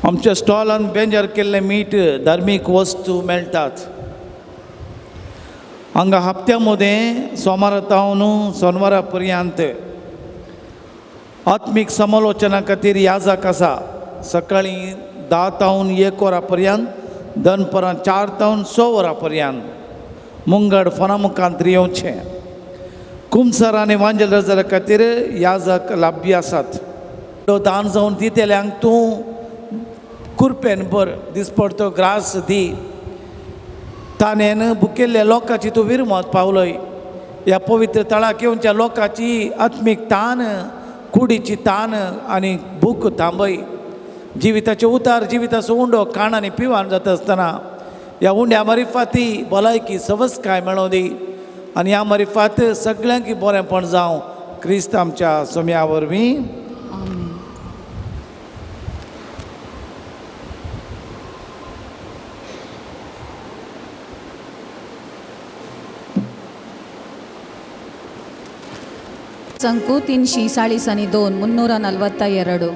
आमच्या स्टॉलान बेंजार केल्लें मीठ, धार्मीक वस्तू मेळटात. हांगा हप्त्या मदें सोमारा तावन सोनवारा पर्यंत आत्मीक समालोचना खातीर याजक आसा. सकाळीं 10 तावन 1 वरां पर्यंत, दनपरां 4 तावन 6 वरां पर्यंत मुंगड फोना मुखांत येवचें. कुमसार आनी वांजेल रजारा खातीर याजक लाभ्य आसात. दान जावन दितल्यांक तूं कुरपेन भर, दिसपडतो ग्रास दी. ताणें बुकेल्ल्या लोकांची तूं विरमत पावलय. ह्या पवित्र तळाक येवच्या लोकांची आत्मीक तान, कुडीची तान आनी भूक थांबय. जिविताचे उतार जिविताचो उंडो खाण आनी पिवान जाता आसतना ह्या उंड्या मारिफाती भलायकी सवसकाय मेळोवं दी आनी ह्या मरिफात सगळ्यांक बरेंपण जावं क्रिस्त आमच्या सोम्या वरवीं. ಸಂಕು 342 342.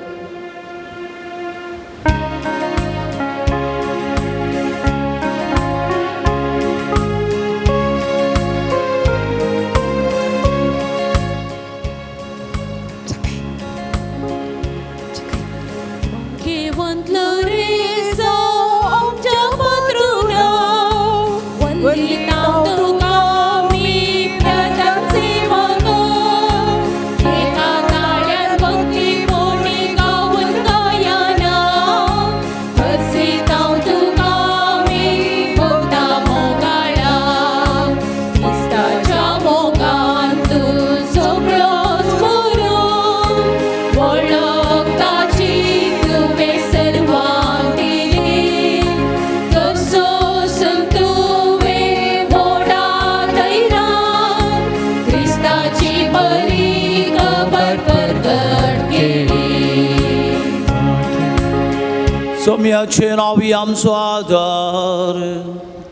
सोम्याचे नांवी आमचो आदार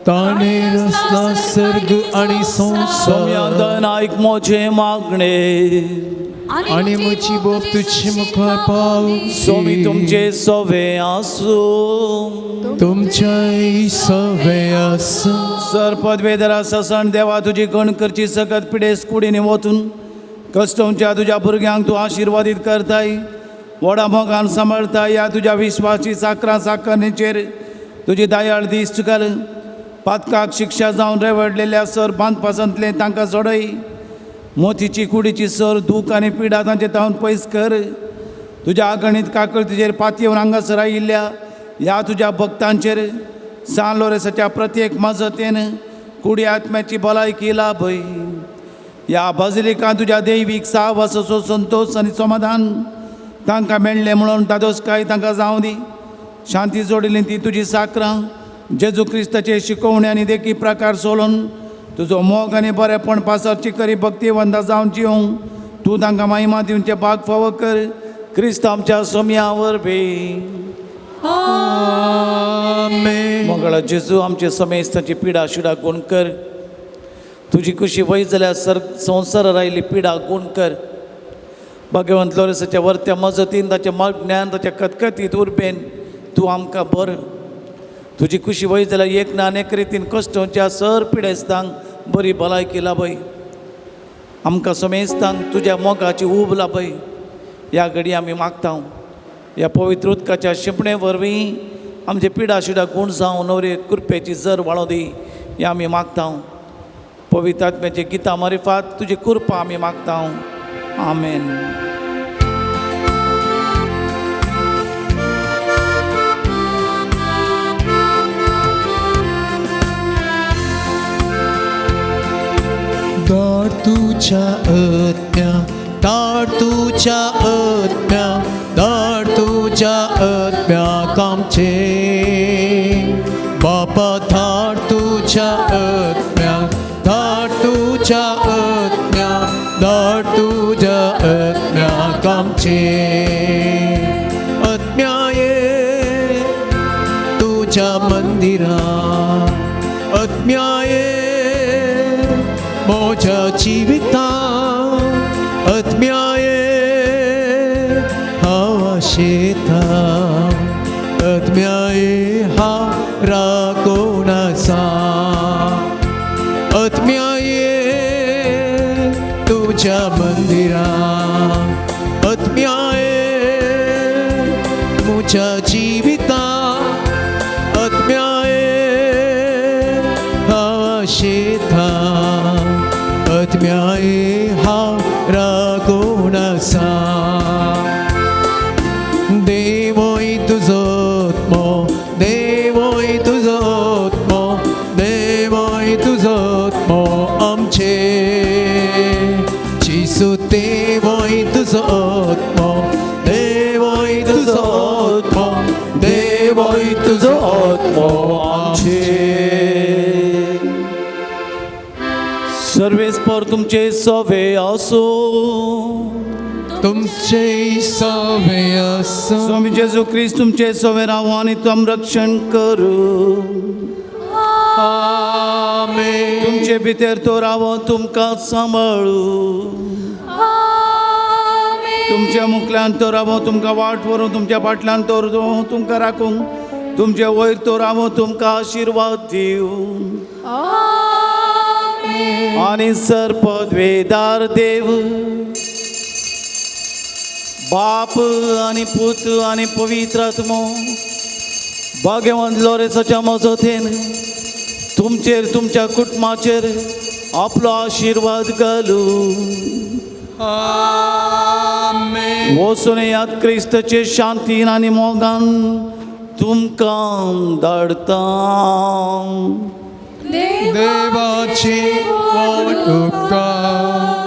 ताणें रचला सर्ग आनी संवसार आयक म्हजें मागणें आनी म्हजी बोब तुजे मुखार पाव सोमी तुमचे सवे आसूं तुमच्याय सवे आसूं. सर पदवेदरा ससन देवा तुजी गण करची सगत पिडेस कुडीनी वचून कस्टमच्या तुज्या भुरग्यांक तूं आशिर्वादीत करताय व्हडा मोगान सांबाळता ह्या तुज्या विश्वासी साकरां साकरणीचेर तुजी दयाळ दीस घाल. पातकाक शिक्षा जावन रेवडलेल्या सर बांदपासांतलें तांकां सोडय. मोतीची कुडीची सर दूख आनी पिडा तांचे तावन पयस कर. तुज्या आगणीत काकळतीचेर पातयेवन हांगासर आयिल्ल्या ह्या तुज्या भक्तांचेर सान लोरेसाच्या प्रत्येक मजतेन कुडी आत्म्याची भलायकी लाभय. ह्या बाजिलिकां तुज्या दैवीक साहवासाचो संतोश आनी समाधान तांकां मेळ्ळें म्हणून दादोसकाय तांकां जावं दी. शांती जोडिल्ली ती तुजी साकरां जेजू क्रिस्ताचे शिकोवणे आनी देखी प्रकार सोलून तुजो मोग आनी बरेंपण पासरची करी भक्तिवंदा जावन जिवंक तूं तांकां महिमा दिवचें भाग फावो कर. क्रिस्त आमच्या सोम्या वरवीं. आमेन. मंगळा जेजू आमचे समेस्तांची पिडा शिडा गुण कर. तुजी कुशी वय जाल्यार सर संवसारार आयिल्ली पिडा गुण कर. भाग्यवंत लोरेसाच्या वर्त्या मजतीन ताच्या ज्ञान ताच्या कतकतीत उर्बेन तूं आमकां बर. तुजी कुशी वय जाल्यार एक ना अनेक रितीन कश्टोच्या सर पिडेस्तांक बरी भलायकी लाभय. आमकां समेस्तांक तुज्या मोगाची ऊब लाभय. ह्या घडी आमी मागता ह्या पवित्र उदकाच्या शिंपणे वरवीं आमचे पिडा शिडा गूण जावं नवरे कृपेची जर वाळों दी ह्या आमी मागता. पवित्र आत्म्याचे गितां मारिफात तुजी कृपा आमी मागता. आमेन. दार तुझ्या आत्म्या दार तुझ्या आत्म्या दार तुझ्या आत्म्या कामचे बापा धार तुझ्या आत्म्या धार तुझ्या आत्म्या धार तुझ्या आत्म्या कामचे आत्म्या ये तुझ्या मंदिरा आत्म्या ये म्हज्या जिविता आत्म्या ये हांव आशेता आत्म्या ये हांव राखून आसा आत्म्या ये तुझ्या मंदिरा आत्म्या ये म्हज्या जिविता आत्म्या ये हांव आशेता आत्म्या ये हांव राखून आसा. देवय तुजो आत्मो देवय तुजो आत्मो देवय तुजो आत्मो आमचे जेजू देवय तुजो आत्मो देवय तुजो आत्मो देवय तुजो आत्मो आमचे. सर्वेस्पर तुमचे सवे आसो. तुमचे सवे आसो. स्वामी जेजू क्रिस्त तुमचे सवे रावो आनी संरक्षण करूं. आमेन. तुमचे भितर तो रावो तुमकां सांबाळू. तुमच्या मुखल्यान तो रावो तुमकां वाट व्हरूं. तुमच्या फाटल्यान तो तुमकां राखूंक. तुमचे वयर तो रावो तुमकां आशिर्वाद दिवं. आनी सर्पद्वेदार देव बाप आनी पूत आनी पवित्र आत्मो भाग्यवंत लोरेसाच्या मजतीन तुमचेर तुमच्या कुटुंबाचेर आपलो आशिर्वाद घालू. आमेन. वचून याद क्रिस्ताचे शांतीन आनी मोगान तुमकां धाडता. देवाची वाट उपकार.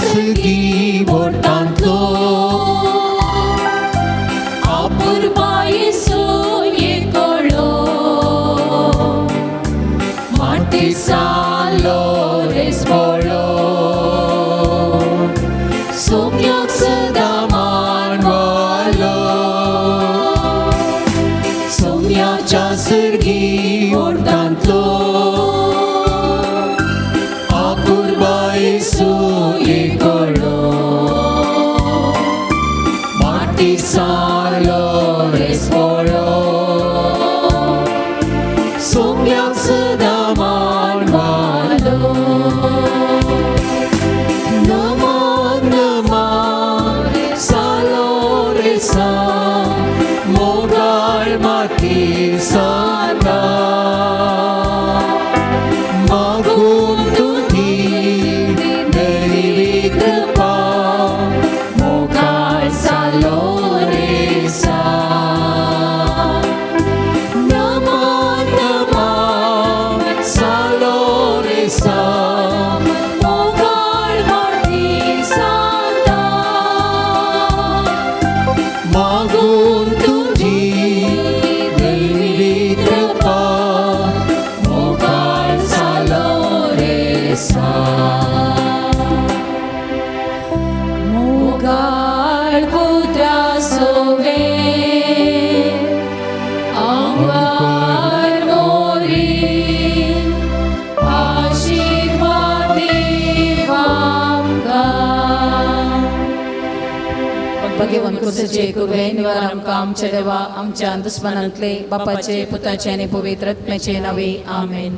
सुगी बोटांतलो अपुरबाये एकोळो माटी सालो रेस्पोळो सोम्याक सदां मानवालो सोम्याच्या सर्गी ओटांतलो अपुरबाये एकोळो माटी सालो रेस्पोळो सोम्याक सदां मानवालो. नमो नमः सालो रेसा मोगाळ माती साता मागून तुजी दैवी कृपा मोगाळ सालो रेसा. नमो नमः सालो रेसा मोगाळ माती साता मागून तुजी दैवी कृपा मोगाळ सालो रेसा. मोगाळ पुत्रा सोवे आंगार मोरी आशीर्वाद देवांका. भगवान कृसेचे कृपे निवार आमकां आमच्या देवा आमच्या दुस्मनांतले बापाचे पुताचे आनी पवित्र आत्म्याचे नावे. आमेन.